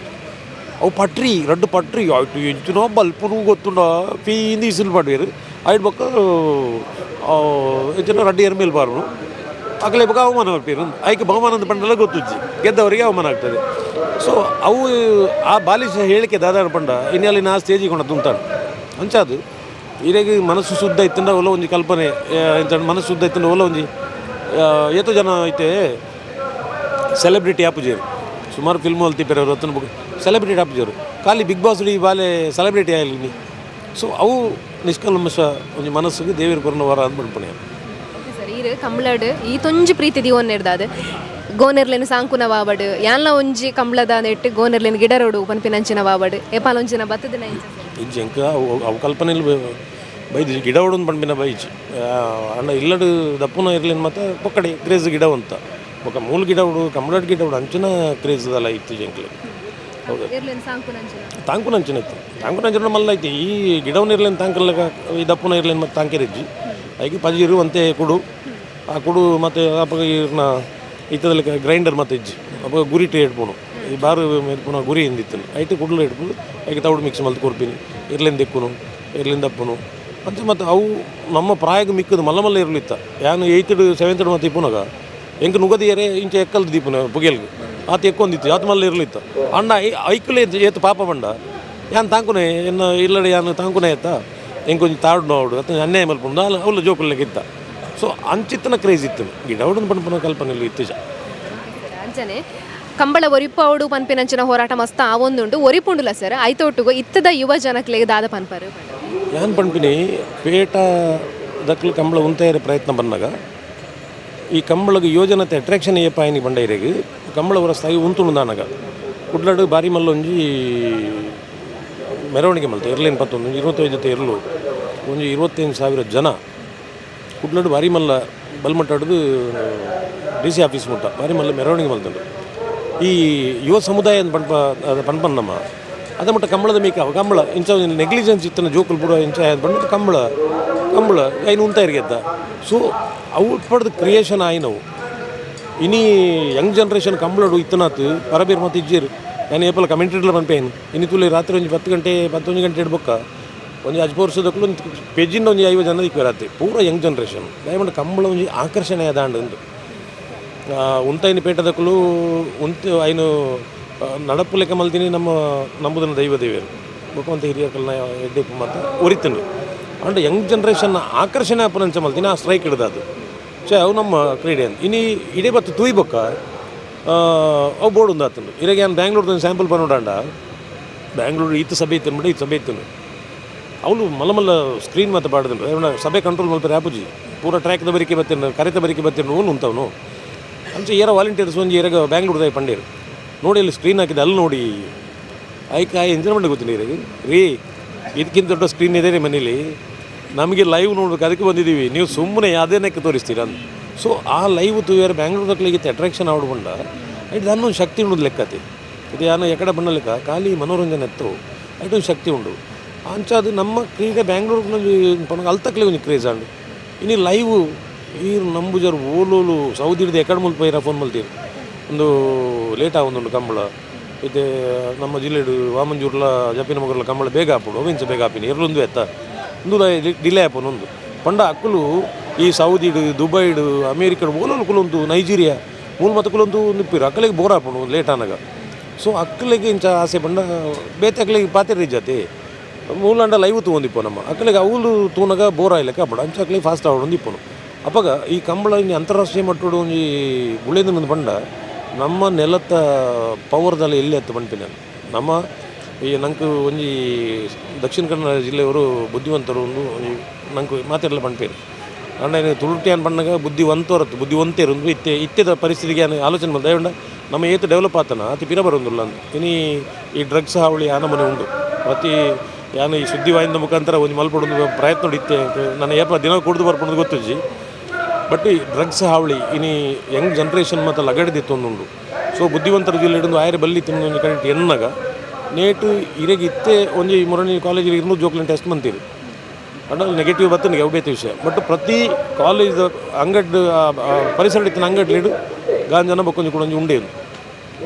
ಅವು ಪಟ್ರಿ ರಡ್ಡು ಪಟ್ರಿ ಆಯ್ತು ಎಂಚಿನೋ ಬಲ್ಪುನು ಗೊತ್ತುಂಡ ಪೀಂದು ಇಸಿಲು ಪಾಡ್ವೇರು ಆಯ್ತು ಬೊಕ್ಕ ಎಂಚಿನ ರಡ್ಡು ಎರ್ಮೇಲ್ ಬಾರುನು ಅಗಲೆ ಬೊಕ್ಕ ಅವಮಾನ ಬರ್ಪೀರು ಐಕೆ ಬಹುಮಾನದ ಪಂಡಲ ಗೊತ್ತುಜ್ಜಿ ಗೆದ್ದವರಿಗೆ ಅವಮಾನ ಆಗ್ತದೆ. ಸೊ ಅವು ಆ ಬಾಲಿಶ ಹೇಳಿಕೆ ದಾದಾರ ಪಂಡ ಇನ್ನಲ್ಲಿ ನಾ ಸ್ಟೇಜಿಗೆ ಕೊಂಡ ತುಂತಾನು ಅಂಚಾದು ಇರೆಗ್ ಮನಸ್ಸು ಶುದ್ಧ ಇತ್ತಂಡ ಒಲ ಒಂಜಿ ಕಲ್ಪನೆ ಎಂಚ ಮನಸ್ಸು ಶುದ್ಧ ಇತ್ತಂಡ ಒಲ ಒಂಜಿ ಏತೋ ಜನ ಐತೆ ಸೆಲೆಬ್ರಿಟಿ ಆಪುಜೇರು ಸುಮಾರು ಫಿಲ್ಮ್ ಅಲ್ತಿ ಪೇರೆ ರತನ್ ಬುಕ್ ಸೆಲೆಬ್ರಿಟಿ ಆಪುಜರು ಖಾಲಿ ಬಿಗ್ ಬಾಸ್ ಈ ಬಾಲೆ ಸೆಲೆಬ್ರಿಟಿ ಆಯ್ಲಿ. ಸೊ ಅವು ನಿಷ್ಕಲ್ಮಶ ಒಂಜಿ ಮನಸ್ಸಿಗೆ ದೇವೇರ್ ಕೊರ್ನ ವರ ಅಂದ್ ಪನ್ಪುನೆ. ಓಕೆ ಸರ್, ಈರ್ ಕಂಬ್ಳಡ್ ಈ ತೊಂಜಿ ಪ್ರೀತಿ ದೀವೊನ್ನೆರ್ದಾದ್ ಗೋನೆರ್ಲೆನ್ ಸಾಂಕುನ ವಾವಡ್ ಯಾನ್ಲ ಒಂಜಿ ಕಂಬ್ಳದ ನೆಟ್ ಗೋನೆರ್ಲೆನ್ ಗಿಡರೋಡು ಪನ್ಪಿನಂಚಿನ ವಾವಡ್ ಏಪಾಲ ಒಂಜಿನ ಬತ್ತದಿನ ಇಂಚ ಸರ್? ಇಜ್ಜಿ, ಎಂಕ್ ಅವು ಅವು ಕಲ್ಪನೆಲ್ ಬೈದು ಗಿಡ ಹೊಡೋದು ಪನ್ಪಿನ ಬೈಜಿ. ಅಣ್ಣ ಇಲ್ಲಡ್ ದಪ್ಪುನ ಇರ್ಲಿನ ಮತ್ತು ಪೊಕ್ಕಡೆ ಕ್ರೇಜ್ ಗಿಡ ಉಂತ ಬೊಕ ಮೂಲು ಗಿಡ ಉಡು ಕಂಬ್ಳಡ್ ಗಿಡ ಉಡು ಅಂಚಿನ ಕ್ರೇಜ್ ದಲ ಇತ್ತು ಎಂಕ್ಲೆ. ಹೌದು. ಎರ್ಲೆನ್ ಸಾಂಕುನಂಚಿನ ತಾಂಕುನಂಚಿನ ಇತ್ತು, ತಾಂಕುನಂಚಿನ ಮಲ್ಲ ಐತಿ. ಈ ಗಿಡವನ್ನ ಇರ್ಲೇನು ತಾಂಕರ್ಲಗ ಈ ದಪ್ಪುನ ಇರ್ಲೇನು ಮತ್ತು ತಾಂಕಿರಿಜ್ಜಿ. ಐಕೆ ಪಜಿರು ಅಂತೆ ಕುಡು, ಆ ಕುಡು ಮತ್ತು ಅಪಗ ಇರ್ನ ಇತ್ತದಲ್ಲಿ ಗ್ರೈಂಡರ್ ಮತ್ತು ಇಜ್ಜಿ. ಅಪಗ ಗುರಿಟೆ ಇಡ್ಪುನು, ಈ ಬಾರು ಇಡ್ಪುನ ಗುರಿ ಎಂದಿತ್ತು ಐತೆ ಕುಡ್ಲು ಇಡ್ಪುನು. ಐಕೆ ತೌಡು ಮಿಕ್ಸ್ ಮಲ್ತು ಕೊರ್ಪಿನಿ, ಇರ್ಲಿಂದ ದಿಕ್ಕುನು ಇರ್ಲಿಂದ ದಪ್ಪುನು ಅಂಚ. ಮತ್ತು ಅವು ನಮ್ಮ ಪ್ರಾಯಕ್ಕೆ ಮಿಕ್ಕದು ಮಲ್ಲ ಮಲ್ಲ ಇರ್ಲಿತ್ತ. ಯಾನು ಏಯ್ತಡು ಸೆವೆಂತಡು ಮತ್ತು ಇಪ್ಪುನಗ ಎಂಕ್ ನುಗದಿಯರೆ ಇಂಚ ಎಕ್ಕಲ್ದು ದೀಪುನ ಪುಗೆಲ್ಗೆ ಆತ ಎಕ್ಕೊಂದಿತ್ತು, ಆತ ಮಲ್ಲ ಇರ್ಲಿತ್ತ. ಅಣ್ಣ ಐಕುಲೇ ಏತು ಪಾಪ ಬಂಡ ಯಾನ್ ತಾಂಕುನೆ ಎನ್ನ ಇಲ್ಲಡೆ ಯಾನ್ ತಾಂಕುನೆ ಎತ್ತ ಎಂಕೊಂಜಿ ತಾಡು ನೋಡು ಅತ್ತ ಅನ್ಯಾಯ ಮಲ್ಪುಂಡು ಅಲ್ಲ ಅವಲ್ಲ ಜೋಕುಲ್ಲೆಗೆ ಇತ್ತ. ಸೊ ಅಂಚಿತ್ತನ ಕ್ರೇಜ್ ಇತ್ತು, ಗಿಡ ಉಡನ್ ಪನ್ಪುನ ಕಲ್ಪನೆ ಇತ್ತು. ಅಂಚನೆ ಕಂಬಳ ಒರಿಪಾವುಡು ಪನ್ಪಿನಂಚಿನ ಹೋರಾಟ ಮಸ್ತ್ ಆವೊಂದುಂಡು, ಒರಿಪುಂಡುಲ ಸರ್. ಐತೊಟ್ಟುಗು ಇತ್ತದ ಯುವ ಜನಕ್ಲೆಗ್ ದಾದ ಪನ್ಪರು? ಯಾನ್ ಪನ್ಪಿನಿ ಪೇಟ ದಕ್ಲು ಕಂಬಳ ಉಂತಾಯರ ಪ್ರಯತ್ನ ಬಂದಾಗ ಈ ಕಂಬಳಗ್ ಯೋಜನತೆ ಅಟ್ರಾಕ್ಷನ್ ಏಪ ಆಯ್ನಿ ಬಂಡೈರೆಗ್ ಕಂಬಳ ಹೊರಸ್ತಾಗಿ ಉಂತುಂಡು. ದಾನಗ ಕುಡ್ಲಡು ಬಾರಿ ಮಲ್ಲೊಂಜಿ ಮೆರವಣಿಗೆ ಮಲ್ತೆ ಇರ್ಲೇನು ಪತ್ತೊಂದು ಒಂಜಿ 25 ಜೊತೆ ಇರ್ಲು ಒಂಜಿ 25,000 ಜನ ಕುಡ್ಲಡು ಬಾರಿ ಮಲ್ಲ ಬಲ್ಮಟ್ಟಾಡ್ದು ಡಿಸಿ ಆಫೀಸ್ ಮುಟ್ಟ ಬಾರಿ ಮಲ್ಲ ಮೆರವಣಿಗೆ ಮಲ್ತುಂಡು. ಈ ಯುವ ಸಮುದಾಯ ಪನ್ಪ ಪನ್ಪನ್ನಮ್ಮ ಅದ ಮಟ್ಟ ಕಂಬಳದ ಮೇಕ ಕಂಬಳ ಇಂಚ ನೆಗ್ಲಿಜೆನ್ಸ್ ಇತ್ತನ ಜೋಕುಲ್ ಪೂರ ಇಂಚ ಪಂಡ ಕಂಬಳ ಕಂಬಳ ಐನು ಉಂತ ಇರ್ಗೆದ್ದ. ಸೊ ಅವು ಪಡ್ದು ಕ್ರಿಯೇಷನ್ ಆಯ್ನವು. ಇನಿ ಯಂಗ್ ಜನರೇಷನ್ ಕಂಬಳಡು ಇತ್ತನಾತು ಪರಬೇರ್ ಮತ್ತು ಇಜ್ಜೇರು. ನಾನು ಏಪಲ ಕಮೆಂಟ್ರಿಡ್ಲ ಪನ್ಪೇನು ಇನಿ ತುಲೆ ರಾತ್ರಿ ಒಂಜಿ 10 ಗಂಟೆ 11 ಗಂಟೆ ಇಡ್ಬೊಕ್ಕ ಒಂಜಿ ಅಜ್ಪ ವರ್ಷದಕ್ಕಲು ಒಂದು ಪೆಜ್ಜಿಂದ ಒಂಜಿ 50 ಜನ ದಿಕ್ಕು ರಾತ್ರಿ ಪೂರ ಯಂಗ್ ಜನರೇಷನ್. ದಯಮಂಡ ಕಂಬಳ ಒಂಜಿ ಆಕರ್ಷಣೆ ಅದಾಂಡ್ ಉಂದು. ಉಂತೈನ ಪೇಟದಕ್ಕಲು ಉಂತು ಐನು ನಡಪು ಲೆಕ್ಕ ಮಲ್ತೀನಿ ನಮ್ಮ ನಂಬುದನ್ನ ದೈವ ದೇವಿಯರು ಬೊಕ್ಕವಂತ ಹಿರಿಯಕಲ್ನ ಎಡ್ಡೆಪ್ಪು ಮತ್ತು ಒರಿತನು. And Young generation ಆಕರ್ಷಣೆ ಅಪನಂಚ ಮಲ್ತೀನಿ ಆ ಸ್ಟ್ರೈಕ್ ಹಿಡ್ದು ಅದು ಚೇ ಅವು ನಮ್ಮ ಕ್ರೀಡೆ ಅಂತ. ಇನಿ ಇಡೀ ಬತ್ತು ತೂಯ್ ಬೊಕ್ಕ ಅವು ಬೋರ್ಡ್ ಒಂದು ಆತನು. ಇರಾಗ ಏನು ಬ್ಯಾಂಗ್ಳೂರ್ದ ಒಂದು ಸ್ಯಾಂಪಲ್ ಬಂದೋಡಂಡ ಬ್ಯಾಂಗ್ಳೂರು ಈತ ಸಭೆ ಇತ್ತು ಅಂದ್ಬಿಟ್ಟು ಈತ ಸಭೆ ಇತ್ತು. ಅವಳು ಮಲ್ಲ ಮಲ್ಲ ಸ್ಕ್ರೀನ್ ಮತ್ತೆ ಬಾಡ್ದನು ಸಭೆ ಕಂಟ್ರೋಲ್ ಮಲ್ಪರೆ ಆಪುಜಿ. ಪೂರ ಟ್ರ್ಯಾಕ್ದ ಬರಿಕೆ ಬತ್ತೀನಿ ಕರೆತ ಬರಿಕೆ ಬತ್ತೀನಿ ಓನು ಉಂತವನು. ಅಂಚ ಏರ ವಾಲಂಟಿಯರ್ಸ್ ಒಂಜಿ ಏರಾಗ ಬ್ಯಾಂಗ್ಳೂರ್ದಾಗ ಪಂಡೇರು ನೋಡಿ ಅಲ್ಲಿ ಸ್ಕ್ರೀನ್ ಹಾಕಿದೆ ಅಲ್ಲಿ ನೋಡಿ ಐಕ ಎಂಜಾಯ್ ಮಾಡಿ ಗೊತ್ತಿಲ್ಲ ಇರಾಗ ರೀ. ಇದಕ್ಕಿಂತ ದೊಡ್ಡ ಸ್ಕ್ರೀನ್ ಇದೆ ರೀ ಮನೇಲಿ, ನಮಗೆ ಲೈವ್ ನೋಡ್ಬೇಕು ಅದಕ್ಕೆ ಬಂದಿದ್ದೀವಿ, ನೀವು ಸುಮ್ಮನೆ ಯಾವುದೇನಕ್ಕೆ ತೋರಿಸ್ತೀರ ಅಂತ. ಸೊ ಆ ಲೈವ್ ತೂಯರ್ ಬ್ಯಾಂಗ್ಳೂರ್ದಕ್ಲಿಗೆ ಅಟ್ರಾಕ್ಷನ್ ಆಡ್ಕೊಂಡ ಇದು ಅನ್ನೊಂದು ಶಕ್ತಿ ಉಂಡು ಲೆಕ್ಕತಿ. ಇದು ಯಾನು ಎಕಡೆ ಬಣ್ಣ ಲೆಕ್ಕ ಖಾಲಿ ಮನೋರಂಜನೆ ಎತ್ತು ಒಂದು ಶಕ್ತಿ ಉಂಡು. ಅಂಚ ಅದು ನಮ್ಮ ಕ್ರೀಡೆ ಬ್ಯಾಂಗ್ಳೂರ್ನಲ್ಲಿ ಅಲ್ತಕ್ಲೆ ಒಂಜಿ ಕ್ರೇಜ್ ಆಂಡ್. ಇನ್ನು ಲೈವ್ ಈ ನಂಬುಜರು ಓಲೋಲು ಸೌದಿ ಹಿಡ್ದು ಎಕಡೆ ಮುಲ್ಪ ಪೈರ ಫೋನ್ ಮಲ್ತೀರು ಒಂದು ಲೇಟ್ ಆವೊಂದುಂಡು ಕಂಬಳ. ಇತ್ತೆ ನಮ್ಮ ಜಿಲ್ಲೆಡು ವಾಮಂಜೂರ್ಲ ಜಪ್ಪಿನ ಮಗರ್ಲ ಕಂಬಳ ಬೇಗ ಆಪುಂಡು, ಅವಿಂಚ ಬೇಗ ಆಪಿನಿ ಎರ್ಲೊಂದು ಎತ್ತ ಒಂದು ಡಿಲೇ ಆಪುನು ಒಂದು ಪಂಡ ಅಕ್ಕುಲು ಈ ಸೌದಿಡು ದುಬೈಡು ಅಮೇರಿಕಡು ಓಲೋಲು ಕುಲೊಂದು ನೈಜೀರಿಯಾ ಮೂಲ ಮತ್ತು ಕುಲೊಂದು ನಿಪ್ಪಿರು ಅಕ್ಕಲಿಗೆ ಬೋರ್ ಆಪುಂಡು ಲೇಟ್ ಆನಗ. ಸೊ ಅಕ್ಕಲಿಗೆ ಇಂಚ ಆಸೆ ಪಂಡ ಬೇತೆ ಅಕ್ಕಲಿಗೆ ಪಾತಿರಿ ಜಾತಿ ಮೂಲಂಡ ಲೈವ್ ತೂವೊಂದಿಪ್ಪು ನಮ್ಮ ಅಕ್ಕಲಿಗೆ ಅವಳು ತೂನಗ ಬೋರ್ ಆಯ್ಲೆಕ್ಕ ಆಪುಂಡು. ಅಂಚ ಅಕ್ಕಲಿಗೆ ಫಾಸ್ಟ್ ಆವೊಂದು ಇಪ್ಪುನು. ಅಪಗ ಈ ಕಂಬಳ ಒಂಜಿ ಅಂತಾರಾಷ್ಟ್ರೀಯ ಮಟ್ಟಡು ಒಂಜಿ ಬುಳೆದ ಪಂಡ ನಮ್ಮ ನೆಲತ್ತ ಪವರ್ದಲ್ಲಿ ಎಲ್ಲಿ ಅತ್ತು ಪನ್ಪಿನ. ನಮ್ಮ ಈ ನಂಗೆ ಒಂಜಿ ದಕ್ಷಿಣ ಕನ್ನಡ ಜಿಲ್ಲೆಯವರು ಬುದ್ಧಿವಂತರು ಒಂದು ಒಂಜಿ ನಂಗೆ ಮಾತೆರ್ಲ ಪನ್ಪೇರು. ಅಂಡ ತುಳುಟಿಯಾನ್ ಪಣ್ಣಗ ಬುದ್ಧಿವಂತರತ್ತು ಬುದ್ಧಿವಂತರು ಒಂದು ಇತ್ತೆ ಇತ್ತೆದ ಪರಿಸ್ಥಿತಿಗೆ ಆಲೋಚನೆ ಮಲ್ತ ದಯವಂಡ ನಮ್ಮ ಏತು ಡೆವಲಪ್ ಆತನ ಅತಿ ಪಿರ ಬರೋದಿಲ್ಲ ಅಂತ. ಇನಿ ಈ ಡ್ರಗ್ಸ್ ಹಾವಳಿ ಆನಮನೆ ಉಂಡು ಪ್ರತಿ ಯಾನು ಈ ಸುದ್ದಿವಾಹಿನಿದ ಮುಖಾಂತರ ಒಂಜಿ ಮಲ್ಪೊಡೊಂದು ಪ್ರಯತ್ನ ಇತ್ತೆ ನನ್ನ ಏಪ ದಿನ ಕುಡ್ದು ಬರ್ಪುಂಡು ಗೊತ್ತುಜ್ಜಿ. ಬಟ್ ಈ ಡ್ರಗ್ಸ್ ಹಾವಳಿ ಇನಿ ಯಂಗ್ ಜನರೇಷನ್ ಮತ್ತು ಲಗಡೆದಿತ್ತೊಂದುಂಡು. ಸೊ ಬುದ್ಧಿವಂತರ ಜಿಲ್ಲೆ ಹಿಡಿದು ಆಯರೆ ಬಲ್ಲಿ ತಿಂದು ಒಂಜಿ ಕಡೆಟ್ ಎನ್ನಗ ನೇಟು ಇರೆಗ್ ಇತ್ತೆ ಒಂಜಿ ಮುರಣಿ ಕಾಲೇಜ್ 200 ಜೋಕ್ಲೆನ್ ಟೆಸ್ಟ್ ಮಂತೀರು ಅಂಡ ನೆಗೆಟಿವ್ ಬತ್ತನಿಗೆ ಅವು ಬೇತೆ ವಿಷಯ. ಬಟ್ ಪ್ರತಿ ಕಾಲೇಜ್ ಅಂಗಡ್ ಪರಿಸರ ಇತ್ತಿನ ಅಂಗಡ್ಲಿಡು ಗಾಂಜನ ಬೊಕ್ಕೊಂಜಿ ಕೂಡ ಒಂಜಿ ಉಂಡೇನು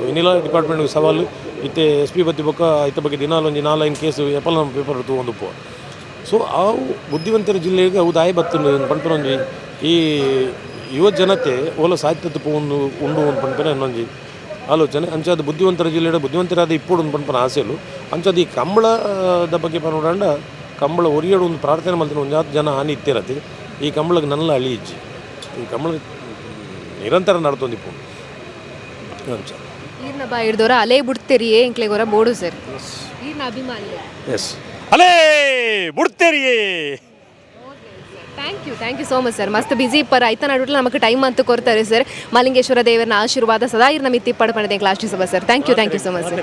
ಇನ್ನಿಲ್ಲ ಡಿಪಾರ್ಟ್ಮೆಂಟ್ ಸವಾಲು ಇತ್ತೆ ಎಸ್ ಪಿ ಬತ್ತಿ ಬೊಕ್ಕ ಇತ್ತ ಬಗ್ಗೆ ದಿನಾಲ ಒಂಜಿ ನಾಲೈನ್ ಕೇಸ್ ಎಪಲ್ ನಮ್ಮ ಪೇಪರ್ ತೂವೊಂದು ಪೋ. ಸೊ ಅವು ಬುದ್ಧಿವಂತರ ಜಿಲ್ಲೆಗೆ ಅವು ದಾಯ ಬತ್ತುಂಡು ಪನ್ಪಿನ ಒಂಜಿ ಈ ಯುವ ಜನತೆ ಓಲ ಸಾಹಿತ್ಯದ ಪೋಂದು ಉಂಡು ಒಂದು ಪನ್ಪಿನ ಇನ್ನೊಂಜಿ ಆಲೋಚನೆ. ಅಂಚಾದ ಬುದ್ಧಿವಂತರ ಜಿಲ್ಲೆಡ್ ಬುದ್ಧಿವಂತರಾದ ಇಪ್ಪೊಡು ಒಂದು ಪನ್ಪಿನ ಆಸೆಲು. ಅಂಚಾದ ಈ ಕಂಬಳದ ಬಗ್ಗೆ ಪನೋಡಂಡ ಕಂಬಳ ಒರಿಯಡು ಒಂದು ಪ್ರಾರ್ಥನೆ ಮಲ್ತಿನ ಒಂಜಾತ್ ಜನ ಹಾನಿ ಇತ್ತಿರತಿ. ಈ ಕಂಬಳಗ್ ನಲ್ಲ ಅಳಿ ಇಜ್ಜಿ, ಈ ಕಂಬಳ ನಿರಂತರ ನಡ್ತೊಂದಿಪ್ಪು ಅಂಚ. ಈರ್ನ ಬಾಯಿಡ್ದೋರ ಅಲೆ ಬುಡ್ತೆರಿಯೇ ಎಂಕ್ಲೆಗೋರ ಬೋಡು ಸರ್. ಈರ್ನ ಅಭಿಮಾನಿ. ಎಸ್, ಅಲೇ ಬುಡ್ತೇರಿಯೇ. Thank you, thank you so much sir. ಮಸ್ತ್ ಬಿಸಿ ಇಪ್ಪರ, ಐತ ನಡುಟ್ಲ ನಮಕ್ ಟೈಮ್ ಅಂತ ಕೊರ್ತಾರೆ ಸರ್. ಮಲಿಂಗೇಶ್ವರ ದೇವರನ ಆಶೀರ್ವಾದ ಸದಾ ಇರ್ ನಮ್ಮ ಇತ್ತಿಪ್ಪಡ ಪಣದೆ ಕ್ಲಾಸ್ ಸಭಾ sir. Thank you, thank you so much sir.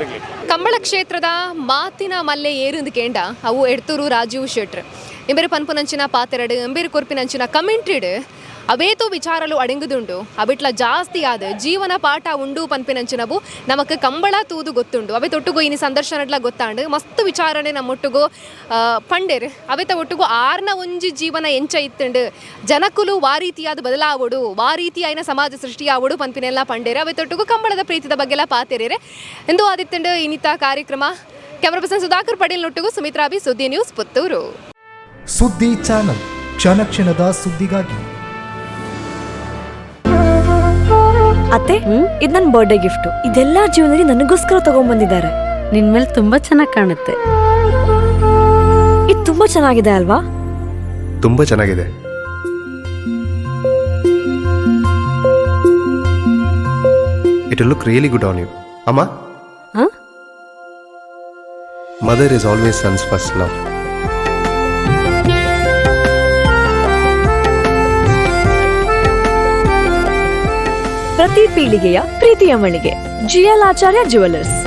Kambala ಕ್ಷೇತ್ರದ ಮಾತಿನ ಮಲ್ಲೆ ಏರಿಂದು ಕೇಂಡ ಅವು ಎಡ್ತೂರು ರಾಜೀವ್ ಶೆಟ್ರ್. ಎಂಬೇರು ಪನ್ಪುನಂಚಿನ ಪಾತೆರಡು, ಎಂಬೇರು ಕೊರ್ಪಿನಂಚಿನ ಕಮೆಂಟ್ರಿಡ್ ಅವೇತೋ ವಿಚಾರಲು ಅಡಂಗುದುಂಡು. ಅವಿಟ್ಲ ಜಾಸ್ತಿ ಆದ ಜೀವನ ಪಾಠ ಉಂಡು ಪನ್ಪಿನಂಚಿನವು ನಮಕ್ ಕಂಬಳ ತೂದು ಗೊತ್ತುಂಡು. ಅವೆ ತೊಟ್ಟುಗು ಇನಿ ಸಂದರ್ಶನಡ್ಲ ಗೊತ್ತಾಂಡು. ಮಸ್ತ್ ವಿಚಾರಣೆ ನಮ್ಮೊಟ್ಟುಗು ಪಂಡೇರ್. ಅವೆತ ಒಟ್ಟುಗು ಆರ್ನ ಒಂಜಿ ಜೀವನ ಎಂಚ ಇತ್ತುಂಡು, ಜನಕುಲು ವಾ ರೀತಿಯಾದ ಬದಲಾವಡು, ವಾ ರೀತಿಯಾಯಿನ ಸಮಾಜ ಸೃಷ್ಟಿಯಾವಡು ಪನ್ಪಿನೆಲ್ಲ ಪಂಡೇರ್. ಅವೆ ತೊಟ್ಟುಗು ಕಂಬಳದ ಪ್ರೀತಿದ ಬಗ್ಗೆಲ್ಲ ಪಾತೆರೇರೆ ಎಂದು ಆದಿತ್ತುಂಡು ಇನ್ನಿತ ಕಾರ್ಯಕ್ರಮ. ಕ್ಯಾಮರಾ ಪರ್ಸನ್ ಸುಧಾಕರ್ ಪಟೇಲ್ ನೊಟ್ಟುಗು ಸುಮಿತ್ರಾ ಬಿ, ಸುದ್ದಿ ನ್ಯೂಸ್, ಪುತ್ತೂರು. ಸುದ್ದಿ ಚಾನಲ್, ಕ್ಷಣ ಕ್ಷಣದ ಸುದ್ದಿಗಾಗಿ. ಅತ್ತೆ, ಇದು ನನ್ನ ಬರ್ಡೇ ಗಿಫ್ಟ್. ಇದೆಲ್ಲ ಜೀವನದಲ್ಲಿ ನನಗೋಸ್ಕರ ತಗೊಂಡ್ಬಂದಿದ್ದಾರೆ. ನಿನ್ ಮೇಲೆ ತುಂಬಾ ಚೆನ್ನಾಗಿ ಕಾಣುತ್ತೆ. ಇದು ತುಂಬಾ ಚೆನ್ನಾಗಿದೆ ಅಲ್ವಾ? ತುಂಬ ಚೆನ್ನಾಗಿದೆ. It look really good on you ಅಮ್ಮ. ಹಾ? Mother is always son's first love. ಪ್ರತಿ ಪೀಳಿಗೆಯ ಪ್ರೀತಿಯ ಮಳಿಗೆ, ಜಿಎಲ್ ಆಚಾರ್ಯ ಜುವೆಲ್ಲರ್ಸ್.